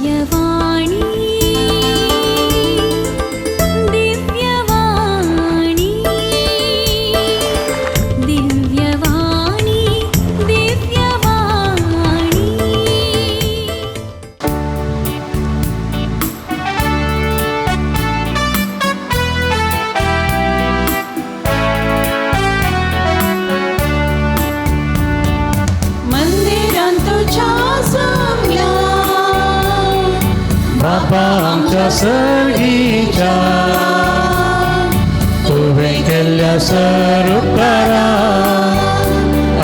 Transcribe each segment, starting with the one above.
दिव्यवाणी दिव्यवाणी दिव्यवाणी दिव्यवाणी। मंदिरांत तुझ्या जमल्या बापा आमच्या सर्गीच्या तुवें केल्ल्या सरुपकारा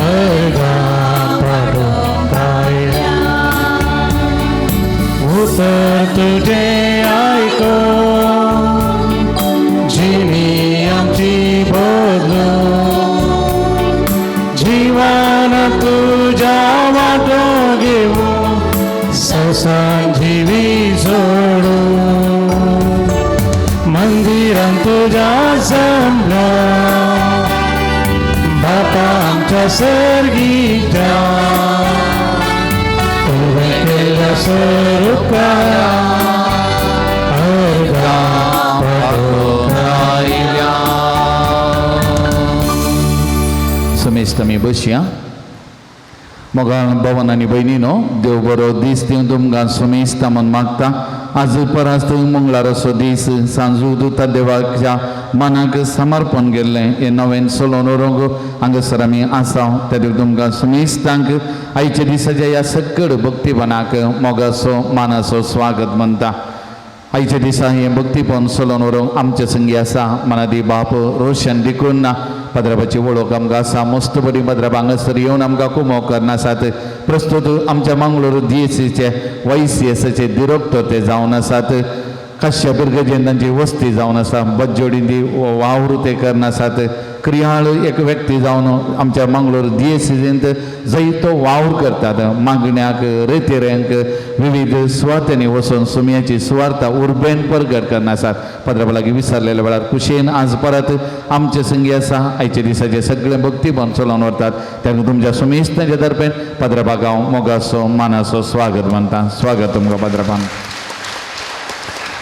अर्घां पाडूंक आयल्या उतर तुजें आयकून जिणी आमची बदलून जीवन तुज्या वांटो घेवन संवसार जिवी सोडून मंदिरान तुज्या जमल्या बापा आमच्या सर्गीच्या तुवें केल्ल्या सरुपकारा अर्घां पाडूंक आयल्या. समेस्त आमी बसया. मोगाळ भवन आनी भयणीनो, देव बरो दीस दिवन तुमकां सुमेस्ता म्हूण मागता. आज परास्त मंगळाराचो दीस, सांजू दुता देवाच्या मनाक समर्पण केल्लें हें नवें चलोवन व्हरूंक हांगासर आमी आसा. त्या खातीर तुमकां सुमेस्तांक आयच्या दिसाच्या ह्या सक्कड भक्तीपणाक मोगाचो मानाचो स्वागत म्हणटा. आयच्या दिसा हें भक्तीपण चलोवन व्हरूंक आमचे संगी आसा मनादी बाप रोशन डिकुन्ना. पद्राबाची वळख आमकां आसा. मस्त बरी पद्राबा हांगासर येवन आमकां कुमोक करनासात. प्रस्तुत आमच्या मंगळूर डीएसीचे वाय सी एसाचे दिरोक्तर ते जावन आसात. काश्या बिर्गजेन तांची वस्ती जावन आसा. बज्जोडी ती वावर ते करनासात. क्रियाळ एक व्यक्ती जावन आमच्या मंगळूर डीएसींत जैतो वावर करतात. मागण्याक रेतेऱ्यांक विविध सुवातांनी वचून सुमयाची सुवार्ता उर्बेन परगट करनासात. पद्राबा लागीं विसरलेल्या वेळार कुशेन आज परत आमचे संगी आसा. आयच्या दिसाचे सगळे भक्तीपण चलोवन व्हरतात. तेन्ना तुमच्या सुमेस्तांच्या दरम्यान पद्राबा गांव मोगाचो मानाचो स्वागत मानता. स्वागत तुमकां पद्राबान.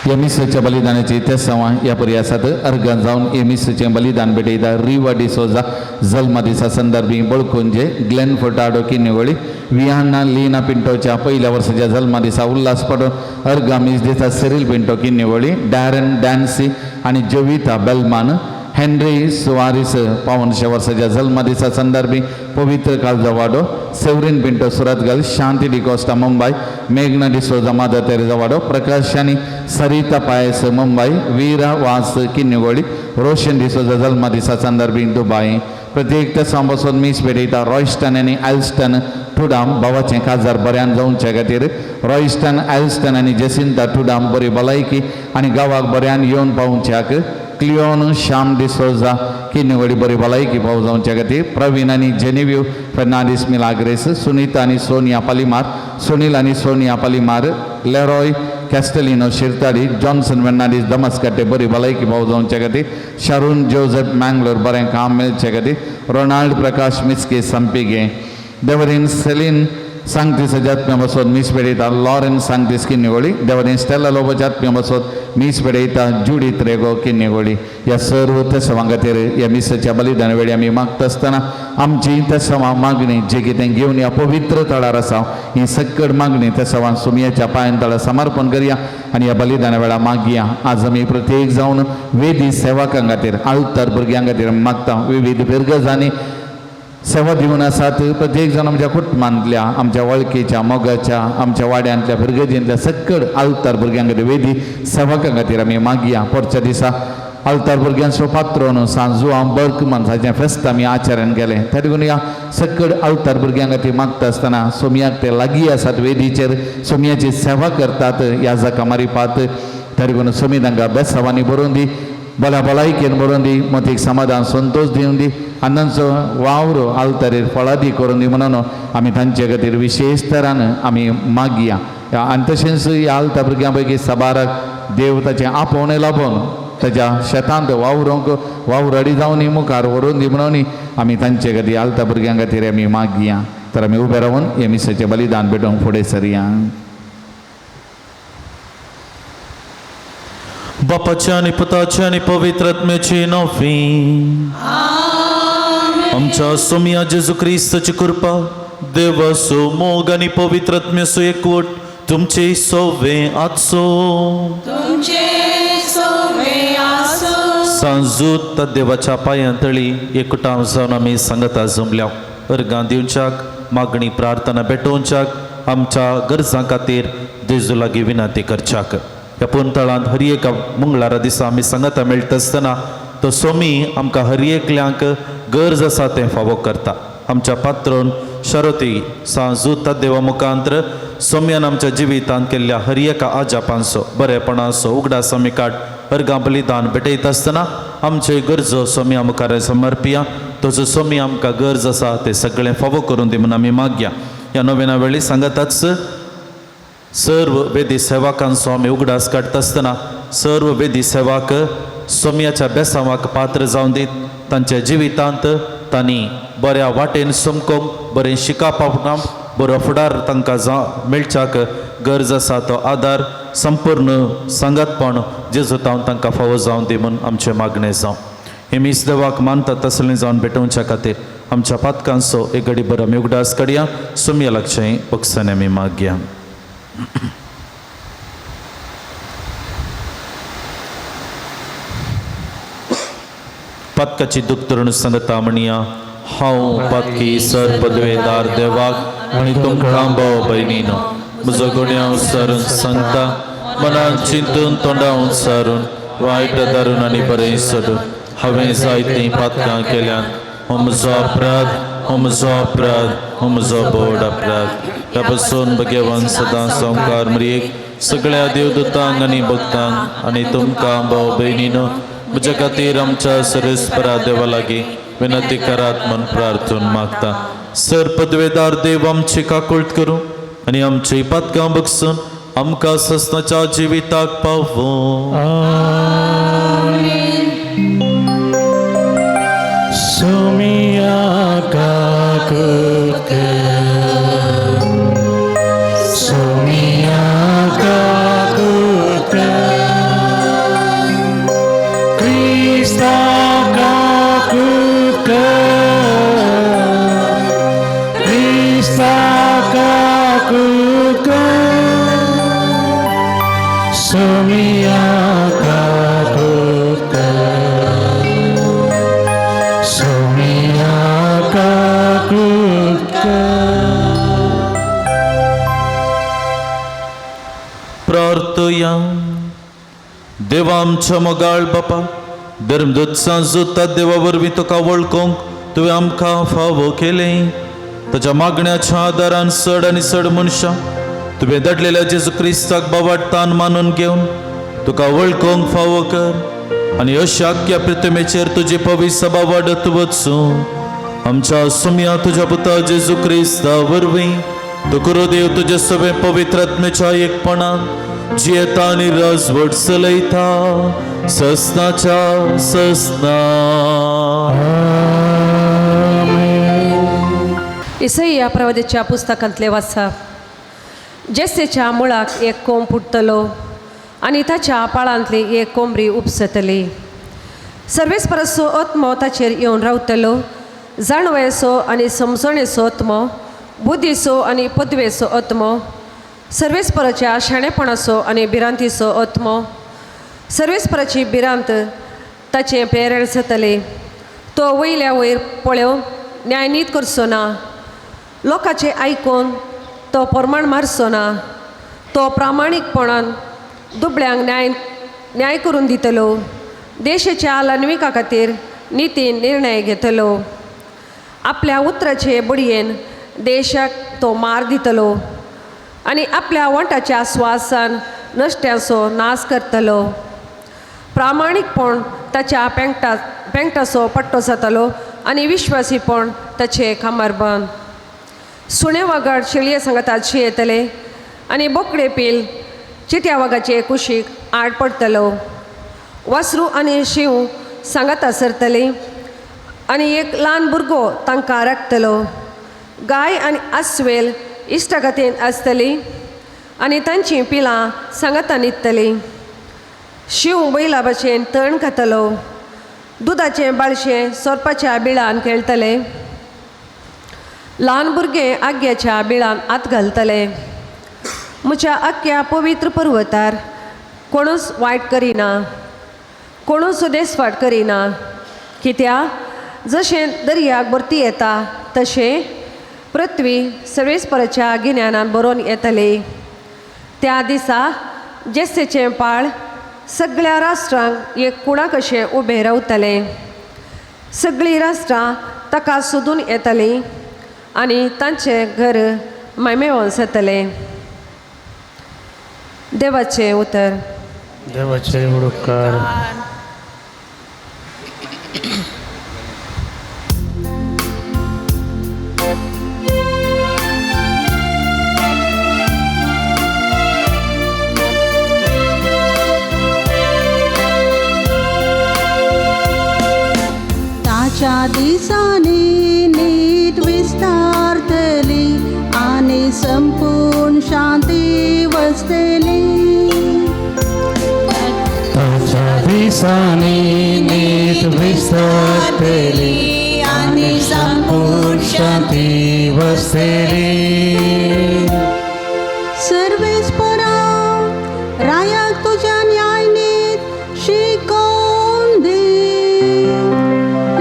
ह्या मिसाच्या बलिदानाची तेसांवां ह्या परी आसात. अर्गां जावन हे मिसाचें बलिदान भेटयता रिवा डिसोजा जल्मा दिसा संदर्भी बळकुंजे ग्लेन फोर्टाडो किन्निवळी. विहाना लीना पिंटोच्या पहिल्या वर्साच्या जल्मा दिसा उल्हास पडून अर्गां मीस दिसा सिरील पिंटो किन्निवळी, डॅरन डॅन्सी आनी जोविता बेलमान. हेनरी सुवारीस पावनशे वर्साच्या जल्मा दिसा संदर्भी पवित्र कालजवाडो. सेवरीन पिंटो सुरतगल, शांती डिकोस्टा मुंबय, मेघना डिसोजा मादर तेरेजा वाडो, प्रकाश आनी सरिता पायस मुंबय, वीरा वास किन्निवळी, रोशन डिसोजा जल्मा दिसा संदर्भी दुबाय. प्रत्येक तेसां बसून मीस भेटयता रॉयस्टन आनी एल्स्टन टुडाम भावाचें काजार बऱ्यान जावचे खातीर. रॉयस्टन एल्स्टन आनी जेसिंता टुडाम बरी भलायकी आनी गांवाक बऱ्यान येवन पावच्याक. क्लियोन श्याम डिसोजा किन्निवडी बरी भलायकी पाव जावच्या खातीर. प्रवीण आनी जेनिव्यू फेर्नांडीस मिलाग्रेस, सुनीता आनी सोनिया पालिमार, सुनील आनी सोनिया पालिमार, लेरॉय कॅस्टलिनो शिरताडी, जॉन्सन फेर्नांडीस दमस्काटे बरी भलायकी पाव जावच्या खातीर. शरून जोसेफ मँगलोर बरें काम मेळचे खातीर. रोनाल्ड प्रकाश मिस्के संपिगे. देवरीन सेलीन सांगतीस जात्म्या बसोत मीस पेडयता लॉरेन्स सांगतीस किन्निगोळी. देवरीन स्टेला लोबो जात्म्या बसोत मीस पेडयता जुडीत रेगो किन्निगोळी. ह्या सर्व तेसवां खातीर ह्या मिसाच्या बलिदान वेळी आमी मागता आसतना आमची तेसवां मागणी जे कितें घेवन ह्या पवित्र तळार आसा, ही सक्कड मागणी तेसवां सुमयाच्या पांयान तळार समर्पण करया आनी ह्या बलिदाना वेळार मागया. आज आमी प्रत्येक जावन वेदी सेवकां खातीर, आल्तार भुरग्यां खातीर मागता. विविध फिरगजांनी सेवा दिवन आसात. प्रत्येक जाण आमच्या कुटुंबांतल्या, आमच्या वळखीच्या, मोगाच्या, आमच्या वाड्यांतल्या, फिरगजींतल्या सक्कड आल्तार भुरग्यां खातीर, वेदी सेवकां खातीर आमी मागया. पोरच्या दिसा आल्तार भुरग्यांचो पात्रोन सांजुआं बर्क मनशाचें फेस्त आमी आचरण केलें. त्या देखून ह्या सक्कड आल्तार भुरग्यां खातीर मागता आसतना सोमयाक ते लागीं आसात, वेदीचेर सोमयाची सेवा करतात ह्या जाका मारिपात. त्या देखून सोमी तांकां बेसावांनी बरोवन दी, बऱ्या भलायकेन बरोवन दी, मतीक समाधान संतोश दिवन दी आनी तांचो वावर आल्तारेर फळादी करून दी म्हणून आमी तांचे खातीर विशेश तरान आमी मागया. आनी तशेंच ह्या आल्तार भुरग्यां पैकी सबाराक देव ताचें आपोवणें लाबोवन ताच्या शेतांत वावरूंक वावराडी जावन मुखार व्हरून दी म्हणून आमी तांचे खातीर, आल्तार भुरग्यां खातीर आमी मागया. तर आमी उबे रावन हे मिसाचें बलिदान भेटोवंक फुडें सरया. बापाच्या आनी पुताच्या आनी पवित्र आत्म्याची नांवी. आमच्या सोमया जेजू क्रिस्ताची कृपा, देवाचो मोग आनी पवित्र आत्म्याचो एकवट तुमचे सोवे आसो. तुमचे सोवे आसो. सांजूत देवाच्या पांयां तळी एकठांव जावन आमी सांगता जमल्या अर्गां दिवच्याक, मागणी प्रार्थना भेटोवच्याक, आमच्या गरजां खातीर जेजू लागीं विनंती करच्याक. ह्या पुंतळांत हर एका मंगळारा दिसा आमी सांगता मेळटा आसतना तो सोमी आमकां हर एकल्यांक गरज आसा तें फावो करता. आमच्या पात्रोन शरती सांजूत देवा मुखांत्र सोम्यान आमच्या जिवितांत केल्ल्या हर एका आजापांचो, बरेपणाचो उगडास आमी काड अर्गां बलिदान भेटयता आसतना आमच्यो गरजो सोम्या मुखार समर्पिया. तसो सोमी आमकां गरज आसा तें सगळें फावो करून दी म्हूण आमी मागया. ह्या नोवेना वेळी सांगताच सर्व वेदी सेवकांचो आमी उगडास काडटा आसतना सर्व वेदी सेवक सोम्याच्या बेसांवाक पात्र जावन दीत, तांच्या जिवितांत तांणी बऱ्या वाटेन समकोंक, बरें शिकपाक, बरो फुडार तांकां मेळच्याक गरज आसा तो आदार संपूर्ण सांगातपण जेजूतावन तांकां फावो जावन दी म्हूण आमचें मागणें जावं. हे मीस देवाक मानता तसलें जावन भेटोवच्या खातीर आमच्या पातकांचो एक घडी बरो आमी उगडास काडया. सोमया लागचें बक्षांनी आमी मागया. पातकाची दुख धरून सांगता म्हणया, हांव पातकी सर पदवेदार देवाक आनी तुमकां भाव भयणीनो म्हजो गुण्यांव सारून सांगता, मनान चिंतून तोंडावन सारून वायट धरून आनी बरें सोडून हांवें जायतीं पातकां केल्यात. हो म्हजो अपराध, हो म्हजो अपराध, हो म्हजो बोड अपराध. ह्या पासून भगवान सदां संवकार मरियेक, सगळ्या देवदूतांक आनी भक्तांक आनी तुमकां भाव भयणीनो म्हज्या खातीर आमच्या सरस्परा देवा लागीं विनंती करात म्हूण प्रार्थून मागता. सर पदवेदार देव आमची काकुळट करूं आनी आमची पातकां बगसून आमकां ससनाच्या जिविताक पावूं. सोमिया काकुळट कर, सोमिया काकुळट कर, क्रिस्ता काकुळट कर, क्रिस्ता काकुळट कर, सोमिया काकुळट कर, सोमिया काकुळट कर. प्रार्थया. देवा आमच्या मोगाळ बापा, धर्मदूत सांजूता देवा वरवीं तुका वळखूंक तुवें आमकां फावो केलें. ताच्या मागण्याच्या आदारान चड आनी चड मनशां तुवें धाडलेल्या जेजू क्रिस्ताक बावाडतान मानून घेवन तुका वळखूंक फावो कर आनी अश्या आख्या प्रतिमेचेर तुजी पवित्र सभा वाडत वचूं. आमच्या सुमया तुज्या पुता जेजू क्रिस्ता वरवीं तुका देव तुज्या सगळे पवित्र आत्म्याच्या एकपणान जियेता आनी राजवट चलयता ससनाच्या ससना. इसया प्रवादाच्या पुस्तकांतले वाचा. जेसेच्या मुळाक एक कोंब फुटतलो आनी ताच्या पाळांतली एक कोंबरी उपसतली. सर्वेस्पराचो आत्मो ताचेर येवन रावतलो, जाणवयेचो आनी समजणेचो आत्मो, बुद्धीचो आनी पदवेचो आत्मो, सर्वेस्पराच्या शाणेपणाचो आनी भिरांतीचो आत्मो. सर्वेस्पराची भिरांत ताचें प्रेरण जातलें. तो वयल्या वयर पळोवन न्यायनीत करचो ना, लोकांचें आयकून तो प्रमाण मारचो ना. तो प्रामाणीकपणान दुबळ्यांक न्याय न्याय करून दितलो, देशाच्या ल्हानविका खातीर नितीन निर्णय घेतलो. आपल्या उतराचे बडयेन देशाक तो मार दितलो आनी आपल्या वंटाच्या स्वासान नश्ट्याचो नाश करतलो. प्रामाणीकपण ताच्या पेंकटाचो पट्टो जातलो आनी विश्वासीपण ताचें कामरबंद. सुणे वागाड शेळये सांगाता येतले आनी बोकडे पील चिट्या वागाचे कुशीक आड पडटलो. वासरू आनी शींव सांगाता सरतली आनी एक ल्हान भुरगो तांकां राखतलो. गाय आनी आस्वेल इश्टागतीन आसतली आनी तांचीं पिलां सांगाता न्हिदतलीं. शींव बैला भशेन तण खातलो, दुदाचें बाळशें सोरपाच्या बिळान खेळटले, ल्हान भुरगें आग्याच्या बिळान हात घालतले। म्हज्या आख्ख्या पवित्र पर्वतार कोणूच वायट करिना, कोणूच देसवाट करिना, कित्याक जशें दर्याक भरती येता तशें पृथ्वी सर्वेस्पराच्या गिन्यानान बरोवन येतली। त्या दिसा जेस्सेचें पाळ सगळ्या राष्ट्रांक एक कुणा कशें उबें रावतलें, सगळीं राष्ट्रां ताका सोदून येतलीं आनी तांचें घर मायमेवन जातलें। देवाचें उतर। देवाचे उपकार। ताच्या दिसांनी नीत विस्तारतली आनी संपूर्ण शांती वसतली। ताच्या दिसांनी नीत विस्तारतली आनी संपूर्ण शांती वसतली। सर्वेस्परा रायाक तुज्या न्यायनीत शिकोवन दी,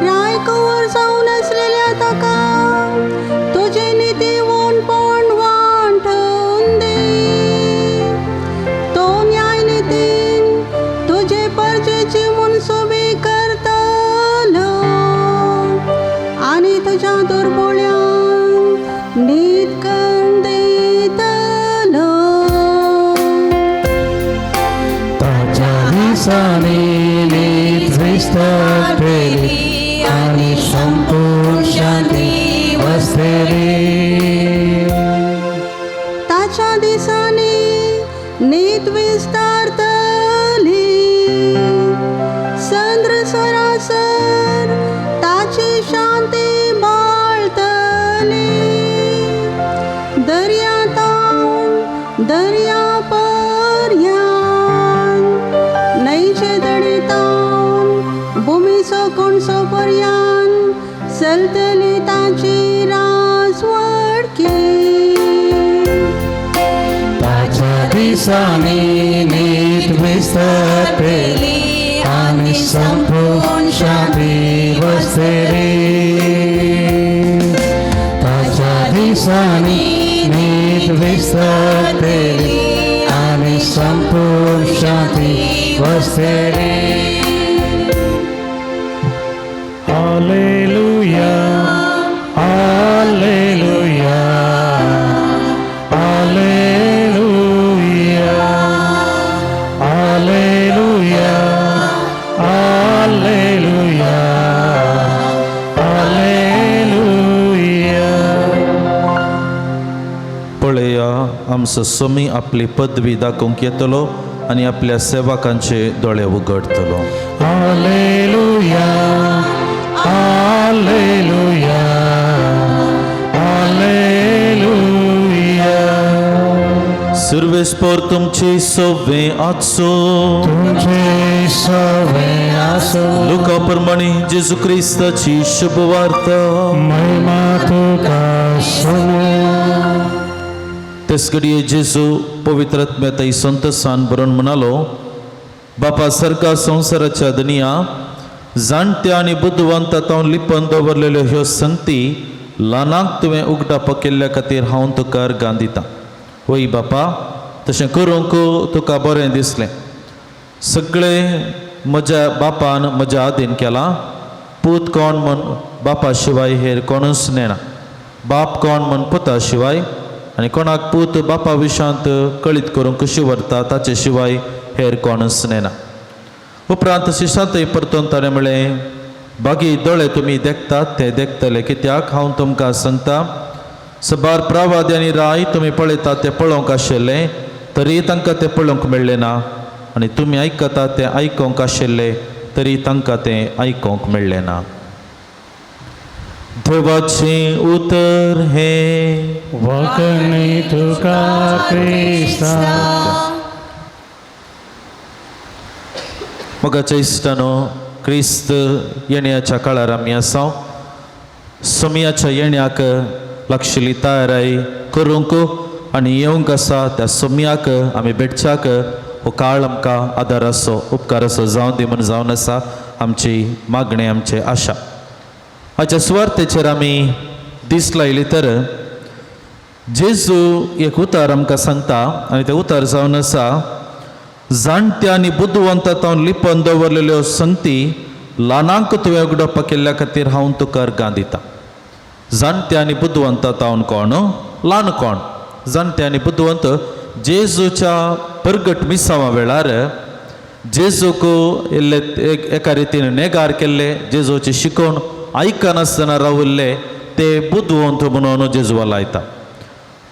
राय कवर जावन आसलेल्या ताका तुजें नितीवणपण वांटून दी। तो न्यायनितीन तुजे परजेची मनसुबी करतलो आनी तुज्या दुर्बोळ्यांक नीत करून दितलो। ताच्या दिसांनी नीत विस्तारतली आनी संपूर्ण शांती वसतली। ताच्या दिसांनी नीत विस्तारतली, संद्र सरासर ताची शांती बाळतली। दर्या तावन दर्या पर्यान, न्हंयचे दडी तावन भुमीचो कोणसो पर्यान चलतली ताची राजवडकी। ताच्या दिसांनी नीत विस्तारतली आनी संपूर्ण शांती वसतली। ताच्या दिसांनी नीत विस्तारतली आनी संपूर्ण शांती वसतली। Hallelujah, hallelujah, hallelujah, hallelujah, hallelujah, hallelujah. पळया आमचो स्वामी आपली पदवी दाखोवंक येतलो आनी आपल्या सेवकांचे दोळे उगडतलो। Hallelujah, hallelujah, hallelujah. सर्वेस्पर तुमचे सवे आसो, तुमचे सवे आसो। लुका प्रमाणे जेजू क्रिस्ताची शुभवार्ता। महिमा तुका सोम्या। तेच घडये जेजू पवित्र आत्म्याताई संतसान बरोवन म्हणालो, बापा सारका संवसाराच्या दनिया जाणट्या आनी बुदवंता तावन लिपून दवरलेल्यो ह्यो संगती ल्हानांक तुवें उगडापा केल्ल्या खातीर हांव तुका अर्गां दितां। वय बापा, तशें करूंक तुका बरें दिसलें। सगळें म्हज्या बापान म्हज्या आदीन केलां। पूत कोण म्हण बापा शिवाय हेर कोणूच नेणा, बाप कोण म्हण पुता शिवाय आनी कोणाक पूत बापा विशांत कळीत करूंक कशी व्हरता ताचे शिवाय हेर कोणूच नेणा। उपरांत शिशांतय परतून ताणें म्हळें, बागी दोळे तुमी देखतात ते देखतले, कित्याक हांव तुमकां सांगता सबार प्रावादी आनी राय तुमी पळयतात ते पळोवंक आशिल्ले तरी तांकां तें पळोवंक मेळ्ळें ना, आनी तुमी आयकतात तें आयकोंक आशिल्ले तरी तांकां तें आयकोंक मेळ्ळें ना। देवाचें उतर हें वखणी तुका क्रिस्ता। मोगाच्या इश्टानो, क्रिस्त येण्याच्या काळार आमी आसा. सोमयाच्या येण्याक लागशिल्ली तयाराय करूंक आनी येवंक आसा त्या सोमयाक आमी भेटच्याक हो काळ आमकां आदार आसो, उपकार आसो जावन दी म्हूण जावन आसा आमची मागणें, आमची आशा. हाच्या सुवार्तेचेर आमी दीस लायली तर जेजू एक उतर आमकां सांगता आनी तें उतर जावन आसा, जाणट्या आनी बुदवंता तावन लिपोवन दवरलेल्यो संगती ल्हानांक तुवें उगडपा केल्ल्या खातीर हांव तुका अर्गां दिता. जाणट्या आनी बुदवंता तावन कोण ल्हान कोण? जाणटे आनी बुदवंत जेजूच्या परगट मिसावा वेळार जेजूक इल्ले एका रितीन नेगार केल्ले, जेजूची शिकोवन आयकनासतना राविल्ले ते बुदवंत म्हणून जेजू लायता.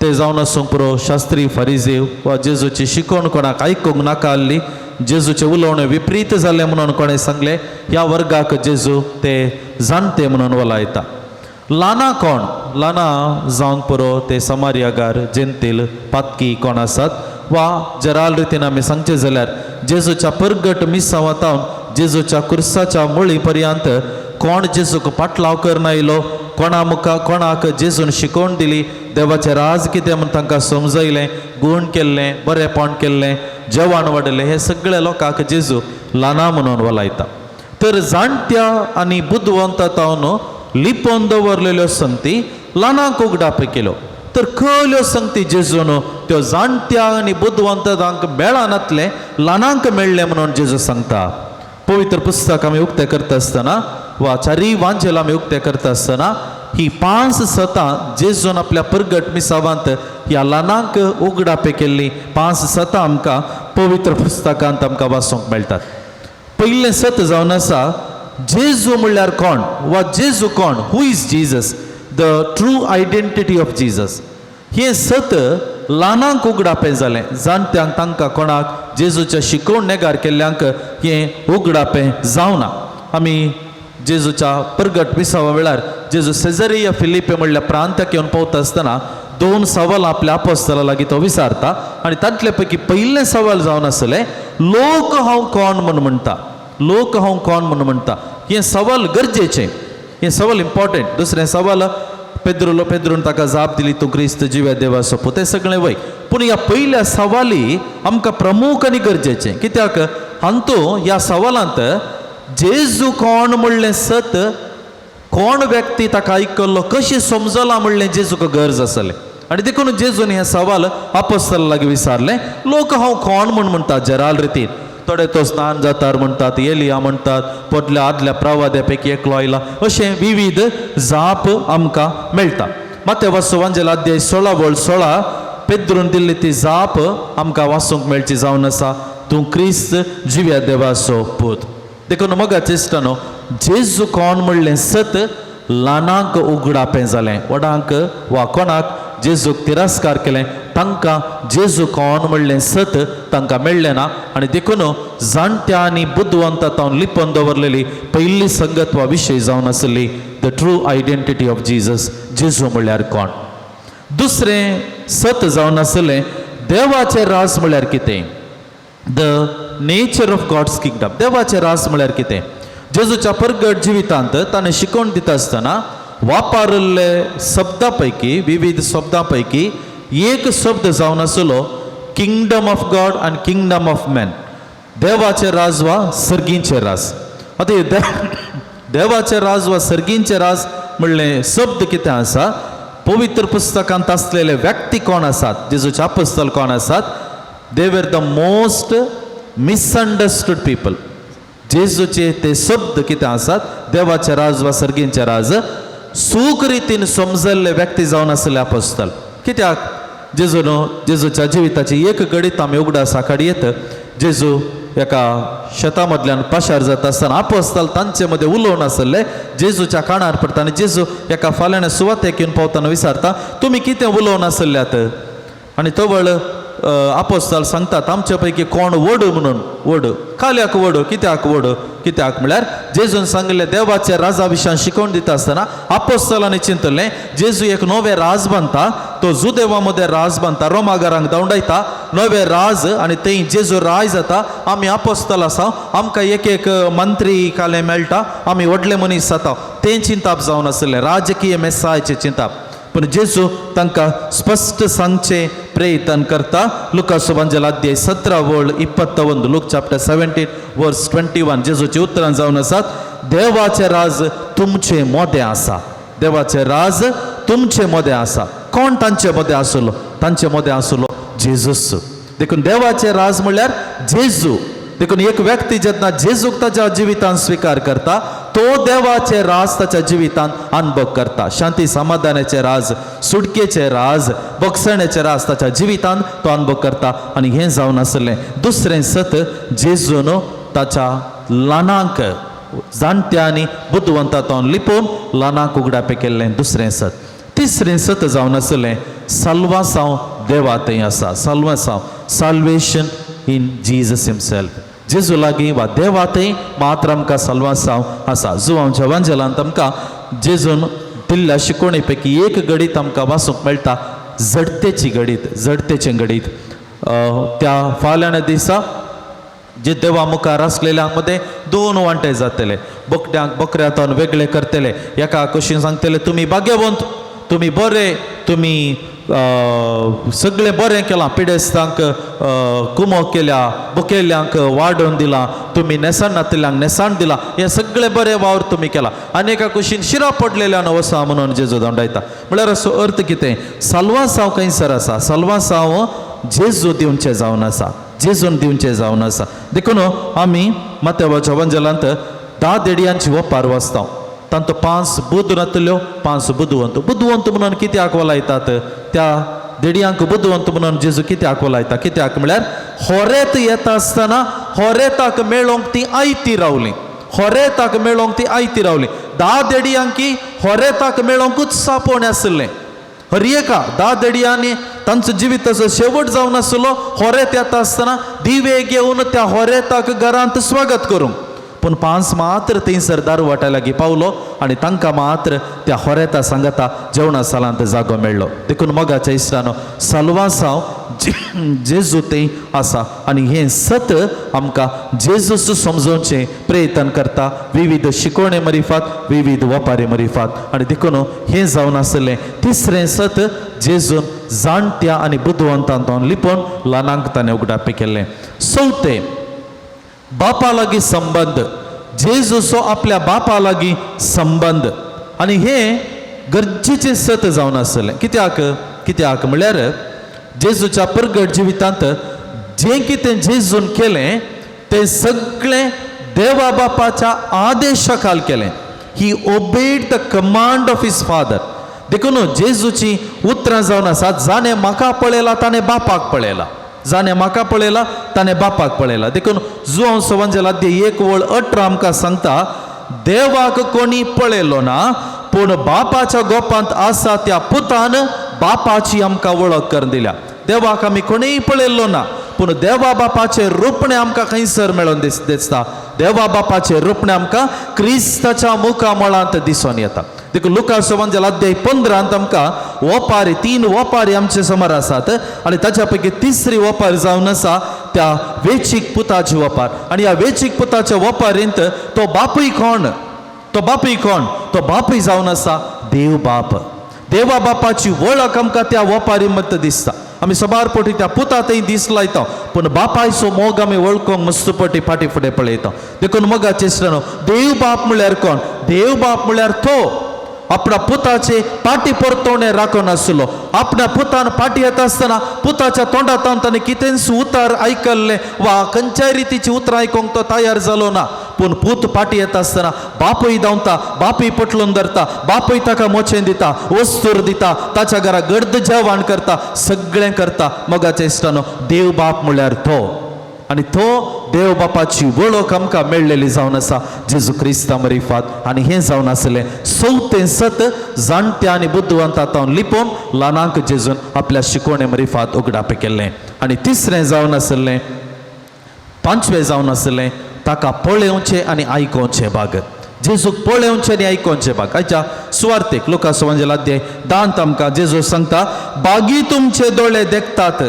ते जावन आसूंक पुरो शास्त्री फारिजीव वा जेजूची शिकवण कोणाक आयकूंक नाका आसली, जेजूचें उलोवणें विपरीत जालें म्हणून कोणें सांगलें, ह्या वर्गाक जेजू ते जाणटे म्हणून वलायता. ल्हानां कोण? ल्हानां जावंक पुरो ते समार्यागार, जेंतील, पातकी कोण आसात वा जराल रितीन आमी सांगचें जाल्यार जेजूच्या परगट मिसांवा तावन जेजूच्या कुर्साच्या मुळी पर्यंत कोण जेजूक पाटलाव करना आयलो, कोणा मुखार कोणाक जेजून शिकोवन दिली, देवाचें राज कितें म्हूण तांकां समजयलें, गूण केल्लें, बरेंपण केल्लें, जेवण वाडयलें, हे सगळे लोकांक जेजू ल्हानां म्हणून वलायता. तर जाणट्या आनी बुदवंता तावन लिपोवन दवरलेल्यो संगती ल्हानांक उगडाप केल्यो. तर खयल्यो संगती जेजून त्यो जाणट्या आनी बुदवंतांक मेळनातलें ल्हानांक मेळ्ळें म्हणून जेजू सांगता. पवित्र पुस्तक आमी उक्तें करता आसतना वा चारीय वांजेल आमी उक्तें करता आसतना ही पांच सतां जेजून आपल्या परगट मिसावांत ह्या ल्हानांक उगडापे केल्ली पांच सतां आमकां पवित्र पुस्तकांत आमकां वाचूंक मेळटात. पयलें सत जावन आसा जेजू म्हणल्यार कोण वा जेजू कोण, who is Jesus, the true identity of Jesus. हें सत ल्हानांक उगडापें जालें, जाणट्यांक तांकां कोणाक जेजूच्या शिकोवण नेगार केल्ल्यांक हें उगडापें जावना. आमी जेजूच्या परगट मिसावा वेळार जेजू सेजरिया फिलिपे म्हणल्या प्रांत्याक येवन पावता आसतना दोन सवाल आपल्या आपोस्तला लागीं तो विचारता आनी तांतले पैकी पयलें सवाल जावन आसलें, लोक हांव कोण म्हूण म्हणटा, लोक हांव कोण म्हूण म्हणटा. हें सवाल गरजेचें, हें सवाल इम्पॉर्टंट. दुसरें सवाल पेद्रून ताका जाप दिली, तूं क्रिस्त जिव्या देवाचो पूत, तें सगळें वय. पूण ह्या पयल्या सवाली आमकां प्रमूख आनी गरजेचें, कित्याक हांतू ह्या सवालांत जेजू कोण म्हणलें सत, कोण व्यक्ती ताका आयकल्लो, कशें समजलां म्हणलें जेजूक गरज आसलें. आनी देखून जेजून हें सवाल आपोस्तला लागीं विचारलें, लोक हांव कोण म्हूण म्हणटा. जराल रितीन थोडे तो स्नान जातार म्हणटात, एलिया म्हणटात, पोटल्या आदल्या प्रवाद्या पैकी एकलो आयला, अशें विविध जाप आमकां मेळटा. मात्या वाचो वांजेल अध्याय 16 वळ 16 पेद्रून दिल्ली ती जाप आमकां वाचूंक मेळची जावन आसा, तूं क्रिस्त जिव्या देवाचो पूत. देखून मोगाचे इश्टानो, जेजू कोण म्हणलें सत ल्हानांक उगडापें जालें, व्हडांक वा कोणाक जेजूक तिरस्कार केलें तांकां जेजू कोण म्हणलें सत तांकां मेळ्ळें ना. आनी देखून जाणट्या आनी बुदवंता तावन लिपोवन दवरलेली पयली संगत वा विशय जावन आसली the true identity of Jesus, जेजू म्हणल्यार कोण. दुसरें सत जावन आसलें देवाचें राज म्हणल्यार कितें, the nature of God's kingdom. देवाचें राज म्हणल्यार कितें. जेजूच्या परगट जिवितांत ताणें शिकोवन दिता आसतना वापरिल्ले शब्दां पैकी, विविध शब्दां पैकी एक शब्द जावन आसलो किंगडम ऑफ गॉड आनी किंगडम ऑफ मॅन, देवाचें राज वा सर्गींचें राज. आतां देवाचें राज वा सर्गींचें राज म्हणलें शब्द कितें आसा, पवित्र पुस्तकांत आसलेले व्यक्ती कोण आसात, जेजूचे आपोस्तल कोण आसात, they were the most misunderstood people. जेजूचे ते शब्द कितें आसात, देवाचें राज वा सर्गींचें राज, सूख रितीन समजल्ले व्यक्ती जावन आसले आपोस्तल. कित्याक जेजू न्हू जेजूच्या जिविताची एक घडीत आमी उगडास काडयेत. जेजू एका शेता मदल्यान पाशार जाता आसतना आपोस्तल तांचे मदें उलोवन आसले, जेजूच्या कानार पडटा आनी जेजू एका फाल्यां सुवातेक येवन पावतना विचारता, तुमी कितें उलोवन आसल्यात. आनी तवळ आपोस्ताल सांगतात आमचे पैकी कोण व्हड म्हणून, व्हड काल्याक व्हड, कित्याक व्हड, कित्याक म्हळ्यार जेजून सांगिल्लें देवाच्या राजा विशयान शिकोवन दिता आसतना आपोस्तालांनी चिंतलें जेजू एक नवें राज बांदता, तो जुदेवा मदें राज बांदता, रोमागारांक धांवडायता नवें राज आनी थंय जेजू राय जाता. आमी आपोस्ताल आसा, आमकां एक एक मंत्री कालें मेळटा, आमी व्हडले मनीस जाता, तें चिंताप जावन आसलें राजकीय मेसायचें चिंताप. पूण जेजू तांकां स्पश्ट सांगचें प्रयत्न करता. लुकास वांजेल अध्याय 17 वळ 21, लूक चॅप्टर 17 वर्स 21, जेजूची उतरां जावन आसात, देवाचें राज तुमचे मोदें आसा, देवाचें राज तुमचे मोदें आसा. कोण तांचे मोदें आसलो? तांचे मोदें आसलो जेजूस. देखून देवाचें राज म्हणल्यार जेजू. देखून एक व्यक्ती जेन्ना जेजूक ताच्या जिवितान स्विकार करता तो देवाचें राज ताच्या जिवितान अनुभव करता. शांती समाधानाचें राज, सुटकेचें राज, बक्षण्याचें राज ताच्या जिवितान तो अनुभव करता. आनी हें जावन आसलें दुसरें सत जेजून ताच्या ल्हानांक जाणट्यांनी बुदवंता तो लिपोवन ल्हानांक उगडापें केल्लें दुसरें सत. तिसरें सत जावन आसलें साल्वासांव देवा थंय आसा, साल्वासांव, साल्वेशन इन जीजस हिमसेल्फ. जेजू लागीं वा देवा थंय मात्र आमकां साल्वासांव आसा. जुवांच्या वांजेलांत आमकां जेजून दिल्ल्या शिकवणे पैकी एक गणीत आमकां वाचूंक मेळटा, झडतेची गणीत, झडतेचें गणीत. त्या फाल्यां दिसा जे देवा मुखार आसलेल्या मदें दोन वांटे जातले, बोकड्यांक बकऱ्यांतून वेगळे करतले, एका कुशीन सांगतले तुमी भाग्यवंत, तुमी बरे, तुमी सगळें बरें केलां, पिडेस्तांक कुमो केल्या, बुकेल्यांक वाडोवन दिलां, तुमी न्हेसण नातिल्ल्यांक न्हेसण दिलां, हें सगळें बरें वावर तुमी केलां. आनी एका कुशीन शिरा पडलेल्यान वसा म्हणून जेजू दंडायता. म्हळ्यार असो अर्थ कितें, साल्वासांव खंयसर आसा, साल्वासांव जेजू दिवचें जावन आसा, जेजून दिवचें जावन आसा. देखून आमी मात्यावाच्या वंजलांत 10 देडयांची वपार वाचता, तांतू 5 बुद्द नातल्यो, 5 बुदवंत. बुदवंत म्हणून कित्याक वलायतात? त्या देडयांक बुदवंत म्हणून जेजू कित्याक वलायता? कित्याक म्हळ्यार होरेत येता आसतना होरेताक मेळोंक ती आयती रावली, होरेताक मेळोंक ती आयती रावली. 10 देडयांकी होरेताक मेळोंकूच सापोवणें आशिल्लें. हर एका 10 देडयांनी तांचो जिविताचो शेवट जावन आसलो. होरेत येता आसतना दिवे घेवन त्या होरेताक घरांत स्वागत करूंक, पूण 5 मात्र थंयसर दारवाट्या लागीं पावलो आनी तांकां मात्र त्या होरेता सांगता जेवणा सालांत जागो मेळ्ळो. देखून मोगाच्या इश्टानो, साल्वासांव जेजू थंय आसा आनी हें सत आमकां जेजूस समजोवचें प्रयत्न करता, विविध शिकवणे मरिफात, विविध वपारी मरिफात. आनी देखून हें जावन आसलें तिसरें सत, जेजून जाणट्या आनी बुदवंतांत लिपोवन ल्हानांक ताणें उगडापें केल्लें. चवथें, बापा लागीं संबंद, जेजूचो आपल्या बापा लागीं संबंद. आनी हें गरजेचें सत जावन आसलें. कित्याक? कित्याक म्हळ्यार जेजूच्या परगट जिवितांत जें कितें जेजून केलें तें सगळें देवा बापाच्या आदेशा खाल केलें. He obeyed the command of his father. देखून जेजूची उतरां जावन आसात, जाणें म्हाका पळयला ताणें बापाक पळयला, जाणें म्हाका पळयला ताणें बापाक पळयला. देखून जुवांव सवंजेल अध्याय 1 वळ 18 आमकां सांगता, देवाक कोणी पळयलो ना, पूण बापाच्या गोपांत आसा त्या पुतान बापाची आमकां वळख करून दिल्या. देवाक आमी कोणीय पळयल्लो ना, पूण देवा बापाचें रुपणें आमकां खंयसर मेळोन दिसता? देवा बापाचें रुपणें आमकां क्रिस्ताच्या मुखामळांत दिसून येता. देखून लुकास वंजेल अध्याय 15 आमकां वपारी, 3 वपारी आमचे समोर आसात आनी ताच्या पैकी तिसरी वपार जावन आसा त्या वेचीक पुताची वपार. आनी ह्या वेचीक पुताच्या वपारींत तो बापूय कोण? तो बापूय कोण? तो बापूय जावन आसा देव बाप. देवा बापाची वळख आमकां त्या वपारी मत दिसता. आमी सबार पटी त्या पुता थंय दीस लायता, पूण बापायचो मोग आमी वळखूंक मस्त पटी फाटी फुडें पळयता. देखून मोगाचे इश्टानो, देव बाप म्हळ्यार कोण? देव बाप म्हळ्यार तो आपल्या पुताचे पाटी परतवणे राखून आसलो. आपल्या पुतान पाटी येता आसतना पुताच्या तोंडांत ताणें कितेंच उतर आयकल्लें वा खंयच्याय रितीची उतरां आयकूंक तो तयार जालो ना, पूण पूत पाटी येता आसतना बापूय धांवता, बापूय पटलून धरता, बापूय ताका मोचें दिता, वस्तूर दिता, ताच्या घरा गर्द जेवण करता, सगळें करता. मोगाच्या इश्टानो, देव बाप म्हळ्यार तो. आनी तो देव बापाची वळख आमकां मेळ्ळेली जावन आसा जेजू क्रिस्ता मरिफात. आनी हें जावन आसलें चवथें सत, जाणट्या आनी बुदवंता तावन लिपोवन ल्हानांक जेजून आपल्या शिकवणे मरिफात उगडापें केल्लें. आनी तिसरें जावन आसलें, पांचवें जावन आसलें ताका पळोवचें आनी आयकोवचें भाग. जेजूक पळोवचें आनी आयकोवचें भाग. आयच्या सुवार्थीक लुका सुवांजेल अध्याय 10 आमकां जेजू सांगता, बागी तुमचे दोळे देखतात,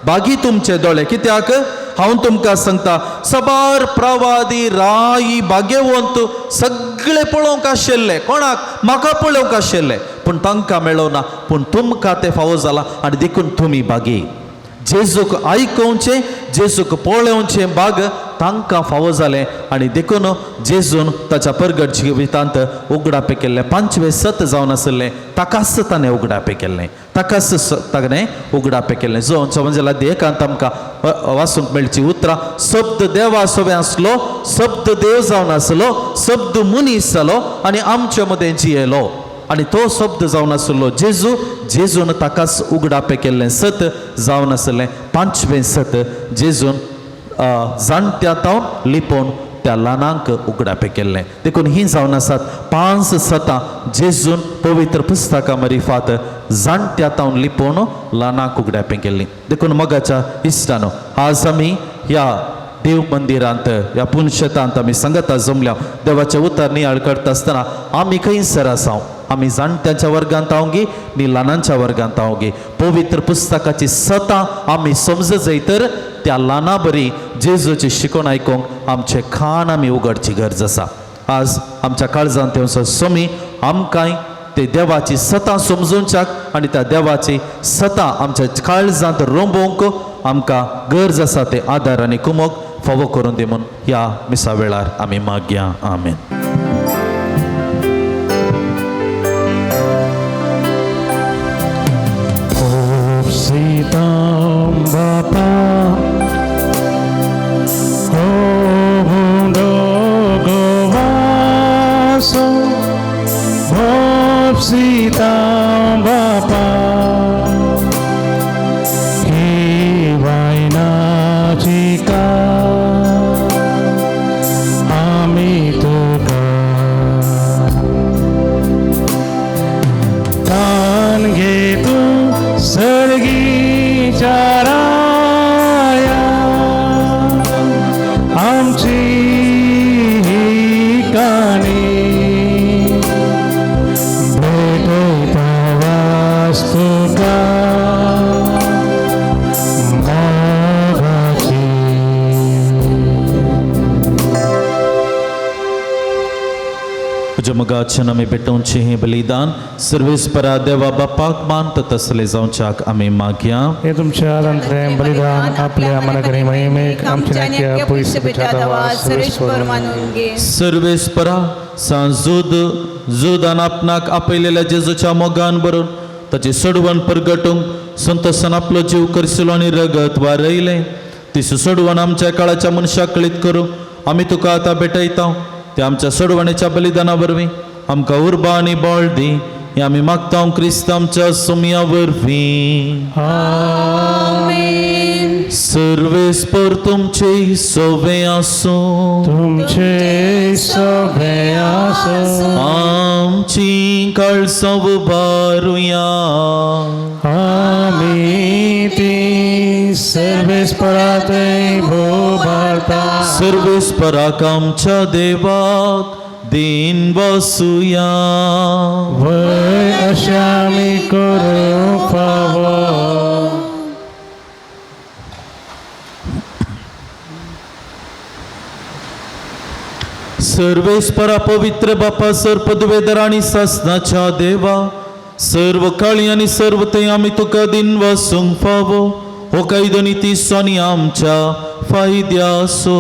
बागी तुमचे दोळे. कित्याक हांव तुमकां सांगता, सबार प्रवादी राई भाग्यवंत सगळे पळोवंक आशिल्ले. कोणाक? म्हाका पळोवंक आशिल्ले, पूण तांकां मेळोना, पूण तुमकां तें फावो जालां आनी देखून तुमी भागी. जेजूक आयकोवचें, जेजूक पळोवचें भाग तांकां फावो जालें आनी देखून जेजून ताच्या परगट जिवितांत उगडापें केल्लें. पांचवें सत जावन आशिल्लें, ताकाच ताणें उगडापें केल्लें, ताकाच ताणें उगडापें केल्लें. जो म्हणजे देखांत आमकां वाचूंक मेळची उतरां, शब्द देवा सोबे आसलो, शब्द देव जावन आसलो, शब्द मनीस जालो आनी आमचे मदें जियेलो. आनी तो शब्द जावन आसलो जेजू. जेजून ताकाच उगडापें केल्लें सत जावन आसलें पांचवें सत. जेजून जाणट्या तावन लिपोवन त्या ल्हानांक उगडापें केल्लें. देखून हीं जावन आसात 5 सतां जेजून पवित्र पुस्तकां मरिफात जाणट्या तावन लिपोवन ल्हानांक उगडापें केल्लीं. देखून मोगाच्या इश्टानो, आज आमी ह्या देव मंदिरांत, ह्या पुनशेतांत आमी सांगता जमल्या. देवाचें उतर नियाळ करता आसतना आमी खंयसर आसाव? आमी जाणट्यांच्या वर्गांत हांवगी न्ही ल्हानांच्या वर्गांत हांवगी? पवित्र पुस्तकाची सतां आमी समज जाय तर त्या ल्हाना बरी जेजूची शिकोवन आयकूंक आमचें खाण आमी उगडची गरज आसा. आज आमच्या काळजांत येवचो सोमी आमकांय ते देवाची सतां समजूनच्याक आनी त्या देवाची सतां आमच्या काळजांत रोंबोवंक आमकां गरज आसा ते आदार आनी कुमोक फावो करून दी म्हूण ह्या मिसा वेळार आमी मागया. आमेन. सीतां बापा हो भुंडो गोवासो, सीतां बापा ही वायनाची का आमी तुका कान घे तूं सर्गीच्या राया, आमची ही काणी भेटयता वास्तुका मोगाची. तुज्या मोगाच्यान आमी पेटोवचें हें बलिदान सर्वेस्परा देवा बापाक मानता तसलें जावच्याक आमी मागया. हे तुमच्या हातांतलें बलिदान आपल्या मनाकडे महिमेक आमच्या नाक्या पयस सर्वेश्वर मानून घे. सर्वेस्परा सांजूद जुदान आपणाक आपयलेल्या जेजूच्या मोगान भरून ताची सोडवण परगटूंक संतोसान आपलो जीव करशिलो आनी रगत वारयलें. ती सोडवण आमच्या काळाच्या मनशाक कळीत करूं आमी तुका आतां भेटयता. त्या आमच्या सोडवणेच्या बलिदाना वरवीं आमकां उर्बा आनी बळ दी, हें आमी मागता क्रिस्त आमच्या सोमया वरवीं. सर्वेस्पर तुमचे सोवे आसूं. तुमचे सगळे आसो. आमची काळसां उबारुया. आमी ती सर्वेस्परातय भोभारता. सर्वेस्पराक आमच्या देवाक दीन बसुया. वय अशें आमी करूंक फावो. सर्वेस्परा पवित्र बापा सर पदवेदर आनी सासनाच्या देवा, सर्व काळी आनी सर्व थंय आमी तुका दिन वसूंक फावो हो कायदो नीती आनी आमच्या फायद्यासो.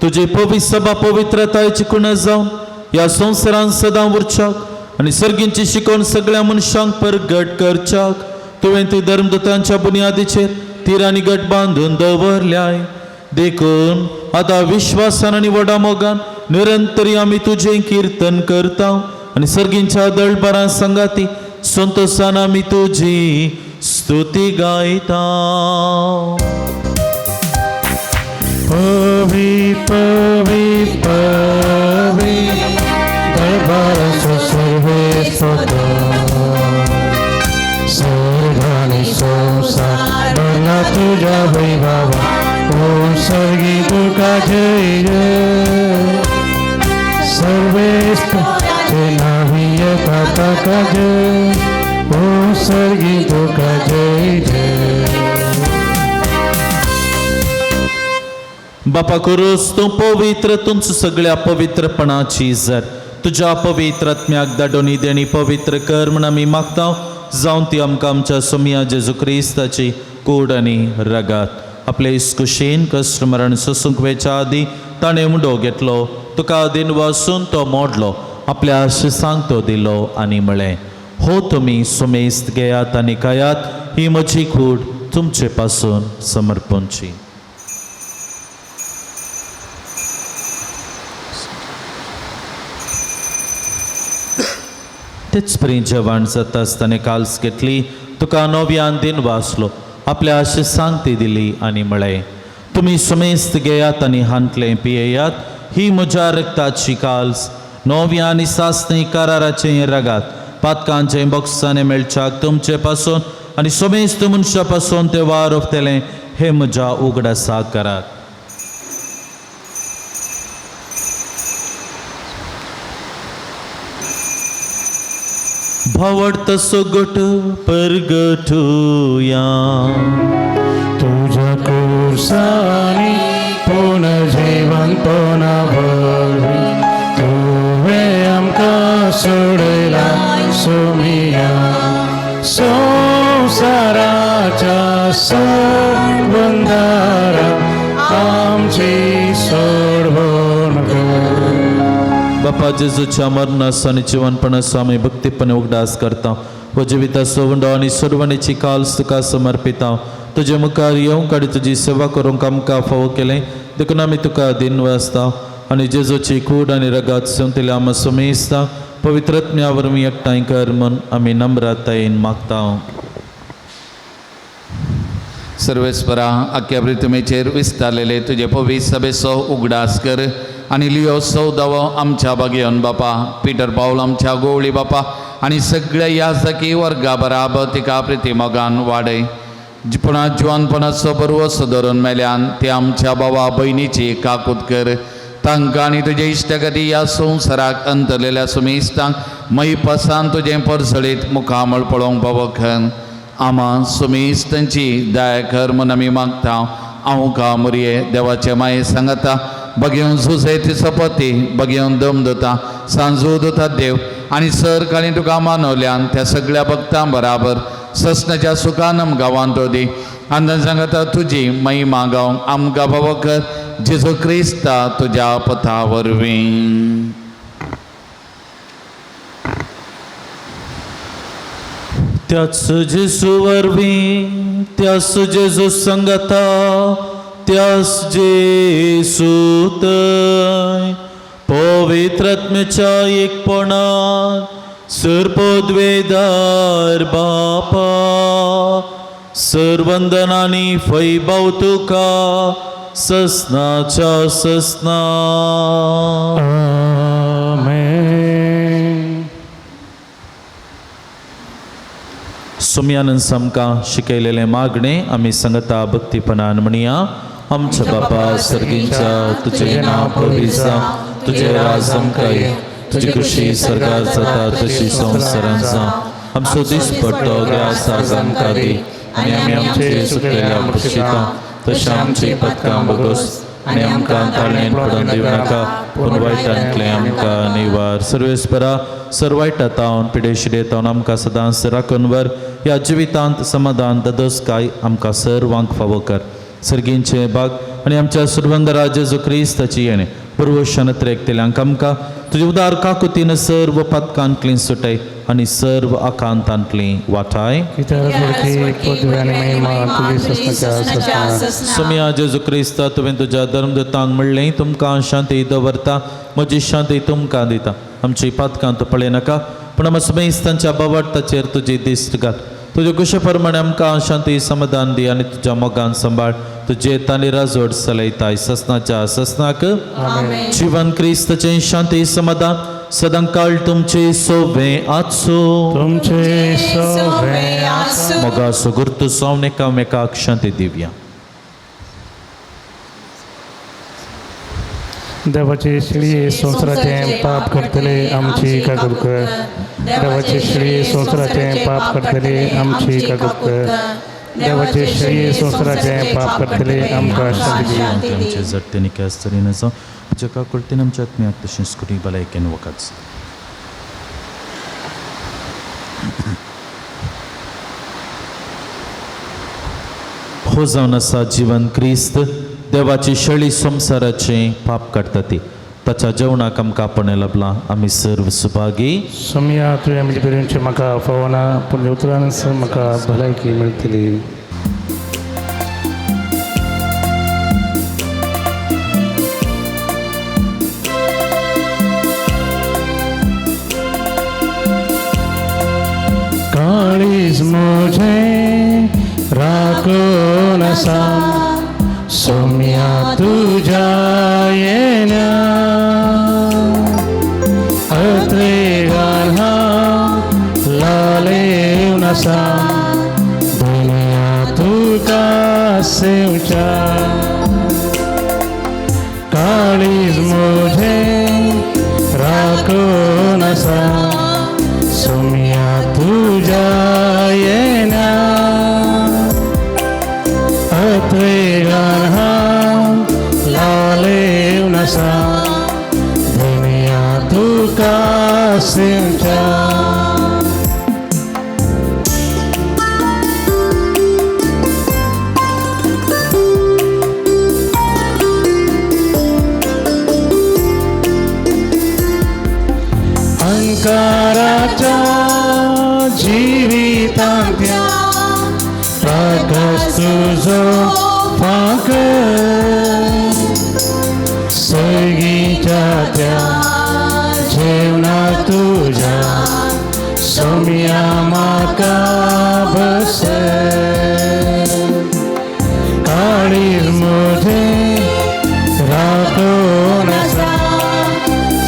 तुजे पवित्र सभा पवित्रतायेची कुणा जावन ह्या संवसारान सदां उरच्याक आनी सर्गींची शिकवण सगळ्या मनशांक परगट करच्याक तुवें ती धर्मदूतांच्या बुन्यादीचेर तीर आनी गट बांदून दवरल्याय. देखून आतां विश्वासान आनी व्हडा मोगान निरंतरी आमी तुजें किर्तन करता आनी सर्गींच्या दळबारां सांगाती संतोसान आमी तुजी स्तुती गायता. पवी पवी पवी दरबाराचो सर्वेस्पर, सर्ग आनी संवसार भरला तुज्या जय जय सर्वेस्पराचे नांवी येता ताका जय ओ सर्गी तुका जय जय. बापा करूस तूं पवित्र तुमचं सगळ्या पवित्रपणाची जर तुज्या पवित्र आत्म्याक धाडून देणी पवित्र कर म्हण आमी मागता जावन ती आमकां आमच्या सोमया जेजू क्रिस्ताची कूड आनी रगात. आपले इस्कुशेन कश्ट मरण सोसूंक वेच्या आदी ताणें उंडो घेतलो, तुका दिन वासून तो मोडलो, आपल्या शिसांक तो दिलो आनी म्हळें, हो तुमी सुमेस्त घेयात आनी खायात, ही म्हजी कूड तुमचे पासून समर्पणची. तेच परी जेवण जाता आसतना काल्स घेतली, तुका नव्यान दिन वाचलो, आपल्या शिसांक ती दिली आनी म्हळें, तुमी सुमेस्त घेयात आनी हांतलें पियेयात, ही म्हज्या रक्ताची काल्स नव्या आनी सासणी कराराचें रगात, पातकांचें बोक्सांनी मेळच्याक तुमचे पासून आनी सुमेस्त मनशा पासून तें वार उरतलें हें म्हज्या उगडासाक करात. भावडत सोगट परगटुया तुझ्या कुर्सानी पुनर्जीवनपणा वरवीं तुवें आमकां सोडयला सोमिया संवसाराच्या संबंदारा आमची सोडवण कर. बापा जेजूच्या मरणाचो आनी जिवनपणाचो आमी भक्तीपणे उगडास करता व जिविताचो उंडो आनी सोडवणेची काल्स तुका समर्पिता. तुजे मुखार येवंक आनी तुजी सेवा करूंक आमकां फावो केलें देखून आमी तुका दिन वाचता आनी जेजूची कूड आनी रगात सोंतिल्या आमा सुमेस्ता पवित्रत्म्या वरवीं एकठांय कर म्हूण आमी नम्रतायेन मागता. सर्वेस्परा आख्या पृथ्वीचेर विस्तारलेले तुजे पवित्र सभेचो उगडास कर आनी लियो सौदावो आमच्या बागेवन बापा, पिटर पावल आमच्या गोवळी बापा आनी सगळ्या याजकी वर्गा बराबर तिका प्रिती मोगान वाडय. पुणा जिवानपणाचो बरवसो धरून मेल्यान ते आमच्या बाबा भयणीची काकूत कर. तांकां आनी तुजे इश्टगती ह्या संवसाराक अंतरलेल्या सुमेस्तांक मैपसान तुजें परसळीत मुखामळ पळोवंक पावखन आमा सुमेस्तांची दया कर म्हूण आमी मागता. हांव का मुरये देवाचे माये सांगता बगेवन जुजे तिचो पती बगेवन दम दिता सांजू दिता देव आनी सर काळी तुका मानवल्यान त्या सगळ्या भक्तां बराबर ससनाच्या सुखानम गांवांत तो दी आनी सांगता तुजी महिमा गावंक आमकां फावो कर जेजू क्रिस्ता तुज्या पथा वरवीं. त्याच जेजू वरवीं, त्याच जेजू संगता, त्याच जेजू थंय पवित्रात्म्याच्या एकपणान सर्पद्वेदार बापा सर्वंदनानी फैभाव तुका ससनाच्या ससना. आमेन. सुम्यानंद आमकां शिकयलेलें मागणें आमी संगता भक्तीपणान म्हणया. आमच्या बापा सर्गींच्या तुजें नांव पवित्र जावं, तुजें राज आमकां ये, तुजी खुशी सर्गार जाता तशी संवसारांत जावं. आमचो दीस पडटो ग्रास आज आमकां दी आनी आमी आमचे चुकलेल्या बक्षिता तशें आमची पदकां बगोस आनी आमकां ताळणेन पडून दिवं नाका पूण वायटांतलें आमकां निवार. सर्वेस्परा सर वायटा तावन पिडेशिडे तावन आमकां सदांच राखून व्हर. ह्या जिवितांत समाधान ददोसकाय आमकां सर्वांक फावो कर. सर्गींचे बाग आनी आमच्या सुरवंदरा जेजू क्रिस्ताची येणें पुर्वशान त्रेकतेल्यांक आमकां तुजे उदार काकुतीन सर्व पातकांतलीं सुटय आनी सर्व आकांतांतलीं वाटाय. सोमया जेजू क्रिस्ता तुवें तुज्या धर्मदूतांक म्हणलें तुमकां शांती दवरता म्हजी शांती तुमकां दिता. आमची पातकां तूं पळयनाका पूण आमच्या सुमेस्तांच्या बावडताचेर तुजी दिश्ट घाल. तुजे कुशे प्रमाणे आमकां शांती समाधान दी आनी तुज्या मोगान सांबाळ. तुजे तांणी राजवट चलयताय ससनाच्या ससनाक. जिवन क्रिस्ताचें शांती समाधान सदांकाळ तुमचे सोबे आसो. तुमचे सोबे मोगाचो गुर्तू जावन एकामेकाक शांती दिवया. देवाचे शिळये संवसाराचें पाप करतले आमची काकूट कर. देवाचे शिळये संवसाराचें पाप करतले आमची काकूट कर. देवाचे शिळये संवसाराचें पाप करतले आमकां शांती दी. आमचे जगते निकास तरेन जावं तुज्या काकुळटेन आमच्या आत्म्याक तशेंच कुडीक भलायकेन वखद. हो जावन आसा जिवन क्रिस्त देवाची शळी संवसाराचें पाप काडटा ती ताच्या जेवणाक आमकां आपणें लाबलां आमी सर्व सुभागी. सोमया तुवें म्हजे पेरेंचे म्हाका फावना पूण उतरानच म्हाका भलायकी मेळटली. काळीज म्हजें राखून आसा सोम्या तुज्या येण्या अत्रेगान हांव लालेवन आसा दुनिया तुका सेवच्या. काळीज म्हजें राखून आसा सोम्या तुज्या येण्या अत्रेगान हांव लालेवन आसा दुनिया तुका सेवच्या. अंकाराच्या जिवितांतल्या प्रकाश तुजो फांक सैगीच्या त्या जेवणा तुज्या सोम्या म्हाका बस. काळीज म्हजें राखून आसा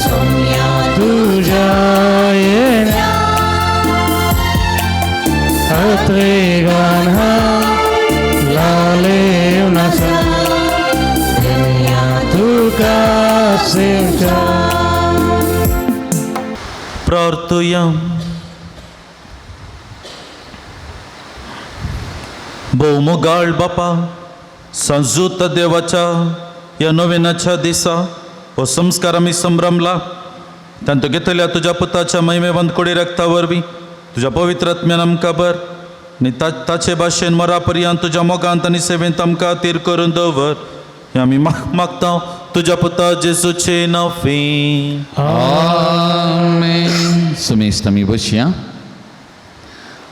सोम्या तुज्या येण्या अत्रेगान हांव लालेवन आसा दुनिया तुका सेवच्या. प्रार्थुया. भोवमोगाळ बापा संजूत देवाच्या ह्या नोवेनाच्या दिसा हो संस्कार आमी संभ्रमला तांतू घेतल्या तुज्या पुताच्या महिमेवंत कुडी रक्ता वरवीं तुज्या पवित्र आत्म्यान आमकां बर आनी ताचे भाशेन मरा पर्यंत तुज्या मोगांत आनी सेवेंत आमकां तीर करून दवर हें आमी मागता तुज्या पुता जेजूचे नांवी. आमेन. सुमेस्त आमी बसया.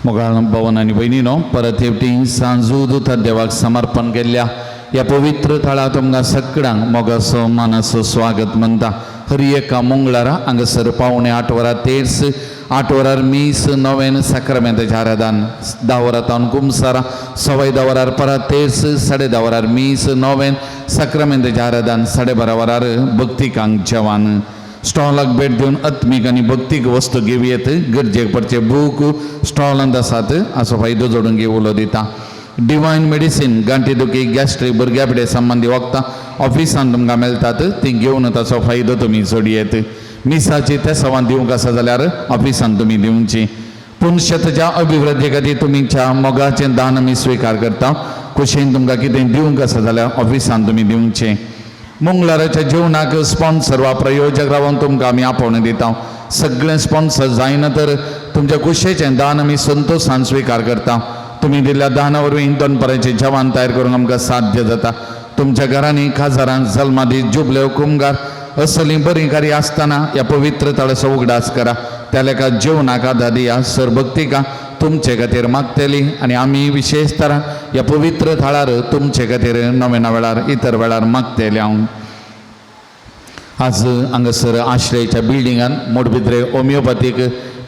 मोगाळ भवन आनी भयणीनो परत एकटी सांजू दुता देवाक समर्पण केल्ल्या ह्या पवित्र थळा तुमकां सगळ्यांक मोगाचो मानाचो स्वागत म्हणटा. हर एका मंगळारा हांगासर 7:45 वरां तेर्स 8 वरार मीस नोवेन साक्रामेंताचें आराधन 10 वरां तावन कुमसारां 10:15 वरार परत तेर्स 10:30 वरार मीस नोवेन साक्रामेंताचें आराधन 12:30 वरार भक्तिकांक जेवण. स्टॉलाक भेट दिवन आत्मीक आनी भक्तीक वस्तू घेवयेत. गरजेक पडचे बूक स्टॉलांत आसात हाचो फायदो जोडून घेवं उलो दिता. डिवायन मेडिसीन गांठी दुखी गॅस्ट्रीक भुरग्या पिडे संबंदी वखदां ऑफिसान तुमकां मेळटात ती घेवन ताचो फायदो तुमी जोडयेत. मिसाची ते सवान दिवंक आसा जाल्यार ऑफिसान तुमी दिवची. पूण शेताच्या अभिवृद्धी खातीर तुमच्या मोगाचें दान आमी स्विकार करता. खुशयेन तुमकां कितें दिवंक आसा जाल्यार ऑफिसान तुमी दिवचें. मंगळाराच्या जेवणाक स्पॉन्सर वा प्रयोजक रावन तुमकां आमी आपोवणें दिता. सगळें स्पॉन्सर जायना तर तुमच्या खुशयेचें दान आमी संतोशान स्विकार करता. तुमी दिल्ल्या दाना वरवीं दनपाराचें जेवण तयार करूंक आमकां साध्य जाता. तुमच्या घरांनी खाजारांक जल्मादीस जुबले कुमगार असलीं बरीं कार्यां आसतना ह्या पवित्र थळाचो उगडास करा. त्या लेखा जेवणाक आदार दिया. सरभक्तिका तुमचे खातीर मागतली आनी आमी विशेश तरा ह्या पवित्र थळार तुमचे खातीर नव्या वेळार इतर वेळार मागतले. हांव आज हांगासर आश्रयच्या बिल्डिंगान Moodbidri homeopathic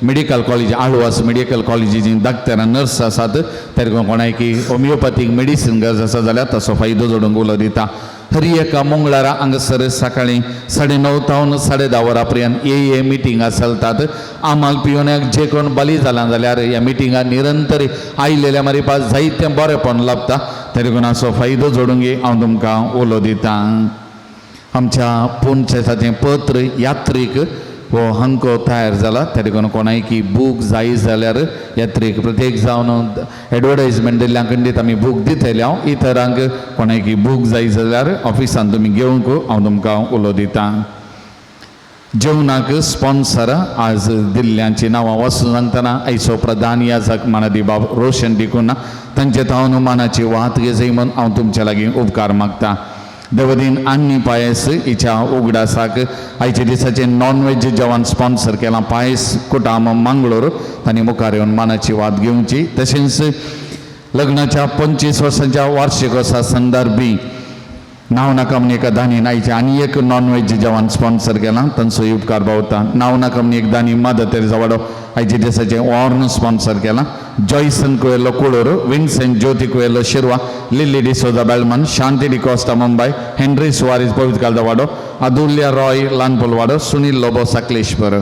medical college Alva's medical कॉलेजीची डाक्टरां नर्स आसात तरी कोणायकी होमिओपॅथीक मेडिसीन गरज आसा जाल्यार ताचो फायदो जोडूंक उलो दिता. हर एका मंगळारा हांगासर सकाळीं 9:30 तावन 10:30 वरां पर्यंत ए ए मिटिंगां चलतात. आमाल पियोन्याक जे कोण बली जालां जाल्यार ह्या मिटिंगां निरंतर आयिल्ल्या मारिपास जायतें बरेंपण लाबता तरी कोणाचो फायदो जोडूंक हांव तुमकां उलो दितां. आमच्या पुनचेसाचें पत्र यात्रीक हो हंको तयार जाला. त्या देखून कोणायकी बूक जाय जाल्यार यात्रीक प्रत्येक जावन एडवर्टायजमेंट दिल्ल्या खंडीत आमी बूक दितले. हांव इतरांक कोणायकी बूक जाय जाल्यार ऑफिसान तुमी घेवंक हांव तुमकां उलो दितां. जेवणाक स्पॉन्सर आज दिल्ल्यांची नांवां वाचून सांगतना आयचो प्रधान याजक मानादी बाब रोशन डिकुना तांचे तावन मानाची वात घेजय म्हूण हांव तुमच्या लागीं उपकार मागता. देवदीन आन्नी पायस हिच्या उगडासाक आयच्या दिसाचें नॉन वेज जेवण स्पॉन्सर केलां. पायस कुटाम मंगळूर तांणी मुखार येवन मानाची वात घेवची. तशेंच लग्नाच्या 25 वर्सांच्या वार्षिकोत्सवा संदर्भी नांव नाका म्हण एका दानी आयचें आनी एक नॉन वेज जेवण स्पॉन्सर केलां, तांचो उपकार पावता. नांव नाका म्हण एक दानी मदर तेरेजा वाडो आयच्या दिसाचें वॉर्न स्पॉन्सर केलां. Joyson Coelho Kulur, Vincent Jyoti Coelho Shirva, Lily D'Souza Belman, Shanti D'Costa Mumbai, Henry Soares पवित्र वाडो, अदुल्या रॉय लानपोल वाडो, सुनील लोबो साकलेश्वर.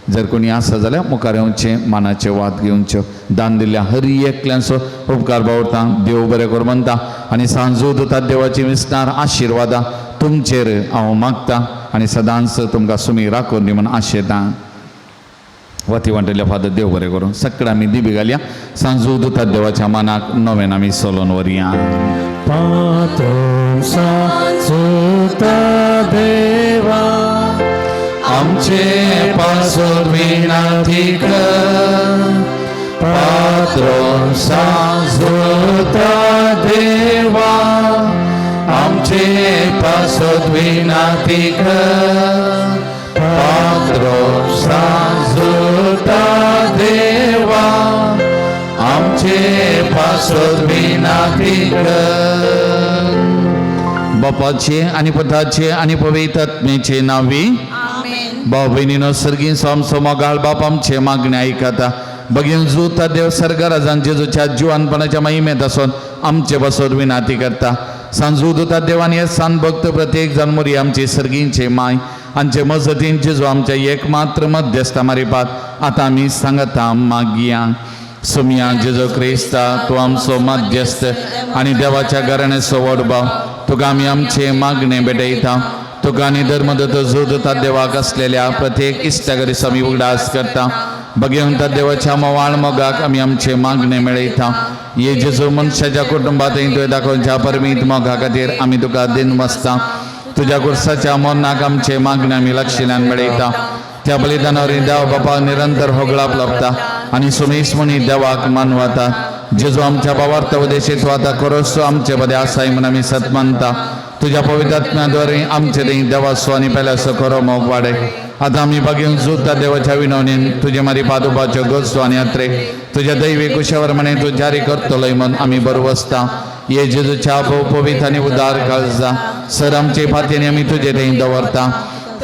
जर कोणी आसा जाल्यार मुखार येवचें मानाचे वाद घेवच्यो. दान दिल्ल्या हर एकल्यांचो उपकार बावरता. देव बरें करूं म्हणटा आनी सांजू दुतात देवाची विस्तार आशिर्वादां तुमचेर हांव मागता आनी सदांच तुमकां सुमी राखून दी म्हूण आशेतां. वाती वांटिल्ल्या फादर देव बरें करूं. सगळें आमी दिबी घालया. सांजू दुतात देवाच्या मानाक नव्यान आमी सोलोन व्हरया. देवा आमचे पासोर विनाती कर, पात्रो सांजुता देवा आमचे पासोत विनाती कर, पात्रो सांजुता देवा आमचे पासोत विनाती कर. बापाचे आनी पुताचे आनी पवित्र आत्म्याचे नांवी. भाव भयणीनो, सर्गीन स्वामसो मोगाळ बाप आमचे मागणे आयकता. बगीन जुता देव सर्गराजान जेजूच्या जिवानपणाच्या महिमेत आसून आमचे बसोत विनाती करता. सांजू दुता देवान हे सान भक्त प्रत्येक जाण मोरी आमचे सर्गींचे माय आमचे मजतीन जेजू आमच्या एकमात्र मध्यस्था मारिपात आतां आमी सांगता मागया. सुमया जेजू क्रिस्ता, तूं आमचो मध्यस्थ आनी देवाच्या घराण्याचो व्हड भाव, तुका आमी आमचे मागणे भेटयता. तुका आनी धर्मदत्त जोदता देवाक आसलेल्या प्रत्येक इश्टागरीस आमी उगडास करता. बगेवंता देवाच्या मोवाळ मोगाक आमी आमचे मागणे मेळयता. ये जेजू मनशाच्या कुटुंबात तुवें दाखोवच्या परमीत मोगा खातीर आमी तुका दिन बसता. तुज्या गुरसाच्या मरणाक आमचे मागणे आमी लक्षिल्यान मेळयता. त्या बलिदानावर देव बापा निरंतर होगळाप लाभता आनी सुमेश म्हणी देवाक मानवता. जेजू आमच्या बाबार्थ उद्देशी तूं आतां खरोच आमचे मदें आसाय म्हूण आमी सत मानता. तुज्या पवित्र आत्म्याद्वारे आमचे थंय देवाचो आनी पेल्याचो खरो मोग वाडय. आतां आमी बागेवन जुता देवाच्या विनवणीन तुजे मारी पादुपाच्यो गरजो आनी यात्रे तुज्या दैवी कुशावर म्हणे तूं जारी करतलोय म्हूण आमी बरवसता. ये जेजूच्या भोव पवित्र आनी उदार काळजा सर आमचे फातीन आमी तुजे थंय दवरता.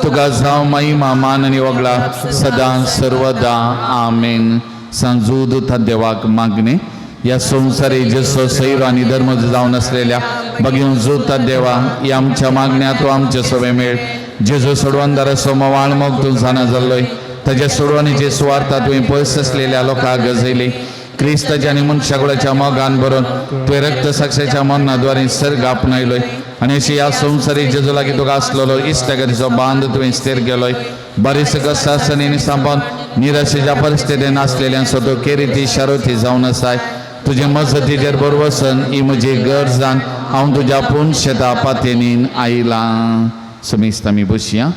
तुका जावं महिमा मान आनी वगळा सदां सर्वदा. आमेन. सांजूद देवाक मागणे ह्या संवसारी जसो सैरो आनी धर्म जावन आसलेल्या बगीन जोता देवा ह्या आमच्या मागण्या तूं आमचे सवे मेळ. जेजो सोडवणदाराचो मोवाळ मोग तूं जाणा जाल्लोय ताज्या सोडवणीचे सुवार्था तुवें पयस आसलेल्या लोकांक गजयली. क्रिस्ताच्या आनी मनशाकुळाच्या मोगान भरून तुवें रक्त साक्षाच्या मरणाद्वारे सर्ग आपणायलोय आनी अशी ह्या संवसारी जेजू लागीं तुका आसलेलो इश्टागतीचो बांद तुवें स्थिर केलोय. बरेच कष्टासनी सांबाळून निराशेच्या परिस्थितीन आसलेल्यांचो तूं केरिती शारोती जावन आसाय. तुजे मजतीचेर बरवसन ही म्हजी गरज जावन हांव तुज्या पूण शेता पातेनीन आयलां. समेस्त आमी बसया.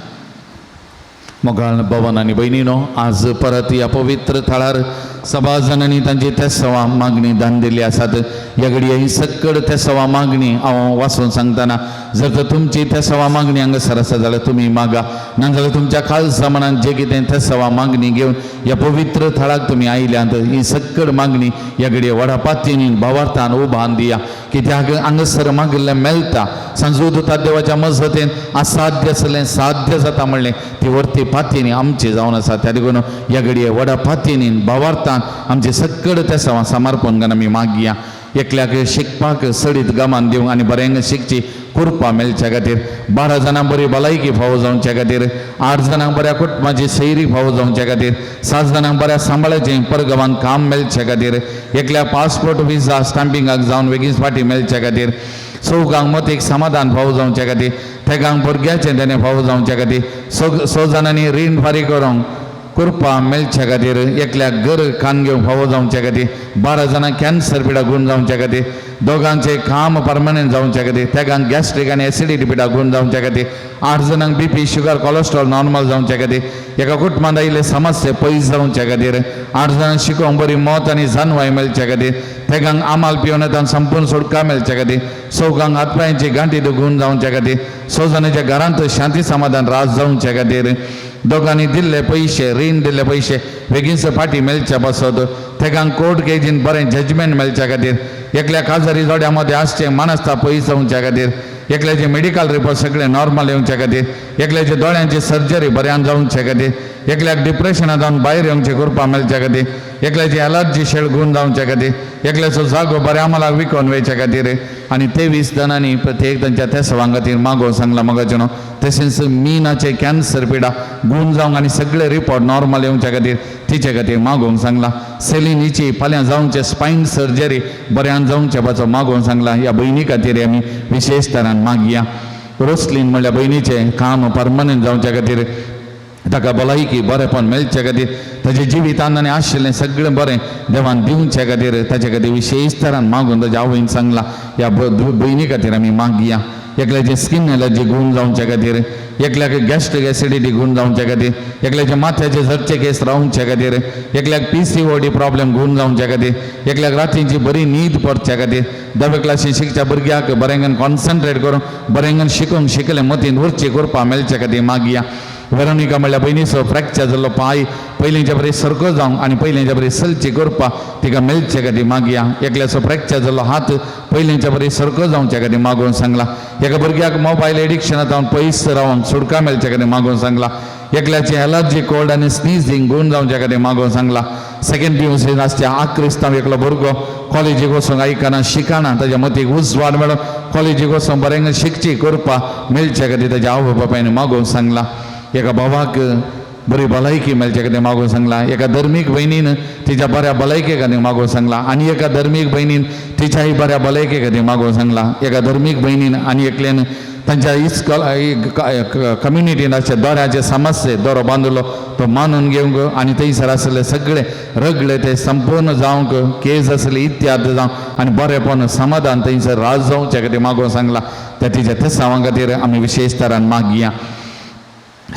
मोगाळ भवन आनी भयणीनो, आज परत ह्या पवित्र थळार सभा जाणांनी तांची तेसवा मागणी दान दिल्ली आसात. ह्या घडये ही सक्कड तेसवा मागणी हांव वाचून सांगतना जर तर तुमची तेसवा मागणी हांगासर आसा जाल्यार तुमी मागा, नाजाल्यार तुमच्या खालसा मनान जे कितें तेसवा मागणी घेवन ह्या पवित्र थळाक तुमी आयल्यात ही सक्कड मागणी ह्या घडये व्हडा पातयेन भावार्थान उबान दिया. कित्याक हांगासर मागिल्लें मेळटा. सांजू दुता देवाच्या मजतीन असाध्य आसलें साध्य जाता म्हणलें ती वरती पातयेनी आमची जावन आसा. त्या देखून ह्या घडये व्हडा पातयेनी भावार्थान आमचे सक्कड तेसांव समर्पण करून आमी मागया. एकल्याक शिकपाक सडीत गमान दिवंक आनी बऱ्यांक शिकची कृपा मेळच्या खातीर, 12 जाणांक बरी भलायकी फावो जावच्या खातीर, 8 जाणांक बऱ्या कुटुंबाची सैरी फावो जावच्या खातीर, 7 जाणांक बऱ्या सांबाळाचें परगवान काम मेळच्या खातीर, एकल्या पासपोर्ट विजा स्टाम्पिंगाक जावन बेगीन फाटीं मेळच्या खातीर, चौगांक मत एक समाधान फावो जावच्या खातीर, तेगांक भुरग्याचें तेणें फावो जावच्या खातीर, स जाणांनी रीण फारीक करूंक कृपा मेळच्या खातीर, एकल्याक घर खान घेवंक फावो जावच्या खातीर, 12 जाणांक कॅन्सर पिडा गूण जावच्या खातीर, दोगांचें काम परमनंट जावच्या खातीर, तेगांक गॅस्ट्रीक आनी एसिडिटी पिडा गूण जावच्या खातीर, 8 जाणांक बीपी शुगर कोलेस्ट्रॉल नॉर्मल जावच्या खातीर, एका कुटुंबांत आयिल्ले समस्या पयस जावच्या खातीर, 8 जाणांक शिकोवंक बरी मत आनी जानवाय मेळच्या खातीर, तेगांक आमाल पिवन तांकां संपूर्ण सुटका मेळच्या खातीर, चौगांक हातपायांची गांठी दुगून जावच्या खातीर, 6 जाणांच्या घरांत शांती समाधान राज जावच्या खातीर, दोगांनी दिल्ले पयशे रीण दिल्ले पयशे बेगीनच फाटी मेळच्या पासत, तेगांक कोर्ट केजीन बरें जजमेंट मेळच्या खातीर, एकल्या काजारी जोड्या मदें आसचें मानसता पयस जावच्या खातीर, एकल्याचे मेडिकल रिपोर्ट सगळे नॉर्मल येवच्या खातीर, एकल्याचे दोळ्यांची सर्जरी बऱ्यान जावच्या खातीर, एकल्याक डिप्रेशना जावन भायर येवचें कृपा मेळच्या खातीर, एकल्याची एलर्जी शेळ गूण जावच्या खातीर, एकल्याचो जागो बऱ्या आम्हाला विकोन वयच्या खातीर आनी 23 जाणांनी प्रत्येक तांच्या तेसवां खातीर मागोवंक सांगलां मोगाचें न्हू. तशेंच मिनाचे कॅन्सर पिडा गूण जावंक आनी सगळे रिपोर्ट नॉर्मल येवच्या खातीर तिचे खातीर मागोवंक सांगलां. सेलिनीची फाल्यां जावचें स्पायन सर्जरी बऱ्यान जावचें पाचो मागोवंक सांगलां. ह्या भयणी खातीर आमी विशेश तरान मागया. रोसलीन म्हणल्यार भयणीचें काम परमनंट जावच्या खातीर, ताका भलायकी बरेंपण मेळचे खातीर, ताच्या जिवितान आनी आशिल्लें सगळें बरें देवान दिवचे खातीर ताचे खातीर विशेश तरान मागून ताच्या आवयन सांगलां. ह्या भयणी खातीर आमी मागया. एकल्याचे स्कीन एलर्जी गूण जावचे खातीर, एकल्याक गॅस्ट्रीक एसिडिटी गूण जावचे खातीर, एकल्याच्या माथ्याचे झरचे केस रावचे खातीर, एकल्याक PCOD problem गूण जावचे खातीर, एकल्याक रातींची बरी न्हीद पडच्या खातीर, धावे क्लासीन शिकच्या भुरग्याक बरेंगन कॉन्सन्ट्रेट करून बरेंगन शिकूंक शिकलें मतीन उरची करपा मेळचे खातीर मागया. वेरोनिका म्हणल्यार भयणीचो फ्रॅक्चर जाल्लो पांय पयलींच्या बरी सारको जावंक आनी पयलींच्या बरी सलची करपा तिका मेळचे खातीर मागया. एकल्याचो फ्रॅक्चर जाल्लो हात पयलींच्या बरी सारको जावच्या खातीर मागून सांगलां. एका भुरग्याक मोबायल एडिक्शना जावन पयस रावंक सुटका मेळचे खातीर मागून सांगलां. एकल्याची एलर्जी कोल्ड आनी स्निजींग गूण जावच्या खातीर मागून सांगलां. सेकंड पी आसच्या आक्रिस्तांव एकलो भुरगो कॉलेजीक वचूंक आयकना शिकना ताच्या मतीक उजवाड मेळून कॉलेजीक वचूंक बरें शिकची करपा मेळचे खातीर ताच्या आवय बापायन मागून सांगलां. एका भावाक बरी भलायकी मेळचे खातीर मागून सांगलां. एका धर्मीक भयणीन तिच्या बऱ्या भलायके खातीर मागून सांगलां आनी एका धर्मीक भयणीन तिच्याय बऱ्या भलायके खातीर मागून सांगलां. एका धर्मीक भयणीन आनी एकल्यान तांच्या इस्कॉल कम्युनिटीन आसचे दोऱ्याचे समस्ये दोरो बांदलो तो मानून घेवंक आनी थंयसर आसले सगळे रगले ते संपूर्ण जावंक केस आसले इत्याद जावंक आनी बरेंपण समाधान थंयसर राज जावचे खातीर मागून सांगलां. त्या तिच्या तेसांवां खातीर आमी विशेश तरान मागया.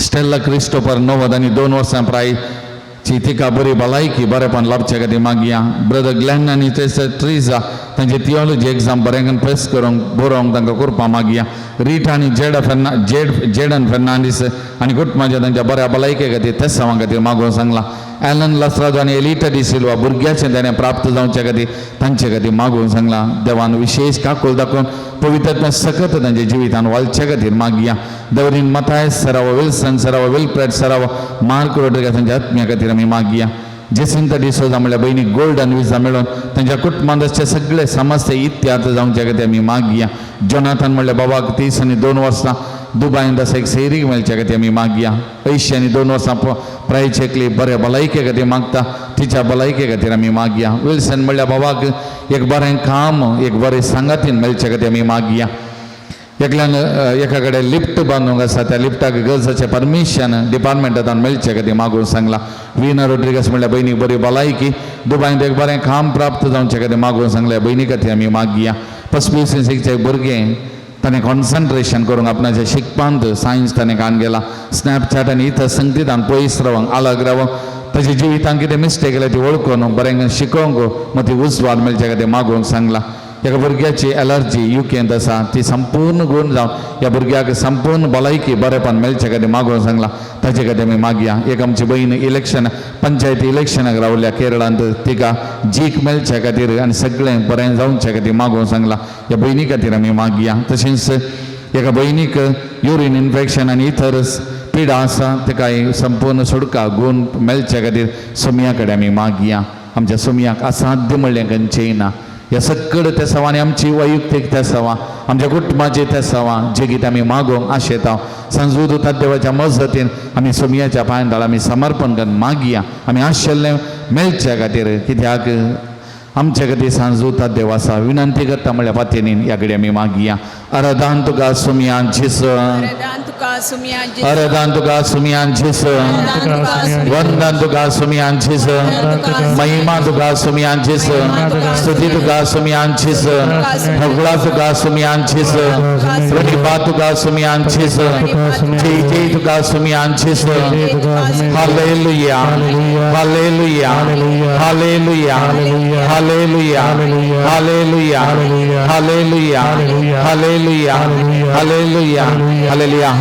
स्टेल्ला क्रिस्टोफर 92 वर्सां प्रायची तिका बरी भलायकी बरेंपण लाभचे खातीर मागया. ब्रदर ग्लॅन आनी ट्रिजा तांचे थियोलॉजी एग्जाम बरें प्रेस करूंक बरोवंक तांकां करपा मागया. रिटा आनी जेड फेर्ना जेड जेडन फेर्नांडीस आनी कुटुंबाच्या तांच्या बऱ्या भलायके खातीर तेसांवां खातीर मागून सांगलां. एलन लसराजो आनी एलिटा डी सिल्वा भुरग्याचें तेणें प्राप्त जावचे खातीर तांचे खातीर मागून सांगलां. देवान विशेश काकूल दाखोवन पवित्रत्व सकत तांच्या जिवितान वालचे खातीर मागया. दवरीन मथायस सरावो, विल्सन सरावो, विल्फ्रेड सरावो, मार्क रोड्रिगास तांच्या आत्म्या खातीर आमी मागया. जेसिंता डिसोजा म्हणल्यार भयणीक गोल्डन विजा मेळोवन तांच्या कुटुंबांत आसचे सगळे समस्या इत्यार्थ जावचे खातीर आमी मागया. जोनाथन म्हणल्यार बाबाक 32 वर्सां दुबायन आसा एक सैरीक मेळचे खातीर आमी मागया. 82 वर्सां प्रायची एकली बरे भलायके खातीर मागता तिच्या भलायके खातीर आमी मागया. विल्सन म्हणल्यार बाबाक एक बरें काम एक बरें सांगातीन मेळचे खातीर आमी मागया. एकल्यान एका कडेन लिफ्ट बांदूंक आसा त्या लिफ्टाक गरजेचें परमिशन डिपार्टमेंटांत मेळचे खातीर मागून सांगलां. विना रोड्रिगस म्हणल्यार भयणीक बरी भलायकी दुबायंत एक बरें काम प्राप्त जावचे खातीर मागून सांगलें. भयणी खातीर आमी मागया. पसपी शिकचे भुरगें ताणें कॉन्सन्ट्रेशन करूंक आपणाचें शिकपांत सायन्स ताणें कान गेला स्नॅपचॅट आनी इतर संगीतान पयस रावंक अलग रावंक ताच्या जिवितांत कितें मिस्टेक केल्या ती वळखून बरें शिकोवंक मग ती उजवाड मेळचे खातीर मागूंक सांगलां. एका भुरग्याची एलर्जी युकेंत आसा ती संपूर्ण गूण जावन ह्या भुरग्याक संपूर्ण भलायकी बरेंपण मेळचे खातीर मागूंक सांगलां. ताचे खातीर आमी मागया. एक आमची भयण इलेक्शन पंचायती इलेक्शनाक रावल्या केरळांत तिका जीक मेळचे खातीर आनी सगळें बरें जावचे खातीर मागूंक सांगलां. ह्या भयणी खातीर आमी मागया. तशेंच एका भयणीक युरीन इन्फेक्शन आनी इतर पिडा आसा तिका संपूर्ण सुटका गूण मेळचे खातीर सोमया कडेन आमी मागया. आमच्या सोमयाक असाध्य म्हणलें खंयचेंय ना. ह्या सगळं त्या सवांनी आमची वैयक्तीक त्या सवां आमच्या कुटुंबाची त्या सवां जे कितें आमी मागोवंक आशेता सांजू देवाच्या मजतीन आमी सोमयाच्या पांयांत आमी समर्पण करून मागया. आमी आशिल्लें मेळच्या खातीर कित्याक आमच्या खातीर सांजूता देव आसा विनंती करता म्हळ्यार पातयेनी ह्या घडी आमी मागया. आराधन तुका सुमया जेजू, अरदान तुका सुमया जेजू, आराधन तुका सुमया जेजू, वंदन तुका सुमया जेजू, महिमा तुका सुमया जेजू, स्तुती तुका सुमया जेजू, होगळा तुका सुमया जेजू, प्रतिभा तुका सुमया जेजू, जय जय तुका सुमया जेजू. Hallelujah, hallelujah, hallelujah, hallelujah, hallelujah, hallelujah, hallelujah, hallelujah, hallelujah, hallelujah,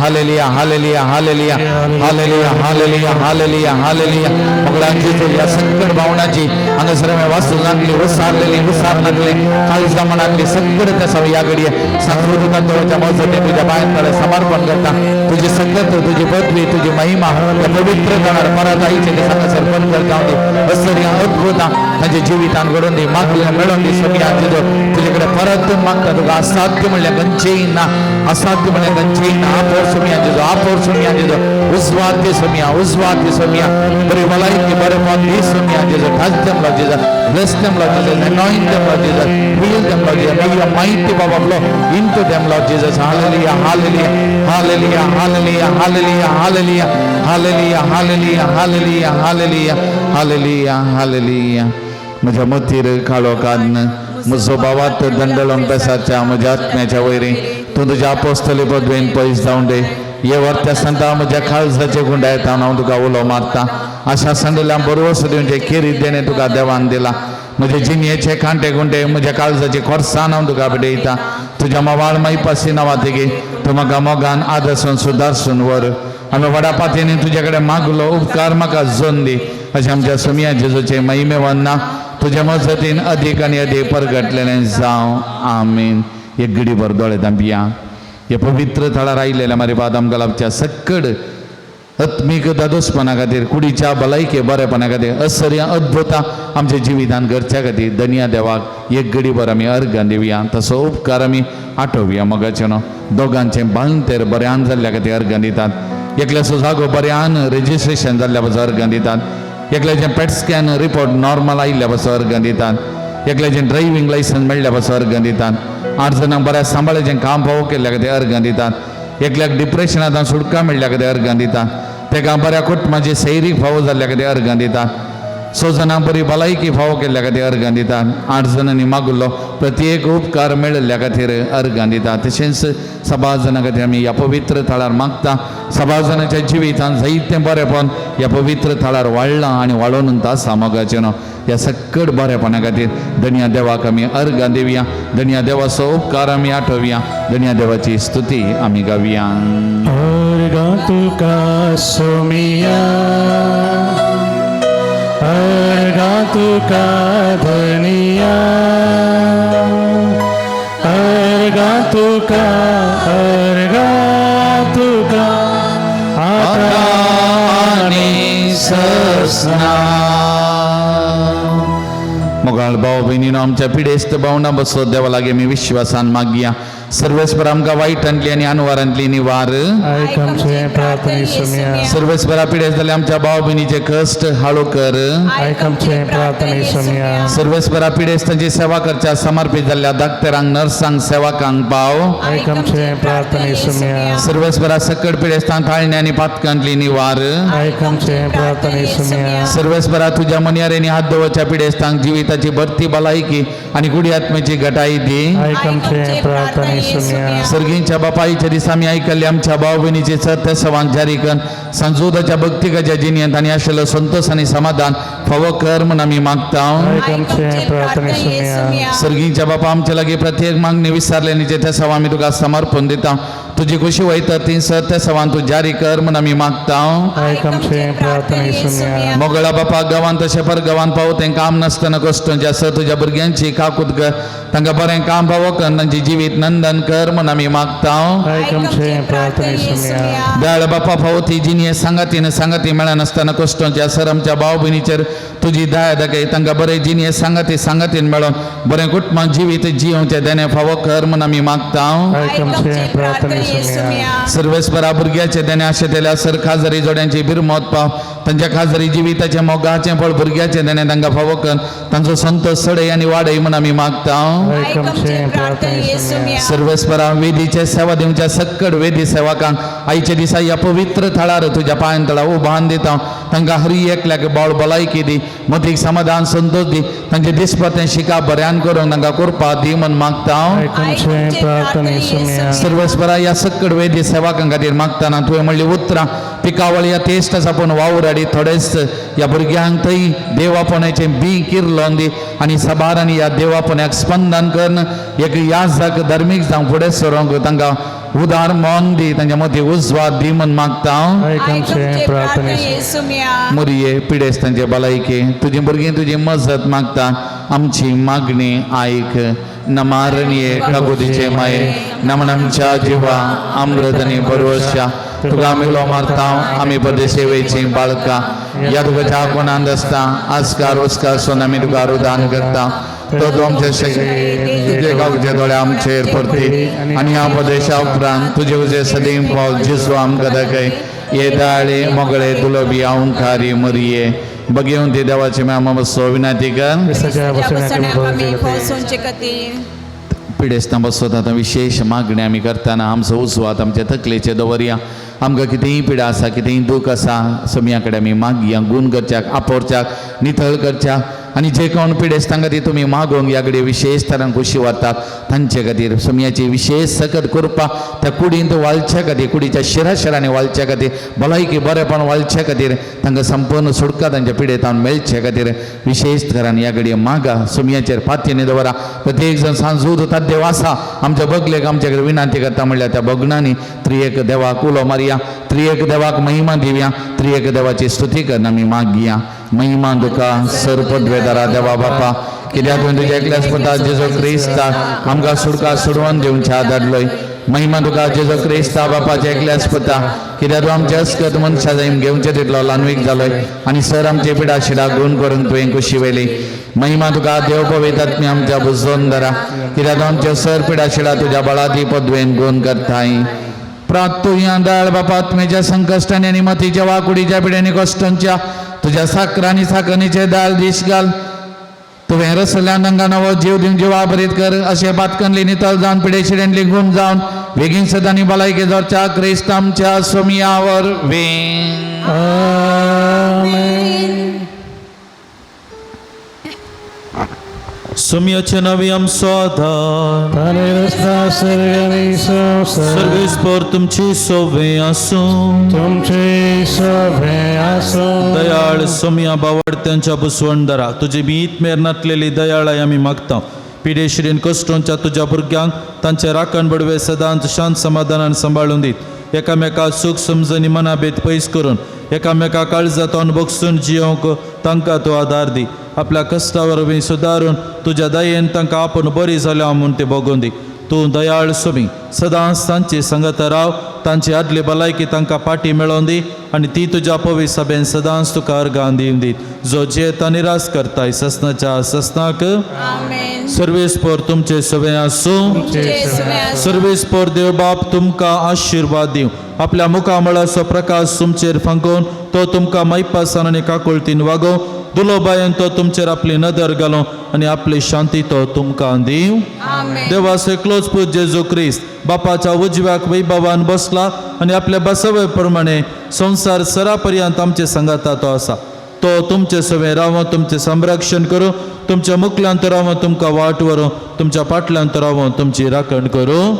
hallelujah, hallelujah, hallelujah, hallelujah, hallelujah, hallelujah. मोगलांची ह्या संकट भावनाची हांगासर हांवें वाचूंक लागली, विसारलेली, विसार लागले काळजा मनातली संकट त्या सगळ्या ह्या घडये सांस्कृतिक देवाच्या मजती तुझ्या पांयां तळे समर्पण करता. तुझी संगत, तुझी पदवी, तुझी महिमा त्या पवित्र जाणार परत आईचे ते हांगासर पण करता. असरी अद्भुत तांच्या जिवितान घडोवन दी, मागले मेळोवन दी. सगळ्या तुजो तुजे कडेन परत मागता तुका असाध्य म्हणल्यार खंयचेय ना, असाध्य म्हणल्यार खंयचेय ना. आपोर सुमया जेजो, आपोर सुमया जेजो, उजवात दे सुमया, उजवात दे सुमया, बरी भलायकी बरेपण दी सुमया जेजो. Touch them, Lord Jesus. Bless them, Lord Jesus. Anoint them, Lord Jesus. Heal them, Lord Jesus. May your mighty power flow into them, Lord Jesus. Hallelujah, hallelujah, hallelujah, hallelujah, hallelujah, hallelujah, hallelujah, hallelujah, hallelujah, hallelujah, hallelujah, hallelujah. म्हज्या मतीर काळो कान्न म्हजो भावात दंडलोंग पेसाच्या म्हज्या आत्म्याच्या वयरी तूं तुज्या आपोस्तली पदवेन पयस जावन दे. हे वर्त्या संता म्हज्या काळजाचे गुंडायता हांव तुका उलो मारता. आशा संडल्या बरोवस दिवचे केरीत देणें तुका देवान दिला. म्हजे जिणयेचे कांटे गुंडे म्हज्या काळजाचे खोर्सान हांव तुका भेटयता. तुज्या मवाळ मायपासी नांवा तेगे तूं म्हाका मोगान आदर्शन सुदारसून व्हर. आमी व्हडा पातयेनी तुजे कडेन मागलो उपकार म्हाका जोन दी. अशें आमच्या सुमया जेजूचे महिमे वन्ना तुज्या मजतीन अदीक आनी अदीक परगटलेलें जावं. आमीन. एक घडीभर दोळे धांपया. हे पवित्र थळार आयिल्ल्या मारी बादाम गलाबच्या सक्कड आत्मीक दादोसपणा खातीर, कुडीच्या भलायके बरेपणा खातीर, असर्या अद्भुता आमच्या जिवितान घरच्या खातीर दनिया देवाक एक घडीभर आमी अर्गां दिवया. तसो उपकार आमी आठोवया. मोगाचे न्हू दोगांचें बाळंतेर बऱ्यान जाल्ल्या खातीर अर्गां दितात. एकल्याचो जागो बऱ्यान रजिस्ट्रेशन जाल्ल्या पासून अर्गां दितात. एकल्याचें पेट स्कॅन रिपोर्ट नॉर्मल आयिल्ल्या पासून अर्गां दितात. एकल्याचें ड्रायव्हींग लायसन्स मेळ्ळ्या पासून अर्गां दितात. 8 जाणांक बऱ्या सांबाळाचें काम फावो केल्ल्या खातीर अर्गां दितात. एकल्याक डिप्रेशनांत सुटका मेळ्ळ्या खातीर अर्गां दितात. तेका बऱ्या कुटुंबाची सैरीक फावो जाल्ल्या खातीर अर्गां दितात. 6 जाणांक बरी भलायकी फावो केल्ल्या खातीर अर्गां दितात. 8 जाणांनी मागलो प्रत्येक उपकार मेळिल्ल्या खातीर अर्गां दितात. तशेंच सभा जाणां खातीर आमी ह्या पवित्र थळार मागता. सभा जाणांच्या जिवितान जायतें बरेपण ह्या पवित्र थळार वाडलां आनी वाडोवन आसा. मोगाचें न्हू ह्या सक्कड बरेपणा खातीर धनया देवाक आमी अर्गां दिवया. धनया देवाचो उपकार आमी आठोवया. धनया देवाची स्तुती आमी गावया. अर्गां तुका सोमिया, अर्गां तुका धनिया, अर्गां तुका, अर्गां तुका आतां आनी ससना. मोगाळ भाव भयणीनो, आमच्या पिडेस्त भावना बसो देवा लागीं आमी विश्वासान मागया. सर्वेस्पर आमकां वायटांतली आनी अनवारांतली निवार. आयक आमचे प्रार्थने सुमया. सर्वेस्परा पिडेस्त जाल्ले आमच्या भाव भयणीचे कश्ट हाळू कर. आयक आमचे प्रार्थने सुमया. सर्वेस्परा पिडेस्तांची सेवा करच्या समर्पित जाल्ल्या डाक्टरांक, नर्सांक, सेवकांक पाव. आयक आमचे प्रार्थने सुमया. सर्वेस्परा सकट पिडेस्तांक ताळणे आनी पातकांतली निवार. आयक आमचे प्रार्थने सुमया. सर्वेस्परा तुझ्या मनियारेनी हात दवरच्या पिडेस्तांक जिविताची भरती भलायकी आनी गुढी आत्म्याची घटाई दी. आयक आमचे प्रार्थने सुमया. सर्गींच्या बापाईच्या दिसा आमी आयकल्ले आमच्या भाव भयणीचे सत्य सवांक जारी कर. संजोदाच्या भक्तिकाच्या जिणेंत आनी आशिल्लो संतोष आनी समाधान फावो कर म्हूण आमी मागता. आयक आमचे प्रार्थने सुमया. सर्गींच्या बापा, आमच्या लागीं प्रत्येक मागणी विसरल्यानीचे त्या सवा आमी तुका समर्पण दिता. तुजी खुशी वयता ती सत्य सवान तूं जारी कर म्हूण आमी मागता. आयक आमचे प्रार्थने सुमया. मोगळा बापा, गांवांत तशें पर गांवांत पावो तें काम नासतना कश्ट आसा तुज्या भुरग्यांची काकूत कर. तांकां बरें काम पावो कर, तांची जिवीत नंद स्पंदन कर म्हूण आमी मागता. आयक आमचे प्रार्थने सुमया. दयाळ बापा, फावो ती जिणये सांगातीन सांगाती मेळनासतना कश्टांच्या सर आमच्या भाव भयणीचेर तुजी दया दाखय. तांकां बरें जिणये सांगाती सांगातीन मेळोन बरें कुटुंबां जिवीत जियोवचें देणें फावो कर म्हूण आमी मागता. आयक आमचे प्रार्थने सुमया. सर्वेस्परा, भुरग्याचे देणे आशेतल्या सर खाजरी जोड्यांची बिरमत पाव. तांच्या खाजरी जिविताचें मोगाचें फळ भुरग्याचें देणें तांकां फावो कर. तांचो संतोश सडय आनी वाडय म्हूण आमी मागता. आयक आमचे प्रार्थने सुमया. सर्वेस्परा, वेदीचे सेवा दिवच्या सक्कड वेदी सेवकांक आयच्या दिसा ह्या पवित्र थळार तुज्या पांयां तळा उबान दिता. तांकां हरी एकल्याक बावळ भलायकी दी, मतीक समाधान संतोष दी. तांचे दिसपतें शिका बऱ्यान करूंक तांकां कृपा दी म्हूण मागता. आयक आमचे प्रार्थने सुमया. सर्वेस्परा, ह्या सक्कड वेदी सेवकां खातीर मागतना तुवें म्हणली उतरां पिकावळ ह्या तेश्ट आपूण वावर हाडी थोडेच ह्या भुरग्यांक थंय देवापणाचें बी किरलोन दी आनी साबारांनी ह्या देवापणाक स्पंदन करून एक याजक धर्मीक जावंक फुडें सरोंक तांकां उदार मन दी, तांच्या मदीं उजवाड दी म्हूण मागता. आयक आमचे प्रार्थने सुमया. मुरये पिडेस्तांचे भलायके तुजी भुरगीं तुजी मजत मागता. आमची मागणी आयक. नमारणये कागुदीचे माये, नमन आमच्या जिवा अमृत आनी बरोवश्या तुका आमी उलो मारता. आमी परदेशे वयची बाळकां ह्या तुका कोणांत आसता आस्कार उस्कार सोन आमी तुका रुदान करता. तो तूं आमचे तुजे गांवचे दोळे आमचेर परती आनी ह्या प्रदेशा उपरांत तुजे उजे सदीं पावल जेजू आमकां दाखय. ये दाळे मोगळे दुलोबी ओंकारी मरिये, बगेवन ती देवाची मामा बसो विनंती कर. क्रिस्ताच्या बसण्याक आमी पोसोवचे खातीर. पिडेस्तां बसत आतां विशेश मागणी आमी करतना आमचो उजवात आमचे तकलेचे दवरया. आमकां कितेंय पिडा आसा, कितेंय दूख आसा, समया कडेन आमी मागया गुण करच्याक, आपोरच्याक, नितळ करच्याक. आनी जे कोण पिडेस्तां खातीर तुमी मागोवंक ह्या कडेन विशेश तरान खोशी व्हरतात तांचे खातीर समयाची विशेश सकत कृपा त्या कुडींत वाळच्या खातीर, कुडीच्या शिराशिरांनी वाळच्या खातीर, भलायकी बरेपण वाळच्या खातीर, तांकां संपूर्ण सुटका तांच्या पिडेतान मेळचे खातीर विशेष तरान ह्या घडये मागा समयाचेर पातयेनी दवरा. प्रत्येक जण सांजूत देव आसा आमच्या बगलेक आमच्या कडेन विनंती करता म्हणल्यार त्या भगणांनी त्रिएक देवाक उलो मारया, त्रिएक देवाक महिमा दिवया, त्रिएक देवाची स्तुती करून आमी मागया. महिमा तुका सर पदवेदारा देवा बापा, कित्याक तुवें तुज्या एकल्याच पुता जेजू क्रिस्ता आमकां सुटका सोडोवन दिवच्या धाडलोय. महिमा तुका जेजू क्रिस्ता बापाच्या एकल्याच पुता, कित्याक तूं आमच्या अस्कत मनशा जायम घेवचे तितलो ल्हानवीक जालोय आनी सर आमचे पिडा शिडा गुण करून तुवें खोशी वेली. महिमा तुका देव पवित्र आमच्या बुजोन धरा, कित्याक तूं आमच्या सर पिडा शिडा तुज्या बळादी पदवेन गुण करताय. प्राप्तुया दाळ बापा आत्मेच्या संकश्टांनी आनी मतीच्या वाकुडीच्या पिड्यांनी कश्टांच्या तुज्या साकरांनी साकरणीचे दाल दीस घाल. तुवें रसल्यान तांकां नवो जीव दिवन जिवा भरीत कर. अशें पातकनली नितळ जावन पिडे शिडेन लिंगून जावन बेगीन सदांनी भलायकी जावच्या क्रिस्त आमच्या सोमया वरवीं. सुमयाचे नावे आमचो आधार. सर्वेस्पर तुमची सोवे आसूं. तुमचे सभे आसूं. दयाळ सोमया बावडत्यांच्या बुसवणदारा, तुजी भीत मेर नातलेली दयाळाय आमी मागता. पिडेशिरीन कश्टोंच्या तुज्या भुरग्यांक तांचे राखण बडवे सदांच शांत समाधानान सांबाळून दीत. एकामेका सूख समजणी मनाभेद पयस करून एकामेका काळजांत बगसून जियोवंक तांकां तूं आदार दी. आपल्या कश्टा वरवीं सुदारून तुज्या दयेन तांकां आपूण बरी जाल्या म्हूण ते बगोवन दी. तूं दयाळ सोमी सदांच तांची संगत राव. तांची आदली भलायकी तांकां पाटी मेळोवन दी आनी ती तुज्या पवित्र सभेन सदांच तुका अर्गां दिवन दीत, जो जियेता निराश करताय ससनाच्या ससनाक. आमेन. सर्वेस्पर तुमचे सगळे आसूं. सर्वेस्पर देव बाप तुमकां आशिर्वाद दिवं. आपल्या मुखामळाचो प्रकाश तुमचेर फांकोवन तो तुमकां मैपासान आनी काकुळतीन वागोवं. दुलोबायन तो तुमचेर आपली नदर घालो आनी आपली शांती तो तुमकां दिवं. देवाचो एकलोच पूत जेजू क्रिस्त बापाच्या उजव्याक वैभवान बसला आनी आपल्या बसवे प्रमाणे संवसार सरा पर्यंत आमचे सांगाता तो आसा. तो तुमचे सवे रावो, तुमचें संरक्षण करूं, तुमच्या मुखल्यान रावो, तुमकां वाट व्हरूं, तुमच्या फाटल्यान रावो, तुमची राखण करूं.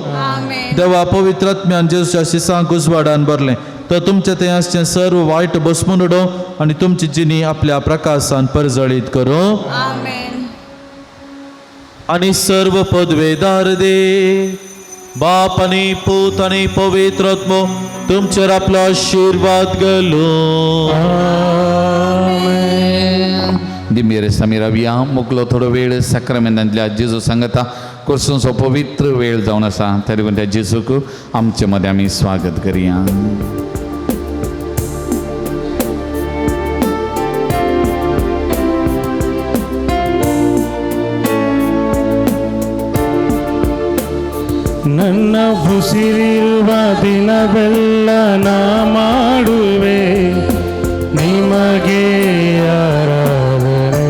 देवा पवित्र आत्म्यान जेजूच्या शिसांक उजवाडान भरलें तर तुमचें तें आसचें सर्व वायट बसमून उडोवं आनी तुमची जिणी आपल्या प्रकाशान परजळीत करूं. आनी सर्व पदवेदार दे बाप आनी पूत आनी पवित्र आत्मो तुमचेर आपलो आशिर्वाद घालूं. दिंबेर आमी रावया. मुकलो थोडो वेळ साक्रामेंतांतल्या जेजू सांगता. कोर्सूंचो पवित्र वेळ जावन आसा. त्या देखून त्या जेजूक आमचे मदें आमी स्वागत करया. ನನ್ನ ಉಸಿರಿರುವ ದಿನವೆಲ್ಲ ನಾ ಮಾಡುವೆ ನಿಮಗೆ ಆರಾಧನೆ.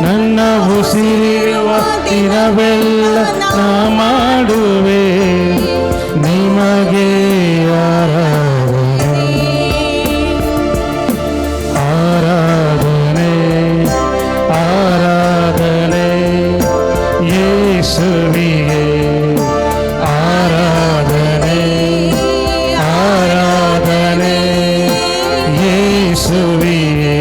ನನ್ನ ಉಸಿರಿರುವ ದಿನವೆಲ್ಲ ನಾ ಮಾಡುವೆ ನಿಮಗೆ ಆರಾಧನೆ. ಆರಾಧನೆ ಆರಾಧನೆ ಯೇಸುವಿಗೆ, ಆರಾಧನೆ ಆರಾಧನೆ ಯೇಸುವಿಗೆ.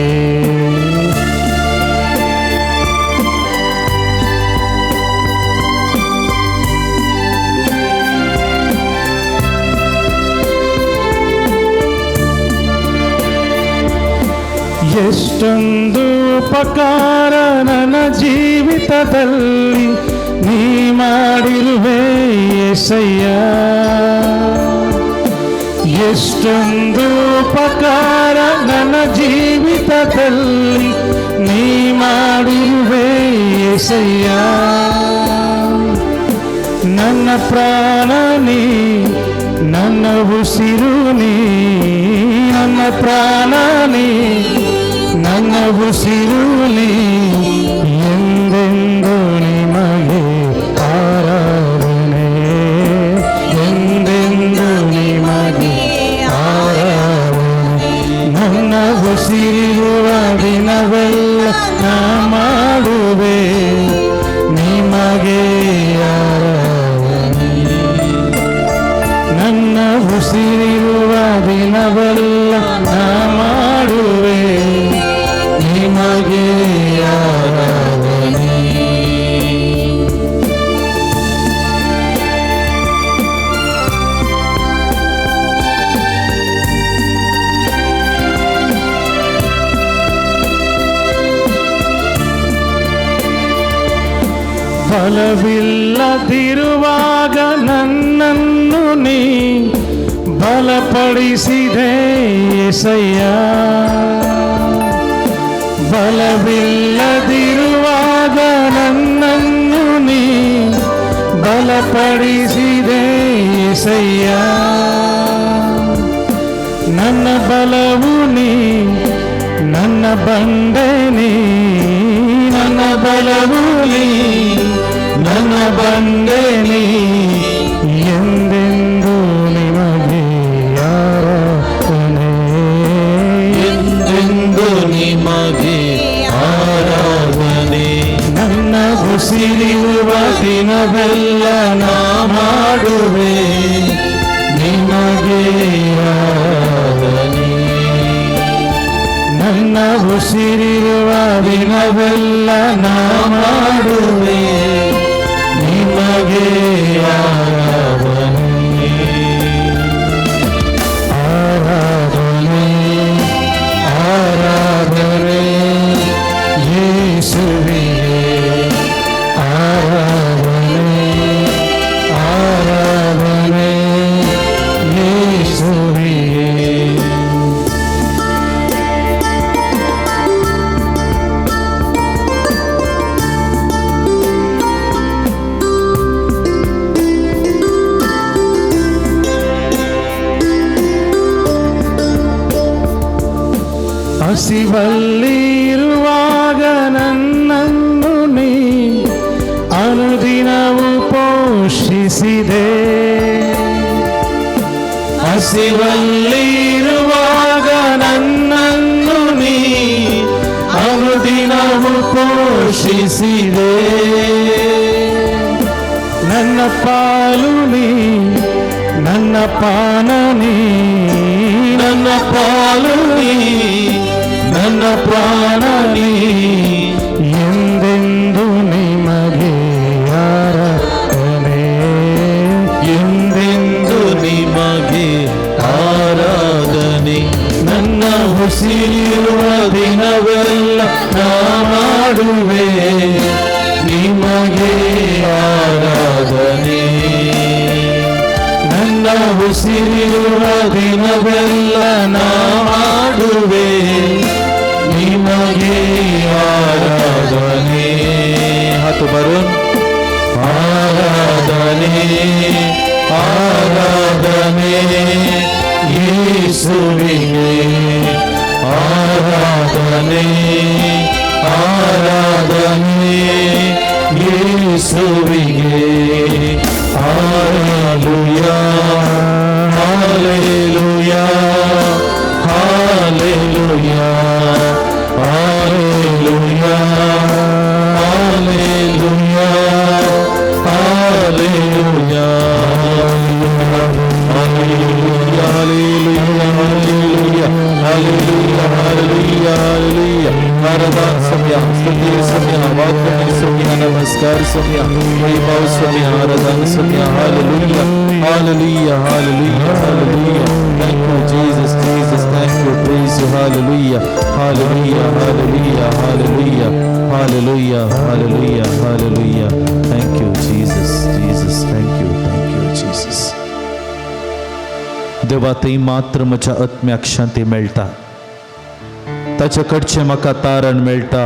ಎಷ್ಟೊಂದು ಉಪಕಾರ ನನ್ನ ಜೀವಿತದಲ್ಲಿ ನೀ ಮಾಡಿರುವೆ ಯೇಸಯ್ಯ. ಎಷ್ಟೊಂದು ಉಪಕಾರ ನನ್ನ ಜೀವಿತದಲ್ಲಿ ನೀ ಮಾಡಿರುವೆ ಯೇಸಯ್ಯ. ನನ್ನ ಪ್ರಾಣ ನೀ, ನನ್ನ ಉಸಿರು ನೀ, ನನ್ನ ಪ್ರಾಣ ನೀ, ನನ್ನ ಉಸಿರು ನೀ, ಎಂದೆಂದು ನಿಮಗೆ ಆರಾಧನೆ, ಎಂದೆಂದು ನಿಮಗೆ ಆರಾಧನೆ. ನನ್ನ ಉಸಿರಿರುವ ದಿನವೆಲ್ಲ ನಾ ಮಾಡುವೆ ನಿಮಗೆ ಆರಾಧನೆ. ನನ್ನ ಉಸಿರಿರುವ ದಿನವೆಲ್ಲ ನಾ ಮಾಡುವೆ ನಿಮಗೆ ಆರಾಧನೆ. ಬಲವಿಲ್ಲದಿರುವಾಗ ನನ್ನನ್ನು ನೀ ಬಲಪಡಿಸಿದೆ ಯೇಸಯ್ಯ. ಬಲವಿಲ್ಲದಿರುವಾಗ ನನ್ನನ್ನು ನೀ ಬಲಪಡಿಸಿದೆ ಯೇಸಯ್ಯ. ನನ್ನ ಬಲವು ನೀ, ನನ್ನ ಬಂಡೆ ನೀ, ನನ್ನ ಬಲವು ನೀ, ನನ್ನ ಬಂಡೆ ನೀ, ಎಂದೆಂದು ನಿಮಗೆ ಆರಾಧನೆ, ಎಂದೆಂದು ನಿಮಗೆ ಆರಾಧನೆ. ನನ್ನ ಉಸಿರಿರುವ ದಿನವೆಲ್ಲ ನಾ ಮಾಡುವೆ ನಿಮಗೆ ಆರಾಧನೆ. ನನ್ನ ಉಸಿರಿರುವ ದಿನವೆಲ್ಲ ನಾ ಮಾಡುವೆ ನಿಮಗೆ ಆರಾಧನೆ. ಆರಾಧನೆ ಆರಾಧನೆ ಯೇಸುವಿಗೆ, ಆರಾಧನೆ ಆರಾಧನೆ ಯೇಸುವಿಗೆ. ಹಸಿವಲ್ಲಿರುವಾಗ ನನ್ನನ್ನು ನೀ ಅನುದಿನವೂ ಪೋಷಿಸಿದೆ. ಹಸಿವಲ್ಲಿರುವಾಗ ನನ್ನನ್ನು ನೀ ಅನುದಿನವೂ ಪೋಷಿಸಿದೆ. ನನ್ನ ಪಾಲು ನೀ, ನನ್ನ ಪಾನ ನೀ, ನನ್ನ ಪಾಲು ನೀ, ನನ್ನ ಪ್ರಾಣ ನೀ, ಎಂದೆಂದು ನಿಮಗೆ ಆರಾಧನೆ, ಎಂದೆಂದು ನಿಮಗೆ ಆರಾಧನೆ. ನನ್ನ ಉಸಿರಿರುವ ದಿನವೆಲ್ಲ ನಾ ಮಾಡುವೆ ನಿಮಗೆ ಉಸಿರಿರುವ ದಿನವೆಲ್ಲ ನಾ ಮಾಡುವೆ ನಿಮಗೆ ಆರಾಧನೆ. हात उबारून ಆರಾಧನೆ ಆರಾಧನೆ ಯೇಸುವಿಗೆ, ಆರಾಧನೆ ಆರಾಧನೆ ಯೇಸುವಿಗೆ. Hallelujah hallelujah hallelujah hallelujah hallelujah hallelujah hallelujah hallelujah hallelujah hallelujah hallelujah. आराधना समय, स्तुति समय, वाक्य समय, नमस्कार समय, वैभव समय, आराधना समय. Hallelujah hallelujah hallelujah hallelujah. Thank you Jesus, Jesus thank you, praise you. Hallelujah hallelujah hallelujah hallelujah hallelujah hallelujah hallelujah. Thank you Jesus, Jesus thank you, thank you Jesus. देवा थंय मात्र म्हज्या आत्म्याक शांती मेळटा, ताचे कडचें म्हाका तारण मेळटा.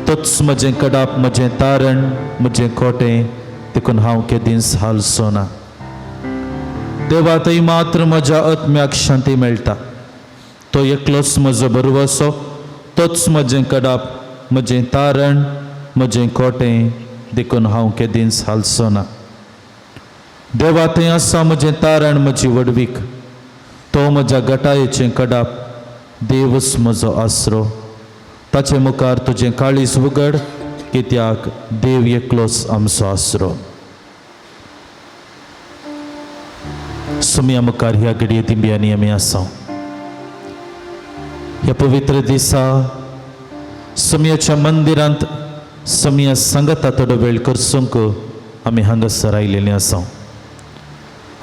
तोच म्हजें कडाप, म्हजें तारण, म्हजें कोटें, देखून हांव केदींच हालचो ना. देवा थंय मात्र म्हज्या आत्म्याक शांती मेळटा, तो एकलोच म्हजो भरवसो, तोच म्हजें कडाप, म्हजें तारण, म्हजें कोटें, देखून हांव केदींच हालचो ना. देवा थंय आसा म्हजें तारण, म्हजी व्हडवीक, तो म्हज्या गटायेचें कडाप, देवच म्हजो आसरो. ताचे मुखार तुजें काळीज उगड, कित्याक देव एकलोच आमचो आसरो. सुमया मुखार ह्या घडये दिंब्यांनी आमी आसा. ह्या पवित्र दिसा सुमयाच्या मंदिरांत सुमया सांगता थोडो वेळ करसूंक आमी हांगासर आयिल्लीं आसा.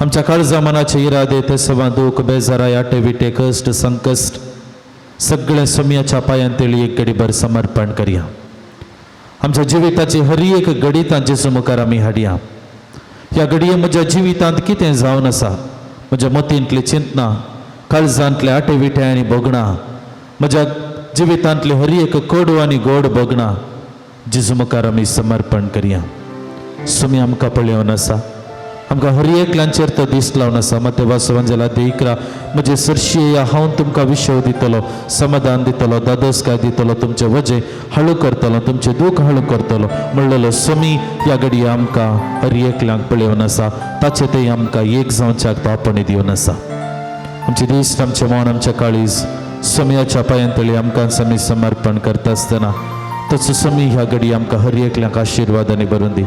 आमच्या काळजा मनाचे इरादे, ते सवां दूख, बेजाराय, आटे विटे, कश्ट, संकश्ट सगळें सुमयाच्या पांयां तेळी एक घडीभर समर्पण करया. आमच्या जिविताची हर एक घडितां जेजू मुखार आमी हाडया. ह्या घडये म्हज्या जिवितांत कितें जावन आसा, म्हज्या मतींतली चिंतना, काळजांतले आटे विटे आनी भोगणां, म्हज्या जिवितांतले हर एक कोडू आनी गोड भोगणां जेजू मुखार आमी समर्पण करया. सुमी आमकां पळोवन आसा, आमकां हर एकल्यांचेर तो दीस लावन आसा. मत्ते वासवांजेला देकरा म्हजे सरशी या हांव तुमकां विशव दितलो, समाधान दितलो, दादोसकाय दितलो, तुमचें वजें हळू करतलो, तुमचें दूख हळू करतलो म्हणलेलो सुमी ह्या घडये आमकां हर एकल्यांक पळोवन आसा. ताचे ते आमकां एक जावच्याक तो आपणे दिवन आसा. आमचे दीस, आमचें मन, आमचें काळीज सुमयाच्या पांयां तळी आमकां आमी समर्पण करता आसतना तसो सुमी ह्या घडये आमकां हर एकल्यांक आशिर्वादांनी भरून दी.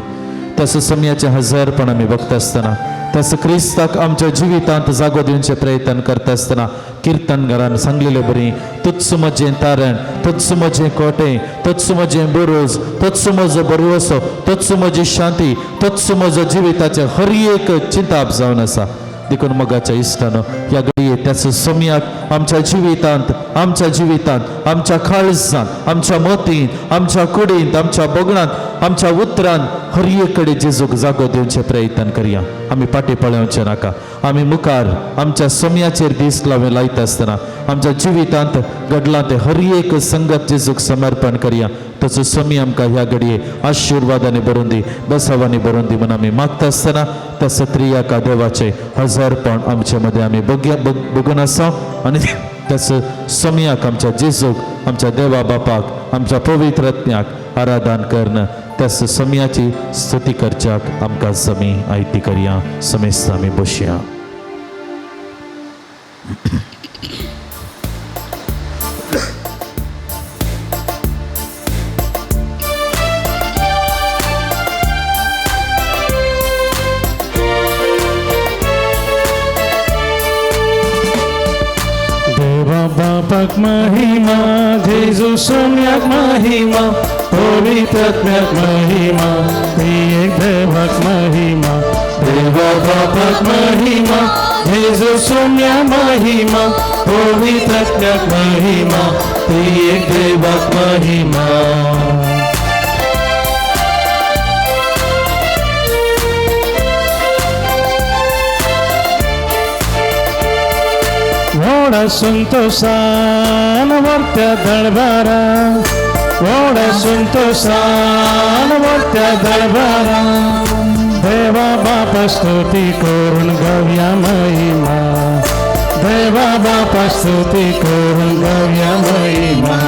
तसो समयाचें हजारपण आमी बघता आसतना, तसो क्रिस्ताक आमच्या जिवितांत जागो दिवचें प्रयत्न करता आसतना किर्तनकारान सांगलेले बरी, तूच म्हजें तारण, तूच म्हजें कोटें, तूच म्हजें बुरूज, तूच म्हजो भरवसो, तूच म्हजी शांती, तूच म्हजो जिविताचें हर एक चिंताप जावन आसा. देखून मोगाच्या इश्टानो ह्या घडये त्याच समयाक आमच्या जिवितांत, आमच्या जिवितांत, आमच्या काळजांत, आमच्या मतींत, आमच्या कुडींत, आमच्या भोगणांत, आमच्या उतरांत हर एक कडेन जेजूक जागो दिवचें प्रयत्न करया. आमी फाटीं पळोवचें नाका. आमी मुखार आमच्या समयाचेर दीस लावे लायता आसतना आमच्या जिवितांत घडलां तें हर एक संगत जेजूक समर्पण करया. तसो समी आमकां ह्या घडये आशिर्वादांनी भरून दी, बसावांनी भरून दी म्हूण आमी मागता आसतना त्या सत्रियाका देवाचें हजारपण आमचे मदें आमी बघून आसा. आनी त्याच समयाक आमच्या जेजूक, आमच्या देवा बापाक, आमच्या पवित्र आत्म्याक आराधन करून त्याच समयाची स्तुती करच्याक आमकां समी आयती करया. समेस्त आमी बसया. देवा बापाक महिमा, जेजू सोम्याक महिमा, पवित्रात्म्याक महिमा, एक देवाक महिमा. देवा बापाक महिमा, जेजू सोम्या महिमा, पवित्रात्म्याक महिमा, एक देवाक महिमा. व्हडा संतोशान व्हरत्या दरबारा, व्हडा संतोशान व्हरत्या दरबारा. देवा बापा स्तुती करून गावया महिमा, देवा बापा स्तुती करून गावया महिमा.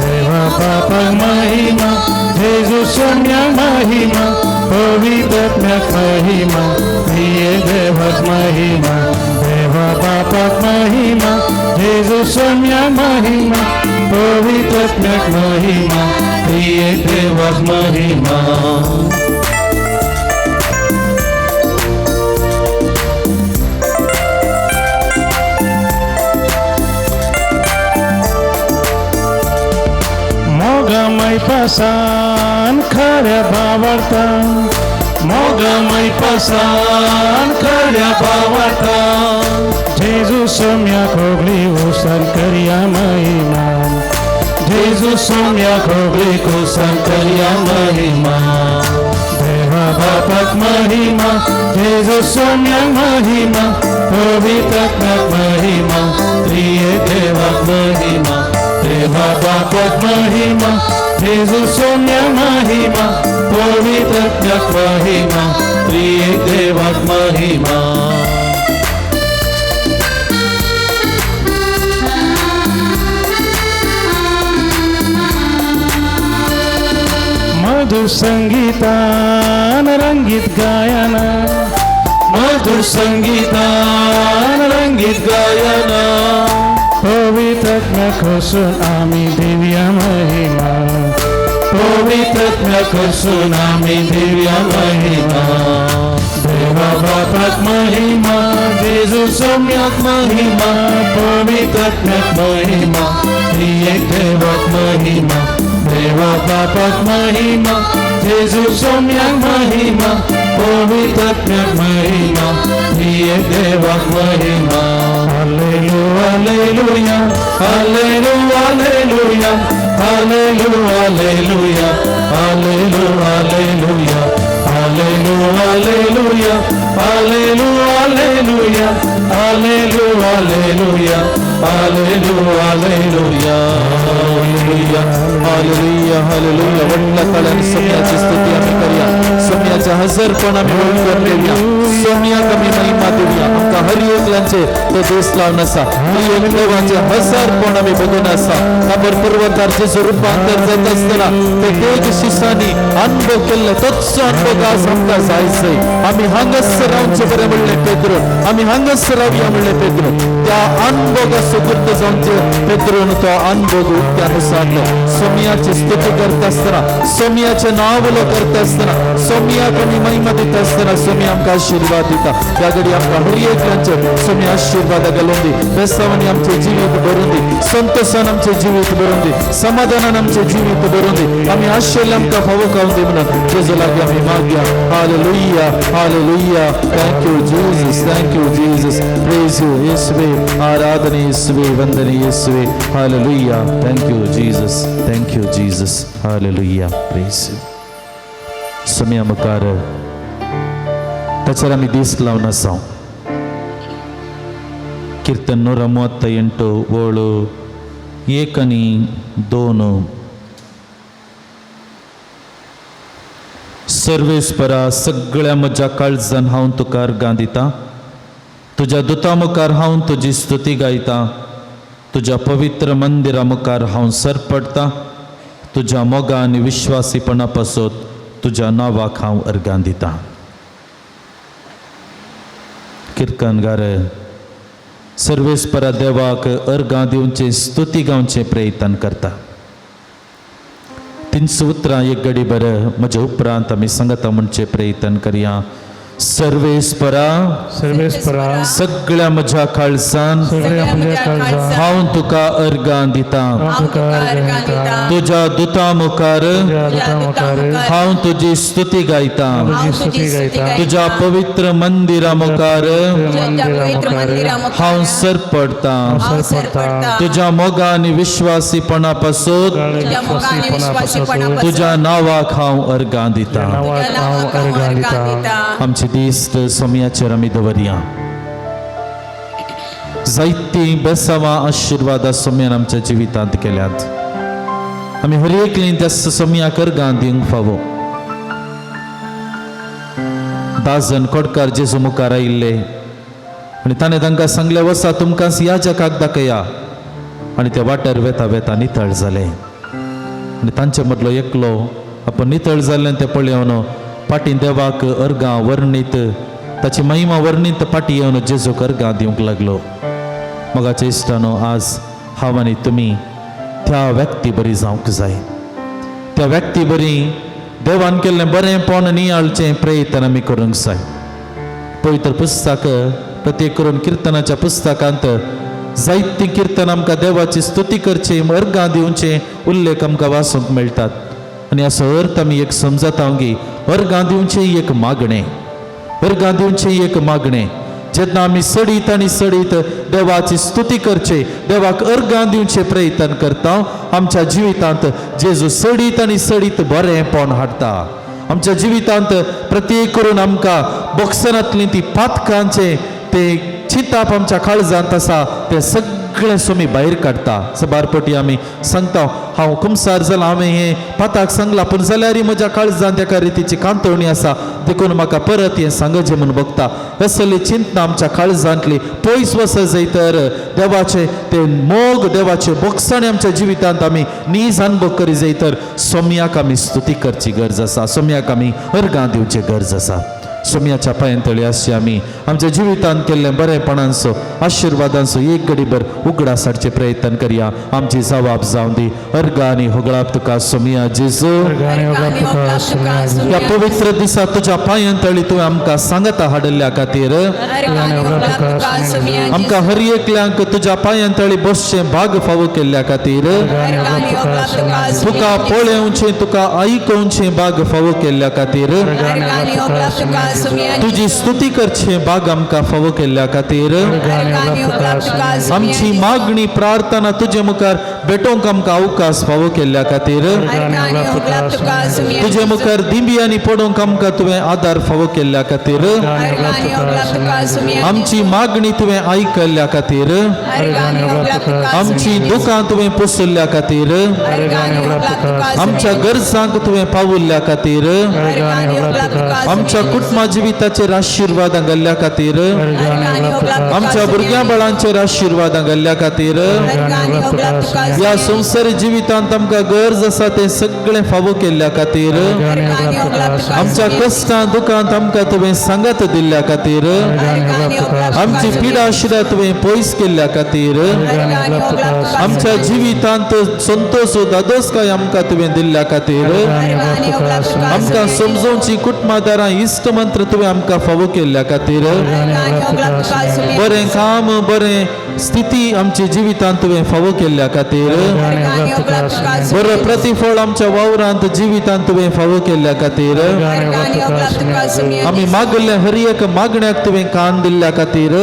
देवा बापा महिमा, जेजू सोम्या महिमा, पवित्रात्म्याक महिमा, प्रिय देवाक महिमा. देवा बापाक महिमा, जेजू सोम्या महिमा, पवित्रात्म्याक महिमा, प्रिय देवाक महिमा. मोगामय पासान खऱ्या भावार्थान, मोगामय पासान खऱ्या भावार्थान, जेजू सोम्या खोगली उसान करया महिमा, जेजू सोम्या खोगली कुसान करया महिमा. देवा बापाक महिमा, जेजू सोम्या महिमा, पवित्रात्म्याक महिमा, प्रिय देवाक महिमा. देवा बापाक महिमा, जेजू सोम्या महिमा, पवित्रात्म्याक महिमा, प्रिय देवाक महिमा. मधुर संगीतान रंगीत गायन, मधुर संगीतान रंगीत गायन, पवित्रात्म्याक खोसून आमी दिव्या महिमा, पवित्रात्म्याक खोसून आमी दिव्या महिमा. देवा बापाक महिमा, जेजू सोम्याक महिमा, पवित्रात्म्याक महिमा, प्रिय देवाक महिमा. देवा बापाक महिमा, जेजू सोम्याक महिमा, पवित्रात्म्याक महिमा, प्रिय देवाक महिमा. Hallelujah, hallelujah, hallelujah, hallelujah, hallelujah, hallelujah, hallelujah, hallelujah, hallelujah, hallelujah, hallelujah, hallelujah, hallelujah, hallelujah. व्हडल्या ताळ्यान सोम्याची स्तुती आमी करया, सोम्याचे हजरपण आमी वळखून घेवया, सोम्याक आमी महिमा दिवया. आमकां हर एकल्याचे तो दीस लावन आसा, हर देवाचे हजरपण आमी बघून आसा. खबर पर्वतार जेजू रुपांतर जाता आसतना ते देग शिसांनी अनुभव केल्ले तोच अनुभव आज आमकां जाय जय. आमी हांगासर रावचे बरें म्हणलें पेद्रो, आमी हांगासर रावया म्हणलें पेद्रो. त्या अनुभवाचो गुर्त जावचे पेद्रोन तो अनुभव उक्त्यान सांगलो. सोम्याची स्तुती करता आसतना, सोम्याचें नांव उलो करता आसतना, सोम्याक आमी महिमा दिता आसतना सोम्या आमकां आशिर्वाद दिता. ह्या घडी आमकां हर एकल्याचे सोम्या आशिर्वादा घालून दी, बेसावांनी आमचें जिवीत भरून दी, संतोशान आमचें जिवीत भरून दी, समाधानान आमचें जिवीत भरून दी. आमी आशिल्ले आमकां फावो खावन दी म्हणून जेजू लागीं आमी मागया. Hallelujah, hallelujah. Thank you Jesus, thank you Jesus. Praise you येसुवे, आराधने येसुवे, वंदने येसुवे. Hallelujah. Thank you Jesus, thank you Jesus. Hallelujah. Praise you. Saumya मुखार ताचेर आमी दीस लावन आसा. कीर्तन 138 ओळ 1 आनी 2. सर्वेस्परा सगळ्या म्हज्या काळजान हांव तुका अर्गां दिता, तुज्या दुता मुखार हांव तुजी स्तुती गायता, तुज्या पवित्र मंदिरा मुखार हांव सर पडटा, तुज्या मोगा आनी विश्वासीपणा पासत तुज्या नांवाक हांव अर्गां दिता. किर्तनगार सर्वेस्परा देवाक अर्गां दिवचें, स्तुती गावचें प्रयत्न करता. 3 उतरां एक घडी बरें म्हज्या उपरांत आमी सांगता म्हणचें प्रयत्न करया. सर्वेस्परा, सर्वेस्परा, सगळ्या म्हज्या काळजान सगळ्या म्हज्या काळजान हांव तुका अर्गां दिता, हांव तुका अर्गां दिता, तुज्या दुता मुखार तुज्या दुता मुखार हांव तुजी स्तुती गायता, तुजी स्तुती गायता, तुज्या पवित्र मंदिरा मुखार मंदिरा मुखार हांव सर पडटा, सर पडटा, तुज्या मोगा आनी विश्वासीपणा पासून तुज्या नांवाक हांव अर्गां दिता. नांवाक हांव अर्गां दिता. आमची दिस्त सोम्याचेर आमी दवरया. जायतीं बेसावां आशिर्वादां सोम्यान आमच्या जिवितांत केल्यात. आमी हर एकलीं त्या सोम्याक अर्गां दिवंक फावो. 10 जण कोटकार जेजू मुखार आयिल्ले आनी ताणें तांकां सांगलें, वसा तुमकां याजकाक दाखया. आनी ते वाटेर वेता वेता नितळ जाले. आनी तांचे मदलो एकलो आपण नितळ जाल्लें तें पळोवन फाटीं देवाक अर्गां वर्णीत ताची महिमा वर्णीत फाटीं येवन जेजूक अर्गां दिवंक लागलो. मोगाच्या इश्टानो, आज हांव आनी तुमी त्या व्यक्ती बरी जावंक जाय. त्या व्यक्ती बरी देवान केल्लें बरेंपण नियाळचें प्रयत्न आमी करूंक जाय. पवित्र पुस्तक प्रत्येक करून किर्तनाच्या पुस्तकांत जायतीं किर्तन आमकां देवाची स्तुती करची, अर्गां दिवचें उल्लेख आमकां वाचूंक मेळटात. आनी असो अर्थ आमी एक समजता की अर्गां दिवचें एक मागणें, अर्गां दिवचें एक मागणें. जेन्ना आमी सडीत आनी सडीत देवाची स्तुती करचे, देवाक अर्गां दिवचें प्रयत्न करता, आमच्या जिवितांत जेजू सडीत आनी सडीत बरेंपण हाडटा. आमच्या जिवितांत प्रत्येक करून आमकां बोक्सनांतलीं ती पातकांचें ते चिंताप आमच्या काळजांत आसा तें सगळें सोमी भायर काडटा. सबारपटी आमी सांगता, हांव कुमसार जाला, हांवें हें पाताक सांगलां, पूण जाल्यारय म्हज्या काळजांत एका रितीची कांतवणी आसा, देखून म्हाका परत हें सांगचें म्हूण बगता. असली चिंतना आमच्या काळजांतली पयस वचत जाय तर देवाचें ते मोग, देवाचे बोगसाणे आमच्या जिवितांत आमी नीज अनुभव करी जाय तर सोम्याक आमी स्तुती करची गरज आसा, सोम्याक आमी अर्गां दिवची गरज आसा. सोम्याच्या पांयांतळी आसची आमी आमच्या जिवितांत केल्लें बरेपणांचो आशिर्वादांचो एक घडीभर उगडास हाडचे प्रयत्न करया. आमची जबाब जावं दी. अर्गां आनी होगळाप तुका सोम्या जेजू. ह्या पवित्र दिसा तुज्या पांयांतळी तुवें आमकां सांगता हाडिल्ल्या खातीर, आमकां हर एकल्यांक तुज्या पांयांतळी बसचें भाग फावो केल्ल्या खातीर, तुका पळोवचें तुका आयकोवचें भाग फावो केल्ल्या खातीर, तुजी स्तुती करचें भाग आमकां फावो केल्ल्या खातीर, आमची मागणी प्रार्थना तुजे मुखार भेटोवंक आमकां अवकाश फावो केल्ल्या खातीर, तुजे मुखार दिंबी आनी पडोवंक आमकां तुवें आदार फावो केल्ल्या खातीर, आमची मागणी तुवें आयकल्ल्या खातीर, आमची दुकां तुवें पुसल्ल्या खातीर, आमच्या गरजांक तुवें पावल्ल्या खातीर, आमच्या कुटुंबा जिविताचेर आशिर्वादां घाल्ल्या खातीर, आमच्या भुरग्यां बाळांचेर आशिर्वादां घाल्ल्या खातीर, ह्या संवसारी जिवितांत आमकां गरज आसा तें सगळें फावो केल्ल्या खातीर, आमच्या कश्टां दुखांत आमकां तुवें सांगात दिल्ल्या खातीर, आमची पिडा आशिरा तुवें पयस केल्ल्या खातीर, आमच्या जिवितांत संतोष दादोसकाय आमकां तुवें दिल्ल्या खातीर, आमकां समजोवची कुटुंबादारां इश्ट मंत्र तुवें आमकां फावो केल्ल्या खातीर, बरें काम बरें स्थिती आमच्या जिवितांत तुवें फावो केल्ल्या खातीर, बरें प्रतिफळ आमच्या वावरांत जिवितांत तुवें फावो केल्ल्या खातीर, आमी मागल्ल्या हर एक मागण्याक तुवें कान दिल्ल्या खातीर,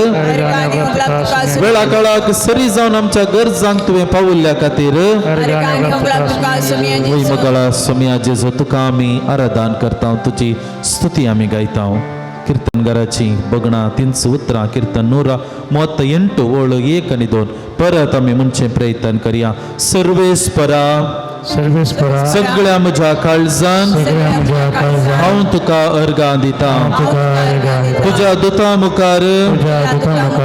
वेळा काळाक सरी जावन आमच्या गरजांक तुवें पावल्ल्या खातीर, मोगाळा सोम्या जेजू तुका आमी आराधन करता, तुजी स्तुती आमी गायता. कीर्तनगाराची बगणां 3 उतरां कीर्तन 138 ओळ 1 आनी 2 परत आमी म्हणचें प्रयत्न करया. सर्वेस्परा, सर्वेस्परा, सगळ्या म्हज्या काळजान हांव तुका अर्गां दिता, तुज्या दुता मुखार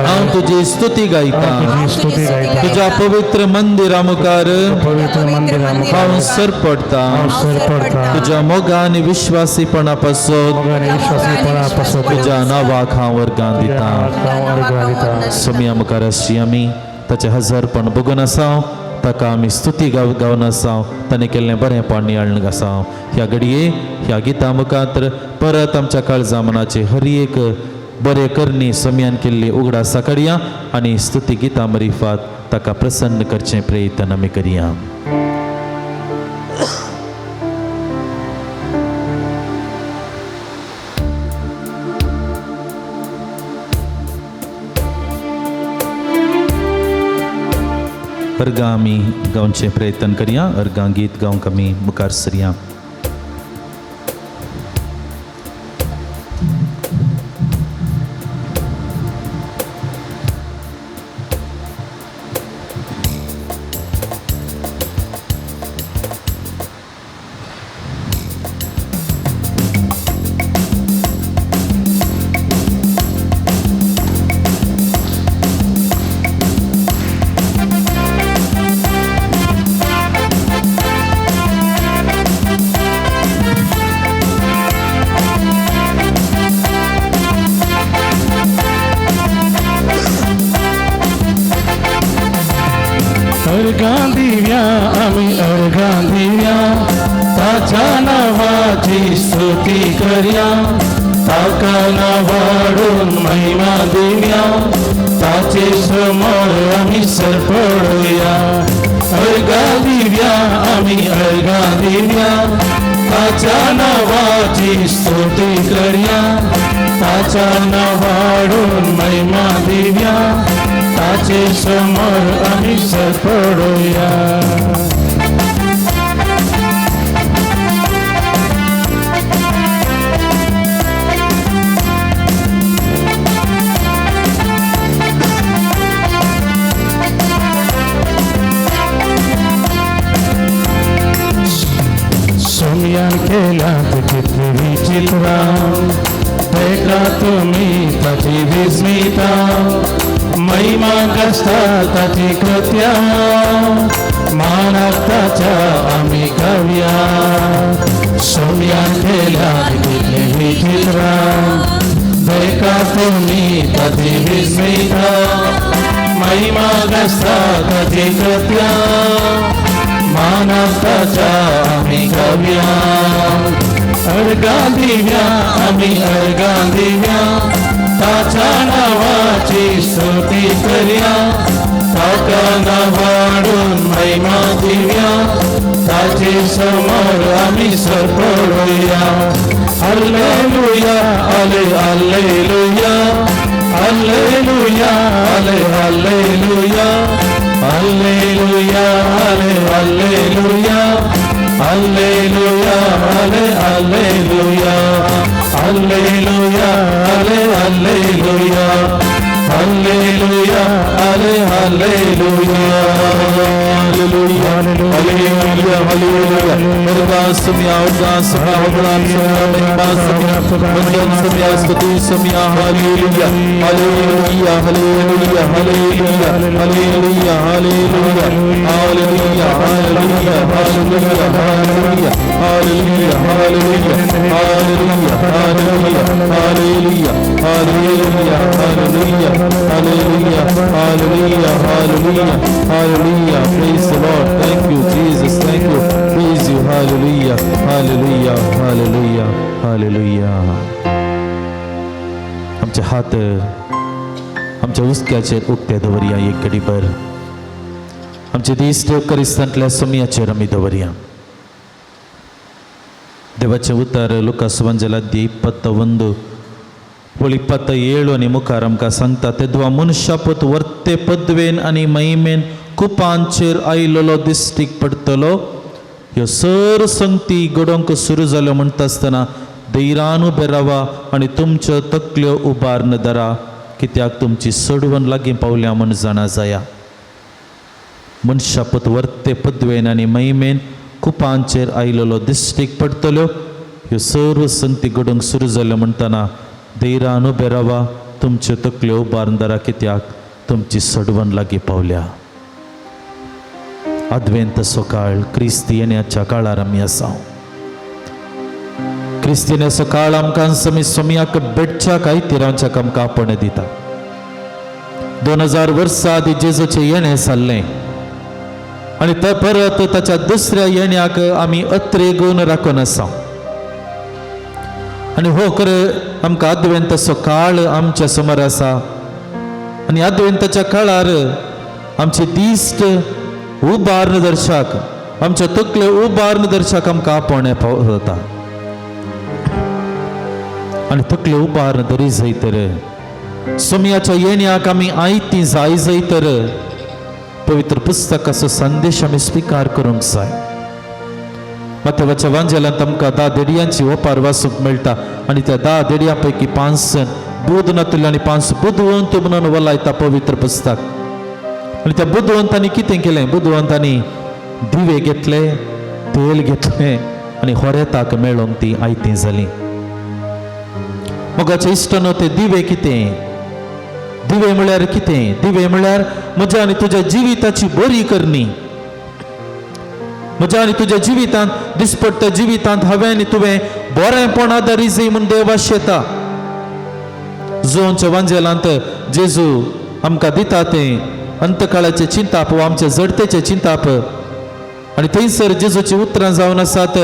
हांव तुजी स्तुती गायता, तुज्या पवित्र मंदिरा मुखार हांव सरपडटा, तुज्या मोगा आनी विश्वासीपणा पासून तुज्या नांवाक हांव अर्गां दिता. सोम्या मुखार आसची आमी ताचें हजारपण बगून आसा, ताका आमी स्तुती गावन आसा, ताणें केल्लें बरेंपण नियाळून आसा. ह्या घडये ह्या गिता मुखार परत आमच्या काळजा मनाचे हर एक बरे करणी सम्यान केल्ली उगडासा काडया आनी स्तुती गितां मरिफात ताका प्रसन्न करचें प्रयत्न आमी करया. अर्गां आमी गावचें प्रयत्न करया. अर्गां गीत गावंक आमी मुखार सरया. अर्घां दिव्या आमी अर्घां दिव्या ताच्या नांवाची स्तुती करया ताका नांवाडून महिमा दिव्या ताचे समोर आमी सरपळुया अर्घां दिव्या आमी अर्घां दिव्या ताच्या नांवाची स्तुती करया ताच्या नांवाडून महिमा दिव्या ताचे समोर आमी सरपळुया. सोम्यान केल्यात कितली विचित्रां तेका तुमी ताची विस्मिता महिमा गाजता ताची कृत्या मानाक ताच्या आमी गावया. सोम्यान केल्यात कितली विचित्रां तेका तुमी ताची विस्मिता महिमा गाजता ताची कृत्या मानाक ताच्या आमी गावया. अर्घां दिव्या आमी अर्घां दिव्या ताच्या नांवाची स्तुती करया ताका नांवाडून महिमा दिव्या ताचे समोर आमी सरपळुया. हल्लेलुया आले हल्लेलुया हल्लेलुया आले हल्लेलुया हल्लेलुया आले हल्लेलुया हल्लेलुया आले हल्लेलुया हल्लेलुया आले हल्लेलुया हल्लेलुया आले हल्लेलुया. Hallelujah hallelujah hallelujah. अरदास सुमिया अरदास सुमिया वरदान सुमिया महिमा सुमिया वंदन सुमिया स्तुति सुमिया. Hallelujah hallelujah hallelujah hallelujah hallelujah hallelujah hallelujah hallelujah hallelujah hallelujah hallelujah hallelujah hallelujah hallelujah hallelujah hallelujah hallelujah hallelujah hallelujah hallelujah. Praise the Lord. Thank you, Jesus. Thank you. Praise you. Hallelujah. Hallelujah. Hallelujah. Hallelujah. आमचे हात आमच्या हुस्क्याचेर उक्ते दवरया एक घडीभर. आमचे दीस क्रिस्तांतल्या सोमयाचेर आमी दवरया. देवाचें उतर लुकास वंजेला 21 वळ 27 आनी मुखार आमकां सांगता तेदवा मनशापत वर्ते पदवेन आनी महिमेन कुपांचेर आयलेलो दिश्टीक पडटलो. ह्यो सर संगती घडोवंक सुरू जाल्यो म्हणटा आसतना धैर्यान उबे रावा आनी तुमच्यो तकल्यो उबारून धरा कित्याक तुमची सोडवण लागीं पावल्या म्हूण जाणा जाया. मनशापत वर्ते पदवेन आनी महिमेन कुपांचेर आयलेलो दिश्टीक पडटल्यो. ह्यो सर्व संगती घडोवंक सुरू जाल्यो म्हणटना धैर्यान उबे रावा तुमच्यो तकल्यो उबारून धरा कित्याक तुमची सोडवण लागीं पावल्या. आदवेंत काळ क्रिस्ती येण्याच्या काळार आमी आसा. क्रिस्ती येण्याचो काळ आमकां समी सोमयाक भेटच्याक आयती रावच्याक आमकां आपोवणें दिता. 2000 वर्सां आदीं जेजूचें येणें जाल्लें आनी ते परत ताच्या दुसऱ्या येण्याक आमी अत्रेगून राखून आसा. आनी हो खरें आमकां आदवेंताचो काळ आमच्या समोर आसा आनी आदवेंताच्या काळार आमची दिश्ट उबारून दर्शाक आमच्या तकले उबारून दर्शाक आमकां आपोवणें पावता. आनी तकले उबारून दरी जाय तर सोमयाच्या येण्याक आमी आयती जाय जाय तर पवित्र पुस्तकाचो संदेश आमी स्विकार करूंक जाय. माथेवाच्या वांजेलांत आमकां 10 देडयांची ओपार वाचूंक मेळटा आनी त्या 10 देडयां पैकी 5 बुद नातुल्ले आनी 5 बुदवंत म्हणून वलायता पवित्र पुस्तक. आनी त्या बुदवंतांनी कितें केलें? बुदवंतांनी दिवे घेतले, तेल घेतलें आनी होरेताक मेळोंक ती आयती जाली. मोगाच्या इश्टानो ते दिवे कितें? दिवे म्हळ्यार कितें? दिवे म्हळ्यार म्हज्या आनी तुज्या जिविताची बरी करणी. म्हज्या आनी तुज्या जिवितांत दिसपट्ट्या जिवितांत हांवें आनी तुवें बरेंपण आदारी जाय म्हूण देव आशेता. जोनच्या वांजेलांत जेजू आमकां दिता तें अंतकाळाचें चिंताप वा आमचे जडतेचें चिंताप. आनी थंयसर जेजूची उतरां जावन आसात,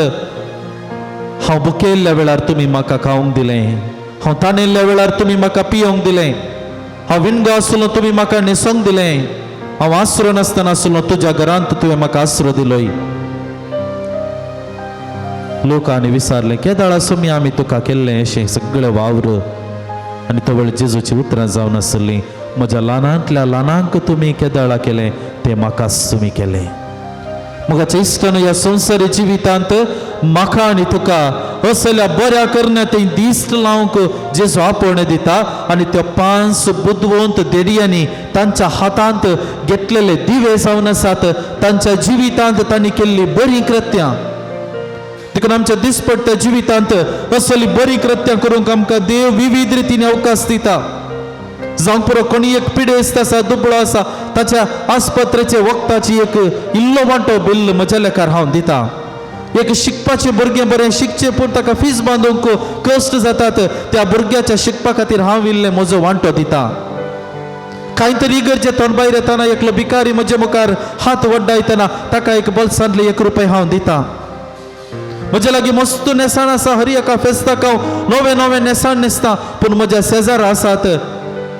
हांव भुकेल्ल्या वेळार तुमी म्हाका खावंक दिलें, हांव ताणेल्ल्या वेळार तुमी म्हाका पियोंक दिलें, हांव विणगो आसलो तुमी म्हाका न्हेसोंक दिलें, हांव आसरो नासतना आसलो तुज्या घरांत तुवें म्हाका आसरो दिलोय. लोकांनी विचारलें, केदाळा सुमी आमी तुका केल्लें अशें सगळें वावर? आनी तो वेळ जेजूची उतरां जावन आसलीं, म्हज्या ल्हानांतल्या ल्हानांक तुमी केदाळा केलें तें म्हाकाच तुमी केलें. म्हज्या इश्टान, ह्या संवसारी जिवितांत म्हाका आनी तुका असल्या बऱ्या करण्या थंय दिश्ट लावंक जेजू आपोवणें दिता. आनी त्या 5 बुदवंत देडयांनी तांच्या हातांत घेतलेले दिवे जावन आसात तांच्या जिवितांत तांणी केल्ली बरीं कृत्यां. देखून आमच्या दिसपट्ट्या जिवितांत असली बरी कृत्यां करूंक आमकां देव विविध रितीन अवकाश दिता. जावंक पुरो कोणी एक पिडेस्त आसा, दुबळो आसा, ताच्या आस्पत्रेचे वखदाची एक इल्लो वांटो बिल्ल म्हज्या लेखार हांव दिता. एक शिकपाचें भुरगें बरें शिकचें पूण ताका फीज बांदूंक कश्ट जातात, त्या भुरग्याच्या शिकपा खातीर हांव इल्लें म्हजो वांटो दिता. कांय तरी इगर्जे तोंड भायर येतना एकलो भिकारी म्हजे मुखार हात वड्डायतना ताका एक बोल्सांतले 1 रुपये हांव दिता. म्हजे लागीं मस्त न्हेसाण आसा, हर एका फेस्ताक हांव नवें नवें न्हेसाण न्हेसता, पूण म्हज्या शेजारा आसात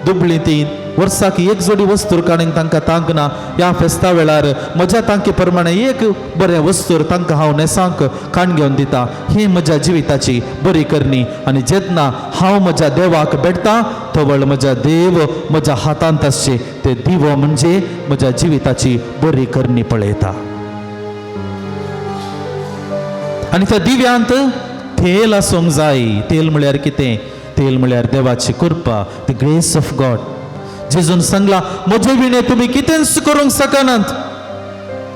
दुबळीं ती वर्साक 1 जोडी वस्तूर काडूंक तांकां तांक ना. ह्या फेस्ता वेळार म्हज्या तांकी प्रमाणे एक बरें वस्तूर तांकां हांव न्हेसांक काण घेवन दिता. ही म्हज्या जिविताची बरी करणी. आनी जेन्ना हांव म्हज्या देवाक भेटता तवळ म्हज्या देव म्हज्या हातांत आसचे ते दिवो म्हणजे म्हज्या जिविताची बरी करणी पळयता. आनी त्या दिव्यांत तेल आसूंक जाय. तेल म्हळ्यार कितें? तेल म्हळ्यार देवाची कृपा, the grace of God. जेजून सांगला, म्हजे विणे तुमी कितेंच करूंक शकनात,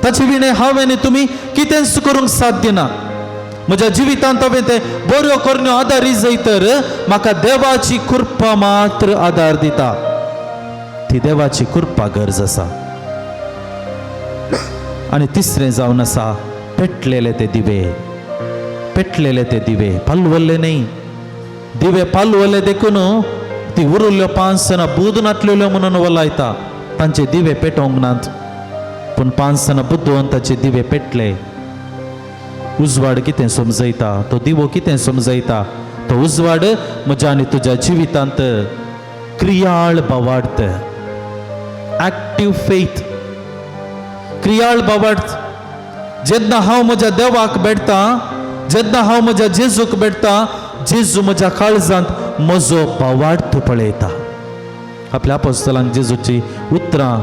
ताचे विणे हांवें आनी तुमी कितेंच करूंक साध्य ना. म्हज्या जिवितांत हांवें ते बऱ्यो करण्यो आदारी जाय तर म्हाका देवाची कृपा मात्र आदार दिता. ती देवाची कृपा गरज आसा. आनी तिसरें जावन आसा पेटलेले ते दिवे. पेटलेले ते दिवे पालवल्ले न्हय, दिवे पालवल्ले देखून ती उरिल्ल्यो 5 जाणां बुद नातलेल्यो म्हणून वलायता, तांचे दिवे पेटोवंक नात. पूण 5 जाणां बुदवंताचे दिवे पेटले. उजवाड कितें समजयता? तो दिवो कितें समजयता? तो उजवाड म्हज्या आनी तुज्या जिवितांत क्रियाळ भावार्थ, एक्टीव फेथ, क्रियाळ भावार्थ. जेन्ना हांव म्हज्या देवाक भेटता, जेन्ना हांव म्हज्या जेजूक भेटता, जेजू म्हज्या काळजांत म्हजो भावार्थ पळयता. आपल्या आपोस्तलांक जेजूची उतरां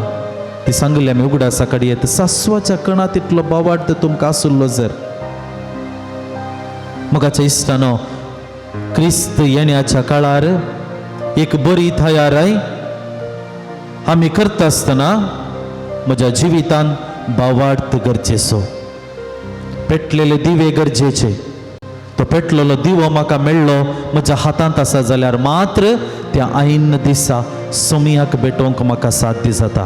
ती सांगली आमी उगडासा काडयेत, सासवाच्या कणा तितलो भावार्थ तुमकां आसुल्लो जर. मोगाच्या इश्टानो, क्रिस्त येण्याच्या काळार एक बरी तयाराय आमी करता आसतना म्हज्या जिवितांत भावार्थ गरजेचो, पेटलेले दिवे गरजेचे. तो पेटलेलो दिवो म्हाका मेळ्ळो म्हज्या हातांत आसा जाल्यार मात्र त्या ऐन दिसा सोमयाक भेटोवंक म्हाका साध्य जाता.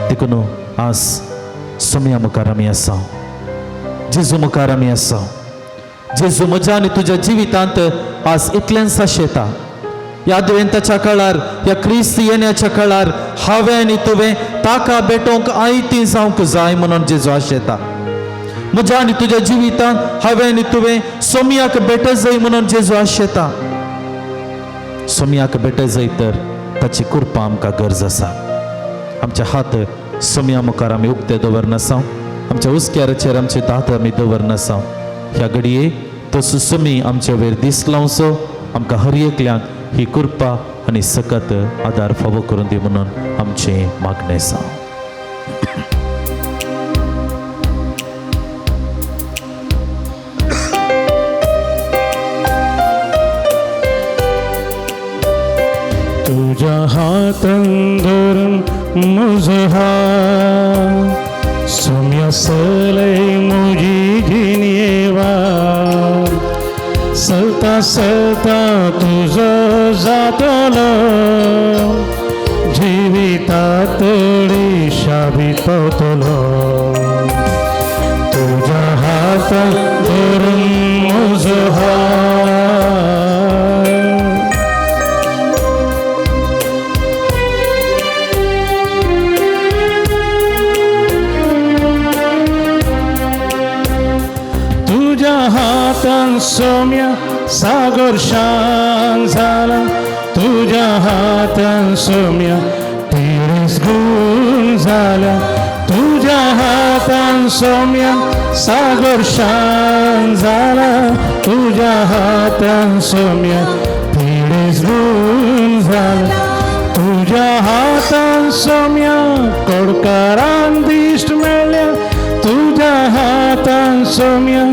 देखून आज सोमया मुखार आमी आसा, जेजू मुखार आमी आसा. जेजू म्हज्या आनी तुज्या जिवितांत आज इतलेंच आशेता. ह्या दुयेंताच्या काळार, ह्या क्रिस्त येण्याच्या काळार हांवें आनी तुवें ताका भेटोवंक आयती जावंक जाय म्हणून जेजू आशेता. म्हज्या आनी तुज्या जिवितांत हांवें आनी तुवें सोमयाक भेट जाय म्हणून जेजू आशेता. सोमयाक भेट जाय तर ताची कृपा आमकां गरज आसा. आमचे हात सोमया मुखार आमी उक्ते दवरनासा, आमच्या हुस्क्याचेर आमचे दांत आमी दवरनासा. ह्या घडये तसो सोमी आमचे वयर दीस लावचो, आमकां हर एकल्याक ही कृपा आनी सकत आदार फावो करून दी म्हणून आमचें मागणें आसा. तुझ्या हातान धरून म्हजो हात सोम्या सलय म्हजी जिणेवा, चलता चलता तुजो जातलो जिवितातडी शाबीत पावतलो. तुझ्या हातान धरून म्हजो हात. सोम्या सागर शांत जाला, तुज्या हातान सोम्या तिळीस गुण जाला, तुज्या हातान सोम्या सागर शांत जाला, तुज्या हातान सोम्या तिळीस गुण जाला, तुज्या हातान सोम्या कोडकारान दिश्ट मेळ्ळ्या, तुज्या हातान सोम्या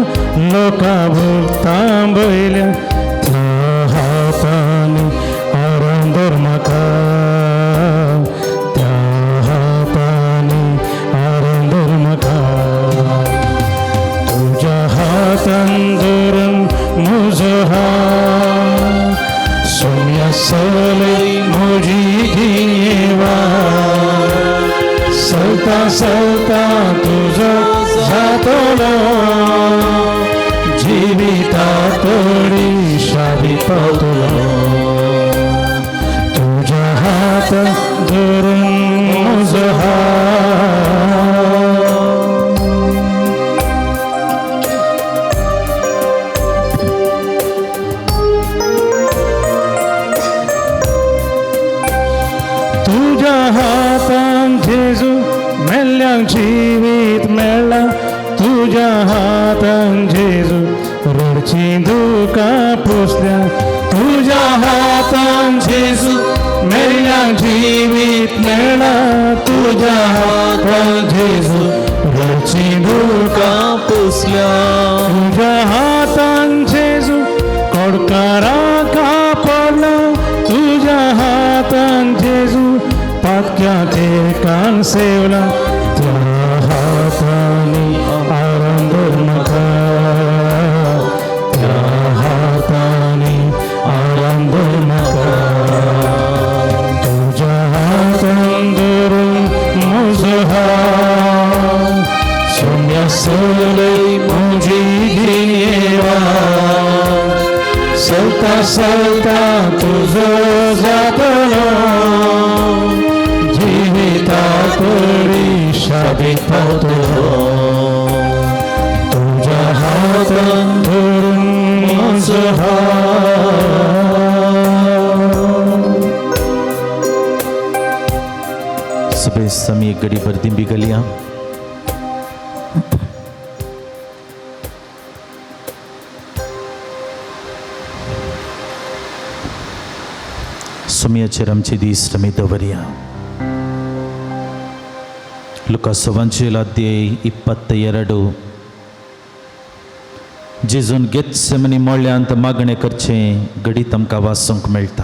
लोकां भुगतां बयल्या, त्या हातांनी आराम दवर म्हाका, त्या हातांनी आराम दवर म्हाका, तुज्या हातान धरून म्हजो हात सोम्या सलय म्हजी जिवा, सलता सलता तुजो जातलो जिविता तडी शाबी पावतलो, तुज्या हातान धरून म्हजो हात. तुज्या हातान जेजू मेल्ल्यांक जिवीत मेळ्ळां, तुज्या हातान जेजू रडचीं दुकां पुसल्या, तुज्या हातान जेजू मेल्ल्यांक जिवीत मेळ्ळां, तुज्या हातान जेजू रडचीं दुकां पुसल्या, तुज्या हातान जेजू कोडकारां कापडला, तुज्या हातान जेजू पातक्याचेर कान सेवला, त्या हातांनी आराम दवर म्हाका, त्या हातांनी आराम दवर म्हाका, तुज्या हातान धरून म्हजो हात सोम्या सलय म्हजी जिवा, सलता सलता तुजो जातलो जिविता तडी शाबीत पावतलो, तुज्या हातान धरून म्हजो हात. सुबह आमी एक घडी भर दिंबी घालया. सुमयाचेर आमचे दीस आमी दवरया. लुका सुवांचेल अध्याय 22 जेजून गेत्सेमनी मळ्यांत मागणें करचें घडीत आमकां वाचूंक मेळटा.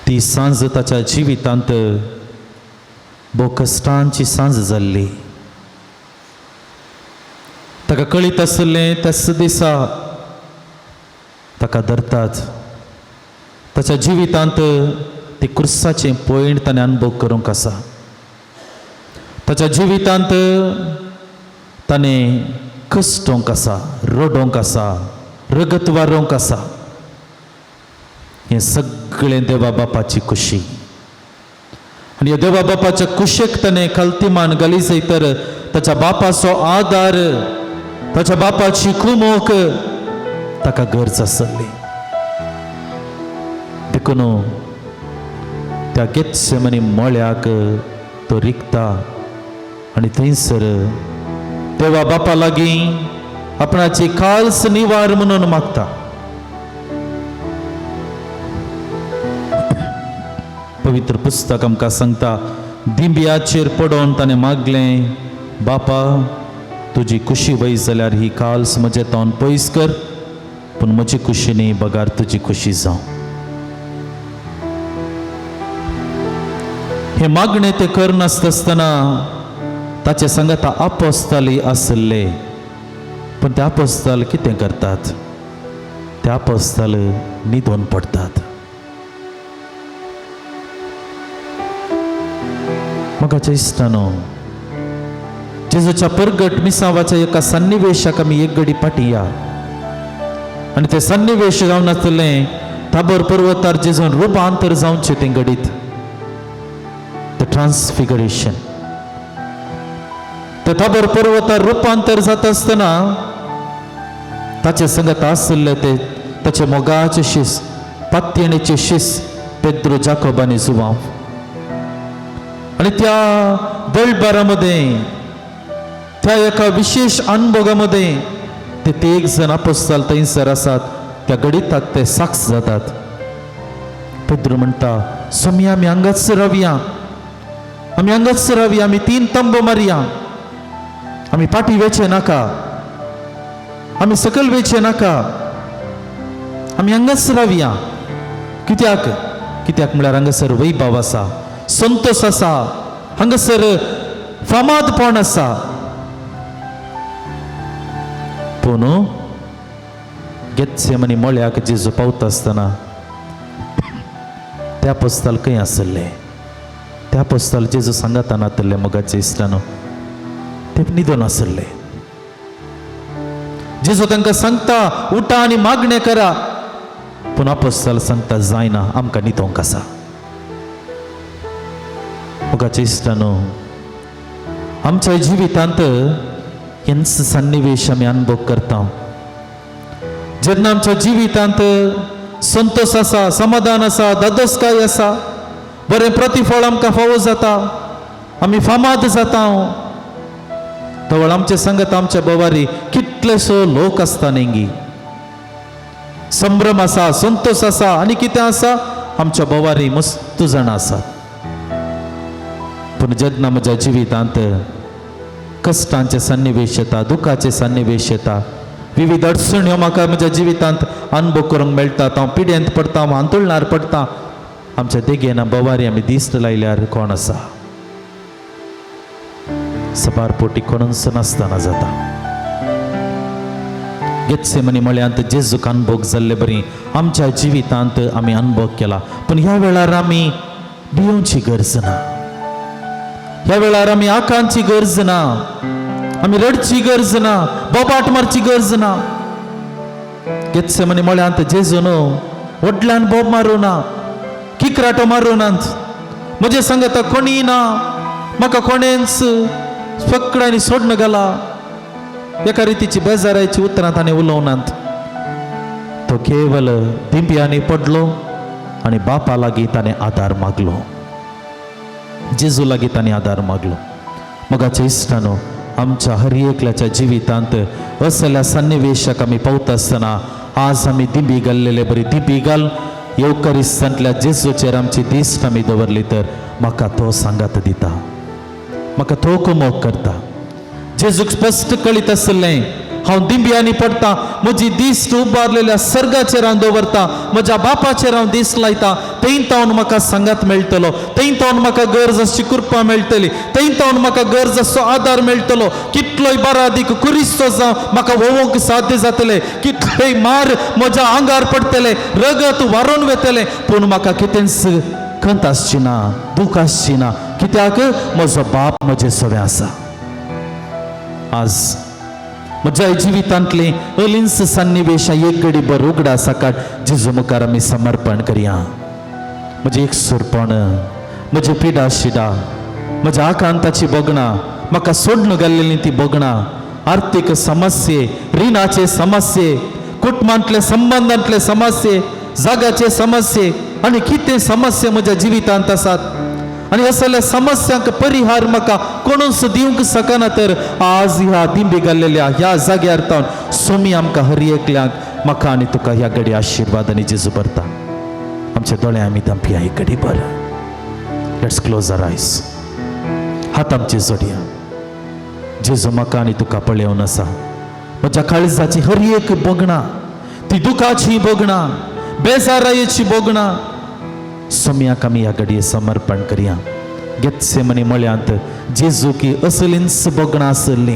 ती सांज ताच्या जिवितांत भोव कश्टांची सांज जाल्ली. ताका कळीत आशिल्लें त्याच दिसा ताका धरतात. ताच्या जिवितांत ती कुर्साचें पयण ताणें अनुभव करूंक आसा. ताच्या जिवितांत ताणें कश्टोंक आसा, रडोंक आसा, रगत वारोवंक आसा. हें सगळें देवा बापाची खुशी. आनी ह्या देवा बापाच्या कुशेक ताणें खालती मान घाली जाय तर ताच्या बापाचो आदार, ताच्या बापाची कुमोक ताका गरज आसली. देखून त्या गेत्सेमनी मळ्याक तो रिगता आनी थंयसर देवा बापा लागीं आपणाची खास निवार म्हणून मागता. पवित्र पुस्तक आमकां सांगता, दिंब्याचेर पडोवन ताणें मागलें, बापा तुजी खुशी वय जाल्यार ही काल्स म्हजें तोंड पयस कर, पूण म्हजी खुशी न्ही बगार तुजी खुशी जावं. हें मागणें तें करनासतना ताचे सांगाता आपोस्ताली आसले, पूण ते आपोस्ताल कितें करतात? ते आपोस्ताल न्हिदोन पडटात. म्हाका इश्टानो, जेजूच्या परगट मिसावाच्या एका सन्निवेशाक आमी एक घडी फाटीं या आनी ते सन्निवेश जावन आसलें ताबोर पर्वतार जेजून रुपांतर जावचें तें घडीत, the transfiguration. ते ताबोर पर्वतार रुपांतर जाता आसतना ताचे संगत आशिल्ले ते ताचे मोगाचे शीस, पात्यणेचे शीस पेद्रो, जाकोब आनी जुवांव. आनी त्या दळबारा मदें, त्या एका विशेश अनुभवा मदें ते एक जण आपोस्ताल थंयसर आसात. त्या गणिताक ते साक्ष जातात. पेद्रो म्हणटा, सोमया, आमी हांगाच रावया, आमी हांगाच रावया, आमी 3 तंबो मारया, आमी पाटी वेचे नाका, आमी सकयल वेचे नाका, आमी हांगाच रावया. कित्याक? कित्याक म्हळ्यार हांगासर वैभव आसा, संतोश आसा, हांगासर फामादपण आसा. पूण गेत्सेमनी मळ्याक जेजू पावता आसतना त्या पोस्ताल खंय आसले? त्या पोस्ताल जेजू सांगाता नातले. मोगाचे इश्टानो, ते न्हिदोन आसले. जेजू तांकां सांगता, उठा आनी मागणें करा. पूण आपोस्ताल सांगता, जायना, आमकां न्हिदोंक आसा. मोगाचे इश्टानो, आमच्या जिवितांत हेंच सन्निवेश आमी अनुभव करता. जेन्ना आमच्या जिवितांत संतोष आसा, समाधान आसा, धादोसकाय आसा, बरें प्रतिफळ आमकां फावो जाता, आमी फामाद जाता, तवळ आमचे संगत आमच्या बोवारी कितलेसो लोक आसता नेंगी. संभ्रम आसा, संतोष आसा आनी कितें आसा, आमच्या बोवारी मस्त जाणां आसात. पूण जेन्ना म्हज्या जिवितांत कश्टांचे सन्निवेश येता, दुखाचे सन्निवेश येता, विविध अडचण्यो म्हाका म्हज्या जिवितांत अनुभव करूंक मेळटात, हांव पिड्यांत पडटा, हांव आंतोळणार पडटा, आमच्या देगेन बोवारी आमी दिश्ट लायल्यार कोण आसा? सबार पोटी कोणूच नासतना जाता. गेत्सेमनी म्हळ्यांत जेजूक अनुभव जाल्ले बरी आमच्या जिवितांत आमी अनुभव केला. पूण ह्या वेळार आमी भियोवची गरज ना, ह्या वेळार आमी आकांची गरज ना, आमी रडची गरज ना, बोबाट मारची गरज ना. गेत्सेमनी म्हळ्यांत जेजून व्हडल्यान बोब मारूं ना, किकराटो मारूं नात, म्हजे सांगता कोणी ना, म्हाका कोणेंच फकडांनी सोडून घाला, एका रितीची बेजारायची उतरां ताणें उलोवनात. तो केवल दिंब्यांनी पडलो आनी बापा लागीं ताणें आदार मागलो, जेजू लागीं ताणें आदार मागलो. मोगाच्या इश्टानो, आमच्या हर एकल्याच्या जिवितांत असल्या सन्निवेशाक आमी पावता आसतना आज आमी दिंबी घाल्लेले बरी दिंबी घाल येवकरिस्तांतल्या जेजूचेर आमची दिश्ट आमी दवरली तर म्हाका तो सांगात दिता, म्हाका तो कुमोक करता. जेजूक स्पश्ट कळीत आसलें, हांव दिंब्यांनी पडटा, म्हजी दिश्ट उबारलेल्या सर्गाचेर हांव दवरता, म्हज्या बापाचेर हांव दीस लायता, थंय तावन म्हाका सांगात मेळटलो, थंय तावन म्हाका गरज आसची कृपा मेळटली, थंय तावन म्हाका गरज आसचो आदार मेळटलो. कितलोय बारादीक कुरिस्तो जावं म्हाका वोवंक साध्य जातलें, कितलोय मार म्हज्या आंगार पडटले, रगत वारोवन वेतलें, पूण म्हाका कितेंच खंत आसची ना, दूख आसची ना, कित्याक म्हजो बाप म्हजे सवें आसा. आज म्हज्या जिवितांतली अलिंस सन्निवेशां एक घडी बर उगडा साकाट जेजू मुखार आमी समर्पण करया. म्हजें एक सुरपण, म्हजी पिडा शिडा, म्हज्या आकांताची भोगणां, म्हाका सोडून घाल्लेली ती भोगणां, आर्थीक समस्ये, रिणाचे समस्ये, कुटुंबांतले संबंदांतले समस्ये, जाग्याचे समस्ये आनी कितें समस्या म्हज्या जिवितांत आसात आनी असल्या समस्यांक परिहार म्हाका कोणूच दिवंक शकना तर आज ह्या दिंबी घाल्लेल्या ह्या जाग्यार तावन सोमी आमकां हर एकल्यांक, म्हाका आनी तुका ह्या घडी आशिर्वाद आनी जेजू भरता. आमच्या दोळे आमी धांपया एक घडी बरं. Let's close our eyes. हात आमचे जोडया. जेजू म्हाका आनी तुका पळोवन आसा. म्हज्या काळजाची हर एक भोगणां, ती दुखाची भोगणां, बेजारायेची भोगणां सोम्याक आमी ह्या घडये समर्पण करया. गेत्सेमनी मळ्यांत जेजू की असलींच भोगणां आसलीं,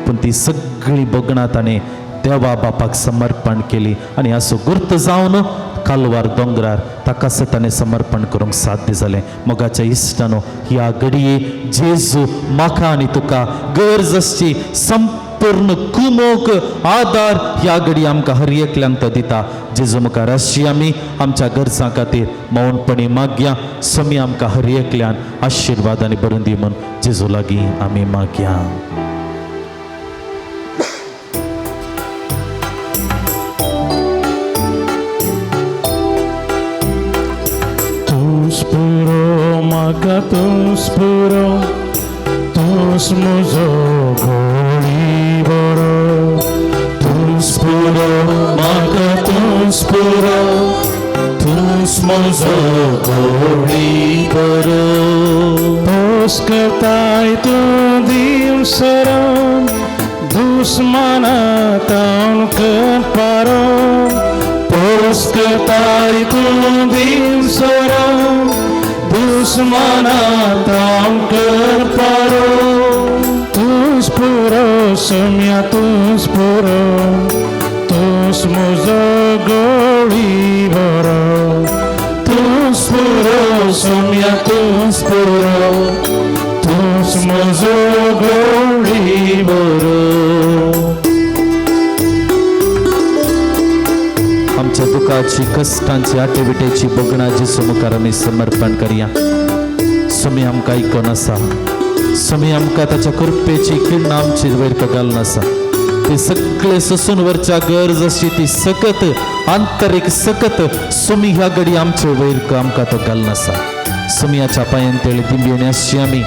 पूण ती सगळीं भोगणां ताणें देवा बापाक समर्पण केली आनी असो गुर्त जावन कालवार दोंगरार ताकाच ताणें समर्पण करूंक साध्य जालें. मोगाच्या इश्टानो, ह्या घडये जेजू म्हाका आनी तुका गरज आसची संपूर्ण कुमोक आदार ह्या घडी आमकां हर एकल्यांक तो दिता. जेजू मुखार आसची आमी आमच्या गरजां खातीर मौनपणी मागया. सोमी आमकां हर एकल्यान आशिर्वाद आनी भरून दी म्हूण जेजू लागीं आमी मागया. पुरो म्हाका तूंच पुरो तूंच म्हजो घोळी बरो तूंच पुरो म्हाका तूंच पुरो तूंच म्हजो घोळी बरो. पोस करताय तूं दिवसरो दुस्माना तावन पारो पोस करताय तूं दिवसरो दुस्माना तावन पारो. तूंच पुरो सोम्या तूंच पुरो तूंच म्हजो गोळी बरो तूंच पुरो सोम्या तूंच पुरो तूंच म्हजो गोळी बरो. आमच्या दुखाची कश्टांची आटेविटेची भोगणां जेजू मुखार आमी समर्पण करया. सुमी आमकां आयकोन आसा, सुमी आमकां ताच्या कृपेची किरणां आमचेर वयर घालून आसा. ती सगळे सोसून वरच्या गरज अशी ती सकत आंतरीक सकत सुमी ह्या घडी आमचे वयर आमकां तो घालून आसा. सुमयाच्या पांयान तेळी दिंबेणी आसची आमी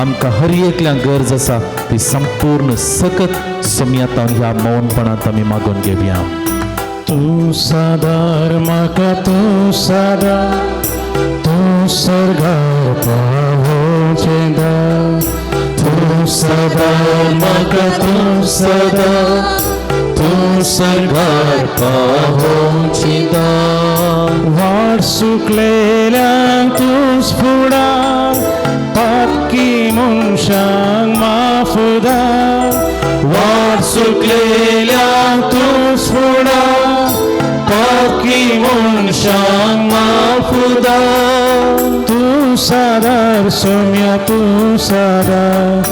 आमकां हर एकल्या गरज आसा ती संपूर्ण सकत सुमयातावन ह्या मौनपणांत आमी मागून घेवया. तूं सादार म्हाका तूं सादार तूं सर्गार पावोवचें दार तूं सदा म्हाका तूं सदा तूं सर्गार पावोवचें दार. वाट सुकलेल्यांक तूंच फुडार पातकी मनशांक माफ दार वाट सुकलेल्यांक तूंच फुडार पातकी मनशांक माफ दार. तूं सादार सोम्या तूं सादार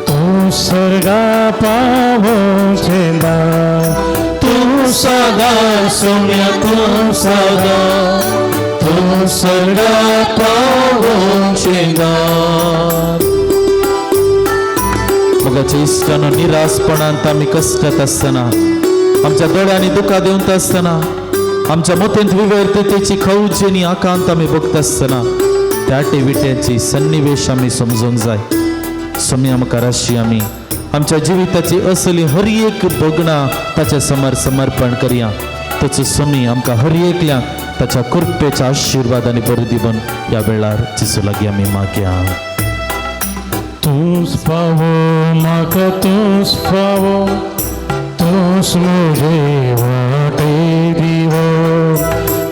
तूं सर्गा पावोवचें दार तूं सदा सोम्या तूं सदा तूं सर्गा पावोवचें दार. मोगाच्या इश्टानो, निराशपणांत आमी कश्टात आसतना, आमच्या दोळ्यांनी दुकां देंवता आसतना, आमच्या मतेंत विवर्ततेची खवची आनी आकांत आमी भोगता आसतना त्या टेविट्याची सन्निवेश आमी समजूंक जाय. सोम्या मुखार आशी आमी आमच्या जिविताची असली हर एक भोगणां ताच्या समर समर्पण करया. ताचो सोमी आमकां हर एकल्याक ताच्या कृपेच्या आशिर्वाद आनी बरो दिवन ह्या वेळार जेजू लागीं आमी मागया. तूंच फावो म्हाका तूंच फावो तूंच म्हजे वाटे दिवो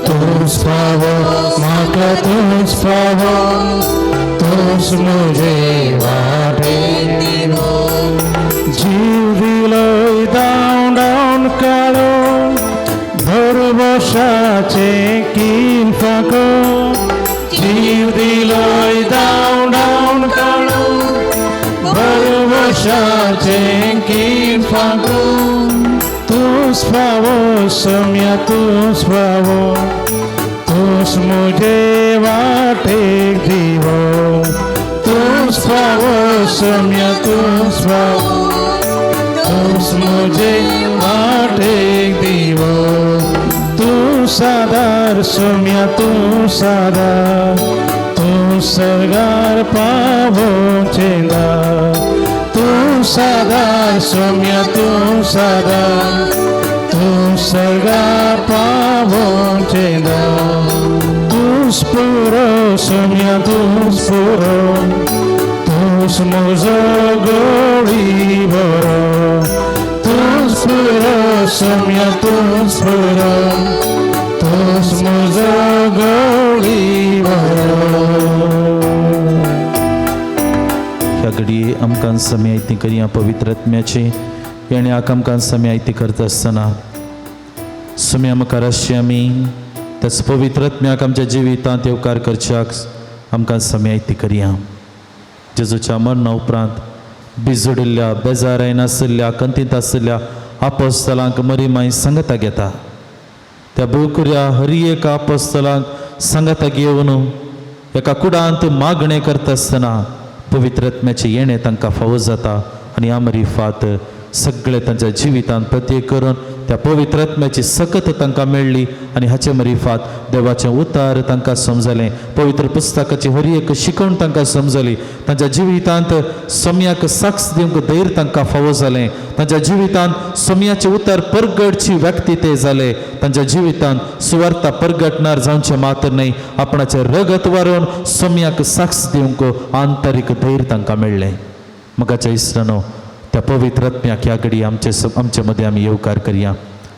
तूंच फावो म्हाका तूंच फावो तूंच म्हजे वाटे दिवो. जीव दिलोय धांवडावन डावन काडो भरवशाचें कील फांको जीव दिलोय धांवडावन काडो भरवशाचें कील फांको. तूंच फावो सोम्या तूंच फावो तूंच म्हजे वाटेक दिवो तूंच फावो सोम्या तूंच फावो तूंच म्हजे वाटेक दिवो. तूं सादार सोम्या तूं सादार तूं सर्गार पावोवचें दार तूं सादार सोम्या तूं सादार तूं सर्गार पावोवचें दार. तूंच पुरो सोम्या तूंच पुरो तूंच म्हजो गोळी बरो तूंच पुरो सोम्या तूंच पुरो तूंच म्हजो गोळी बरो. ह्या घडये आमकां समी आयती करया पवित्र आत्म्याची आनी आमकां समी आयती करता आसतना सुम्या मुखार आसची आमी त्याच पवित्र आत्म्याक आमच्या जिवितांत येवकार करच्याक आमकां समी आयती करया. जेजूच्या मरणा उपरांत बिजोडिल्ल्या बेजारायन आशिल्ल्या कंतींत आशिल्ल्या आपोस्तलांक मरी माय सांगता घेता. त्या बोकुऱ्या हर एका आपोस्तलांक सांगता घेवन एका कुडांत मागणें करता आसतना पवित्र आत्म्याचें येणें तांकां फावो जाता आनी आमरी फात सगळे तांच्या जिवितांत प्रत्येक करून त्या पवित्र आत्म्याची सकत तांकां मेळ्ळी आनी हाचे मरिफात देवाचें उतार तांकां समजलें, पवित्र पुस्तकाची हर एक शिकवण तांकां समजली। तांच्या जिवितांत सम्याक साक्ष दिवंक धैर्य तांकां फावो जालें। तांच्या जिवितांत सम्याचें उतर परगटची व्यक्ती ते जाले। तांच्या जिवितांत सुवार्ता परगटणार जावचें मात्र न्हय, आपणाचें रगत वारोवन सम्याक साक्ष दिवंक आंतरीक धैर्य तांकां मेळ्ळें। मगाच्या इश्टानो, त्या पवित्र आत्म्याक ह्या घडी आमचे मदें आमी येवकार करया।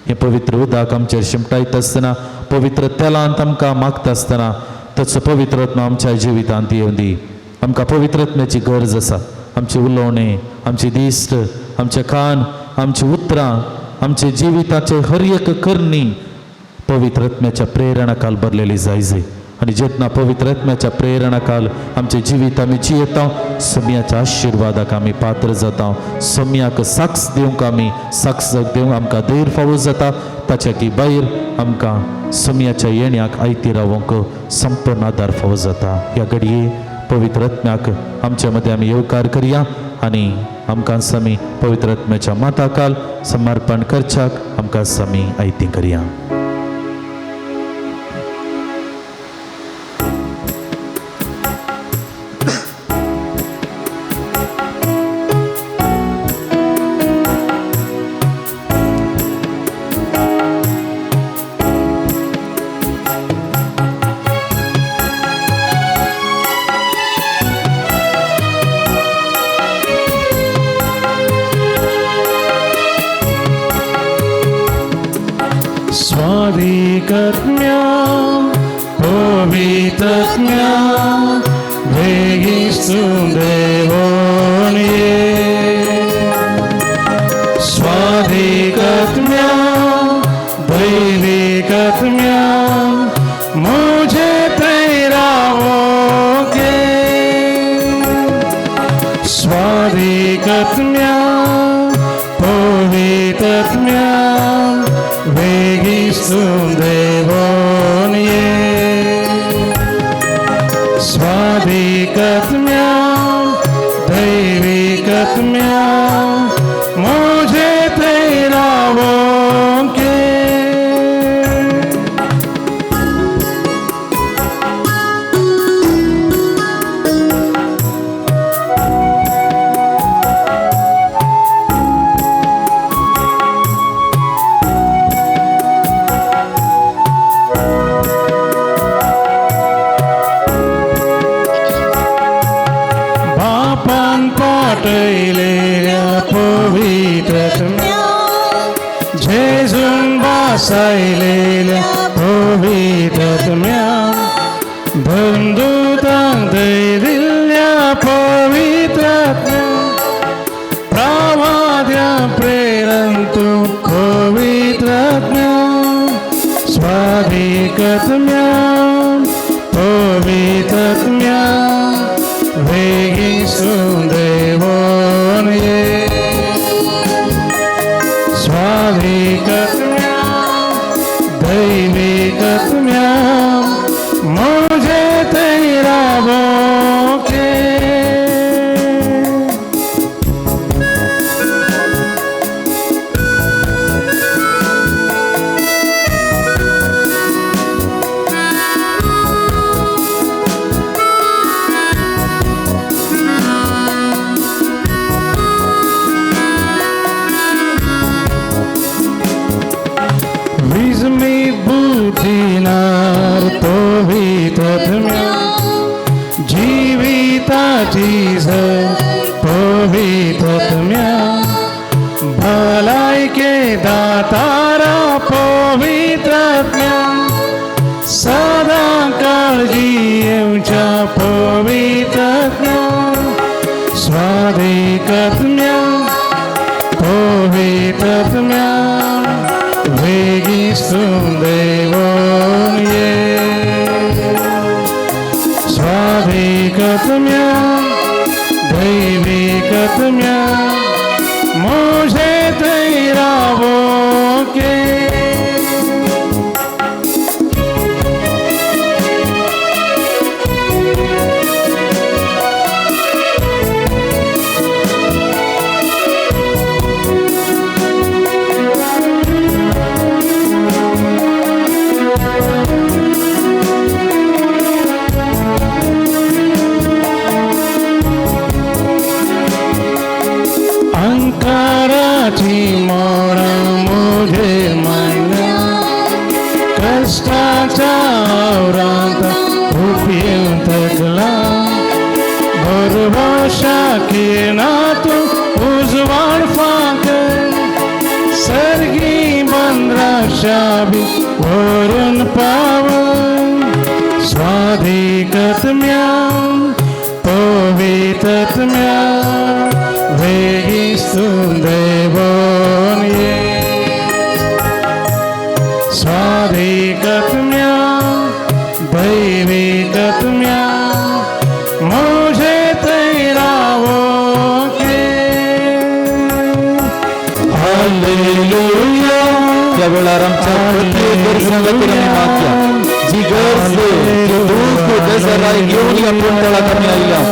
हें पवित्र उदक आमचेर शिंपटायता आसतना, पवित्र तेलांत आमकां मागता आसतना ताचो पवित्र आत्मा आमच्या जिवितांत येवं दी। आमकां पवित्र आत्म्याची गरज आसा। आमचें उलोवणें, आमची दिश्ट, आमचें कान, आमचीं उतरां, आमचे जिविताचे हर एक करणी पवित्र आत्म्याच्या प्रेरणा काल भरलेली जाय जाय। आनी जेन्ना पवित्र आत्म्याच्या प्रेरणा काल आमचे जिवीत आमी जियेता, सम्याच्या आशिर्वादाक आमी पात्र जाता, सम्याक साक्ष दिवंक आमी साक्ष दिवंक आमकां धैर्य फावो जाता। ताच्या की भायर आमकां सम्याच्या येण्याक आयती रावंक संपूर्ण आदार फावो जाता। ह्या घडये पवित्र आत्म्याक आमच्या मदें आमी येवकार करया आनी आमकां आमी पवित्र आत्म्याच्या माताकाल समर्पण करच्याक आमकां आमी आयती करया। स्वादिकत्म्या पवित्रत्म्या वेगिस्तु देवोनिये। स्वादिकत्म्या दैविकत्म्या मुझे तैरावोगे। स्वादिकत्म्या पवित्रत्म्या वेगिस्तु देवोनिये। स्वादिकत्म्या दैविकत्म्या मुझे तैरावोगे। बापान पाटयलेल्या पवित्रत्म्या जेजून बासायलेल्या पवित्रत्म्या बंधुतांक दैरिल्ल्या पवित्रत्म्या प्रावाद्या प्रेरंतु पवित्रत्म्या स्वादिकत्म्या पवित्रत्म्या वेगिस्तु देवोनिये। स्वादिकत्म्या दैविकत्म्या मुझे तैरावोगे। विस्मी बुद्धिनार पवित्रत्म्या जिविताची झर पवित्रत्म्या भलायके दातारा पवित्रत्म्या सदा काळजी येवच्या पवित्रत्म्या स्वादिकत्म्या पवित्रत्म्या वेगिस्तु देवोनिये। स्वादिकत्म्या दैविकत्म्या मुझे तैरावोगे। रंगला भरवशा किरणा तूं उजवाड फांक सर्गी बंद्राक्षा बी व्हरून पाव स्वाधिकत्म्या पवित्रत्म्या वेगीस्तूं देवोन ये स्वाधिकत्म्या दैविकत्म्या मुझे तेरावो के। हालेलुया। या वेळार आमच्या प्रत्येक गरजां खातीर आमी मागया। जी गरज जी दूख बेजाराय घेवन ह्या पुणतळाक आमी आयल्या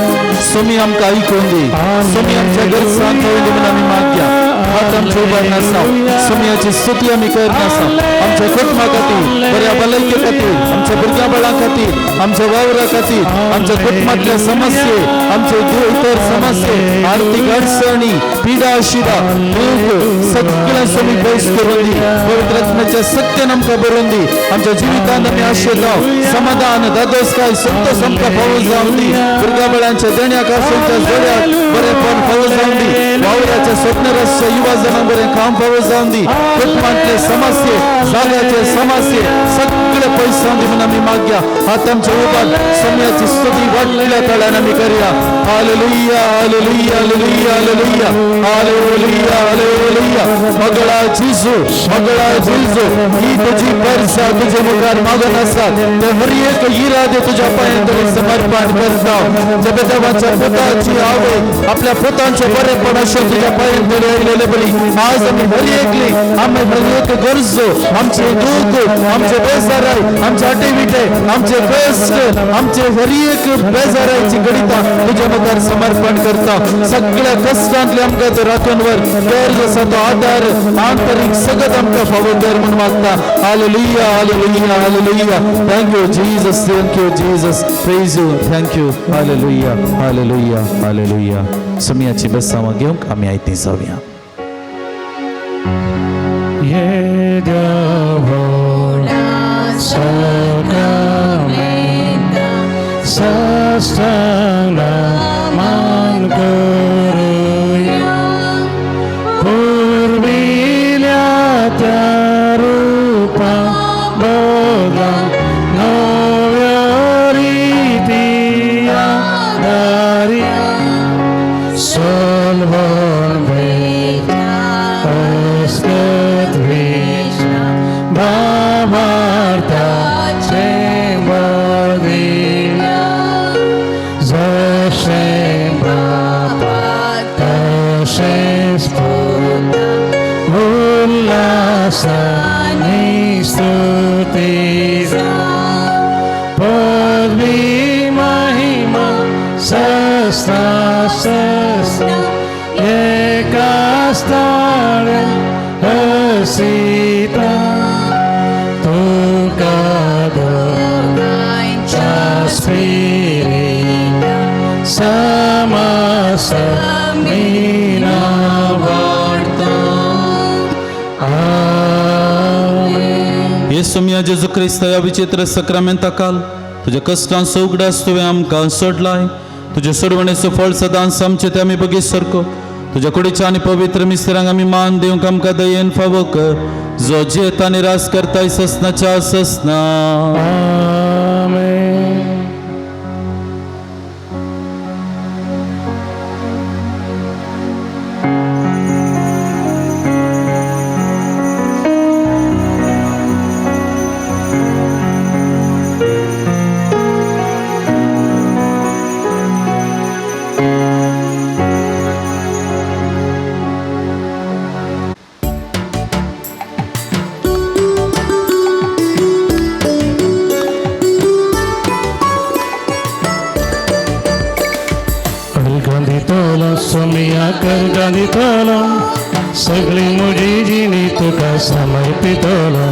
सोमी आमकां आयकून दी सोमी आमच्या गरजांक कळून दी म्हूण आमी मागया। हात आमचे उबार नासा सोमयाची स्तुती आमी करनासा आमच्या कुटुंबा खातीर बऱ्या भलायके खातीर आमच्या भुरग्यां बाळां खातीर आमच्या वावरा खातीर आमच्या कुटुंबांतल्या समस्ये आमचे इतर समस्ये आर्थीक अडचणी पिडा शिडा दूख सगळ्या सोमी पयस करून दी पवित्र आत्म्याच्या सत्यान आमकां बरोवन दी आमच्या जिवितांत आमी आशेताव समाधान दादोसकाय संतोष आमकां फावो जावन दी भुरग्यां बाळांच्या देण्याक आशेच्या जोड्याक बरेपण फावो जावन दी वावराच्या स्वप्नरस्य युवा जणांक बरें काम फावो जावन दी कुटुंबांतले समस्ये जाग्याचे समस्ये सगळे पयस जावन दी म्हूण आमी मागया। हात आमचे उबार समयाची स्तुती वाडल्या तळ्यान आमी करया। Hallelujah hallelujah hallelujah hallelujah hallelujah hallelujah. मगळा जेजू मगळा जेजू ही तुजी परसा तुजे मुखार मागून आसा ते हर एक इरादे तुज्या पांयां तरी समर्पण करता। जब देवाच्या पुताची आवय आपल्या पुतांचे बरेपण अशें तुज्या पांयां तरी आयलेले बरी आज आमी हर एकली आमी हर एक गरजो आमचे दूख आमचे बेजाराय आमचे आटेविटे आमचे कश्ट आमचे हर एक बेजारायची घडितां तुज्या मुखार समर्पण करता। सगळ्या कश्टांतले आमकां तो राखून वर गरज आसा तो आदार आंतरीक सगळं आमकां फावो कर म्हूण मागता। Hallelujah hallelujah hallelujah. Thank you Jesus thank you Jesus praise you thank you. Hallelujah hallelujah hallelujah. सोमयाची बेसांवां घेवंक आमी आयती जावया। ये देवोला सकामेंता सस्तना मान करूया पूर्विल्या त्या रूपा बदला नव्या रितीया दारी सोलवण असकत विश्व भावार्थाचे बळ जशें बापा तशेंच पुता उल्हासानी स्तुती पदवी महिमा सस्ता सस्ता एका स्थाळे हसीता तुका दोगांच्या स्पिरिता समासमीना वाडता। आमेन। येसू मिया जेजू क्रिस्ता ह्या विचित्र सक्रामेंता काल तुज्या कश्टांचो उगडास तुवें आमकां सोडलाय तुजे सोडवणेचो फळ सदांच आमचे ते आमी बगीच सारको तुज्या कुडीच्या आनी पवित्र मिस्त्रांक आमी मान दिवंक आमकां दयेन फावो कर जो जियेता आनी राज करताय ससनाच्या ससना। आमेन। गांधीतलो सगळी म्हजी जिणी तुका समर्पितलो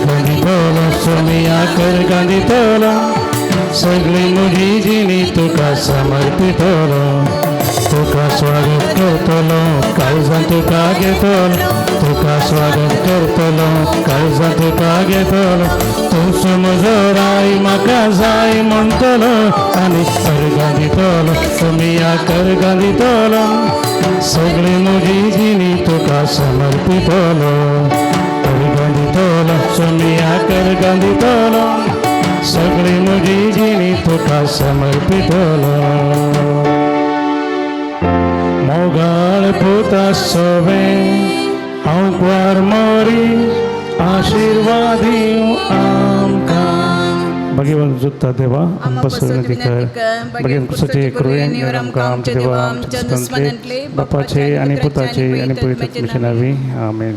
गांधीतलो सोमिया कर गांधीतलो सगळी म्हजी जिणी तुका समर्पितलो। तुका स्वागत करतलो काळजां तुका घेतलो तुका स्वागत करतलो काळजां तुका घेतलो तूं समजो राय म्हाका जाय म्हणटलो आनी कर्गां दितलो तुमी कर्गां दितलो सगळी म्हजी जिणी तुका समर्पितलो कर्गां दितलो सोमिया कर्गां दितलो सगळी म्हजी जिणी तुका समर्पितलो. मोगाळ पुता सवे हांव कुवार मोरी आशिर्वाद आमकां. भगवान जुत्ता देवा आमकां विनंती कर. भगवान कुसाचे कृपेन आमकां आमच्या देवा आमच्या दुस्मनांतले बापाचे आनी पुताचे आनी पवित्र आत्म्याचे नांवी आमेन.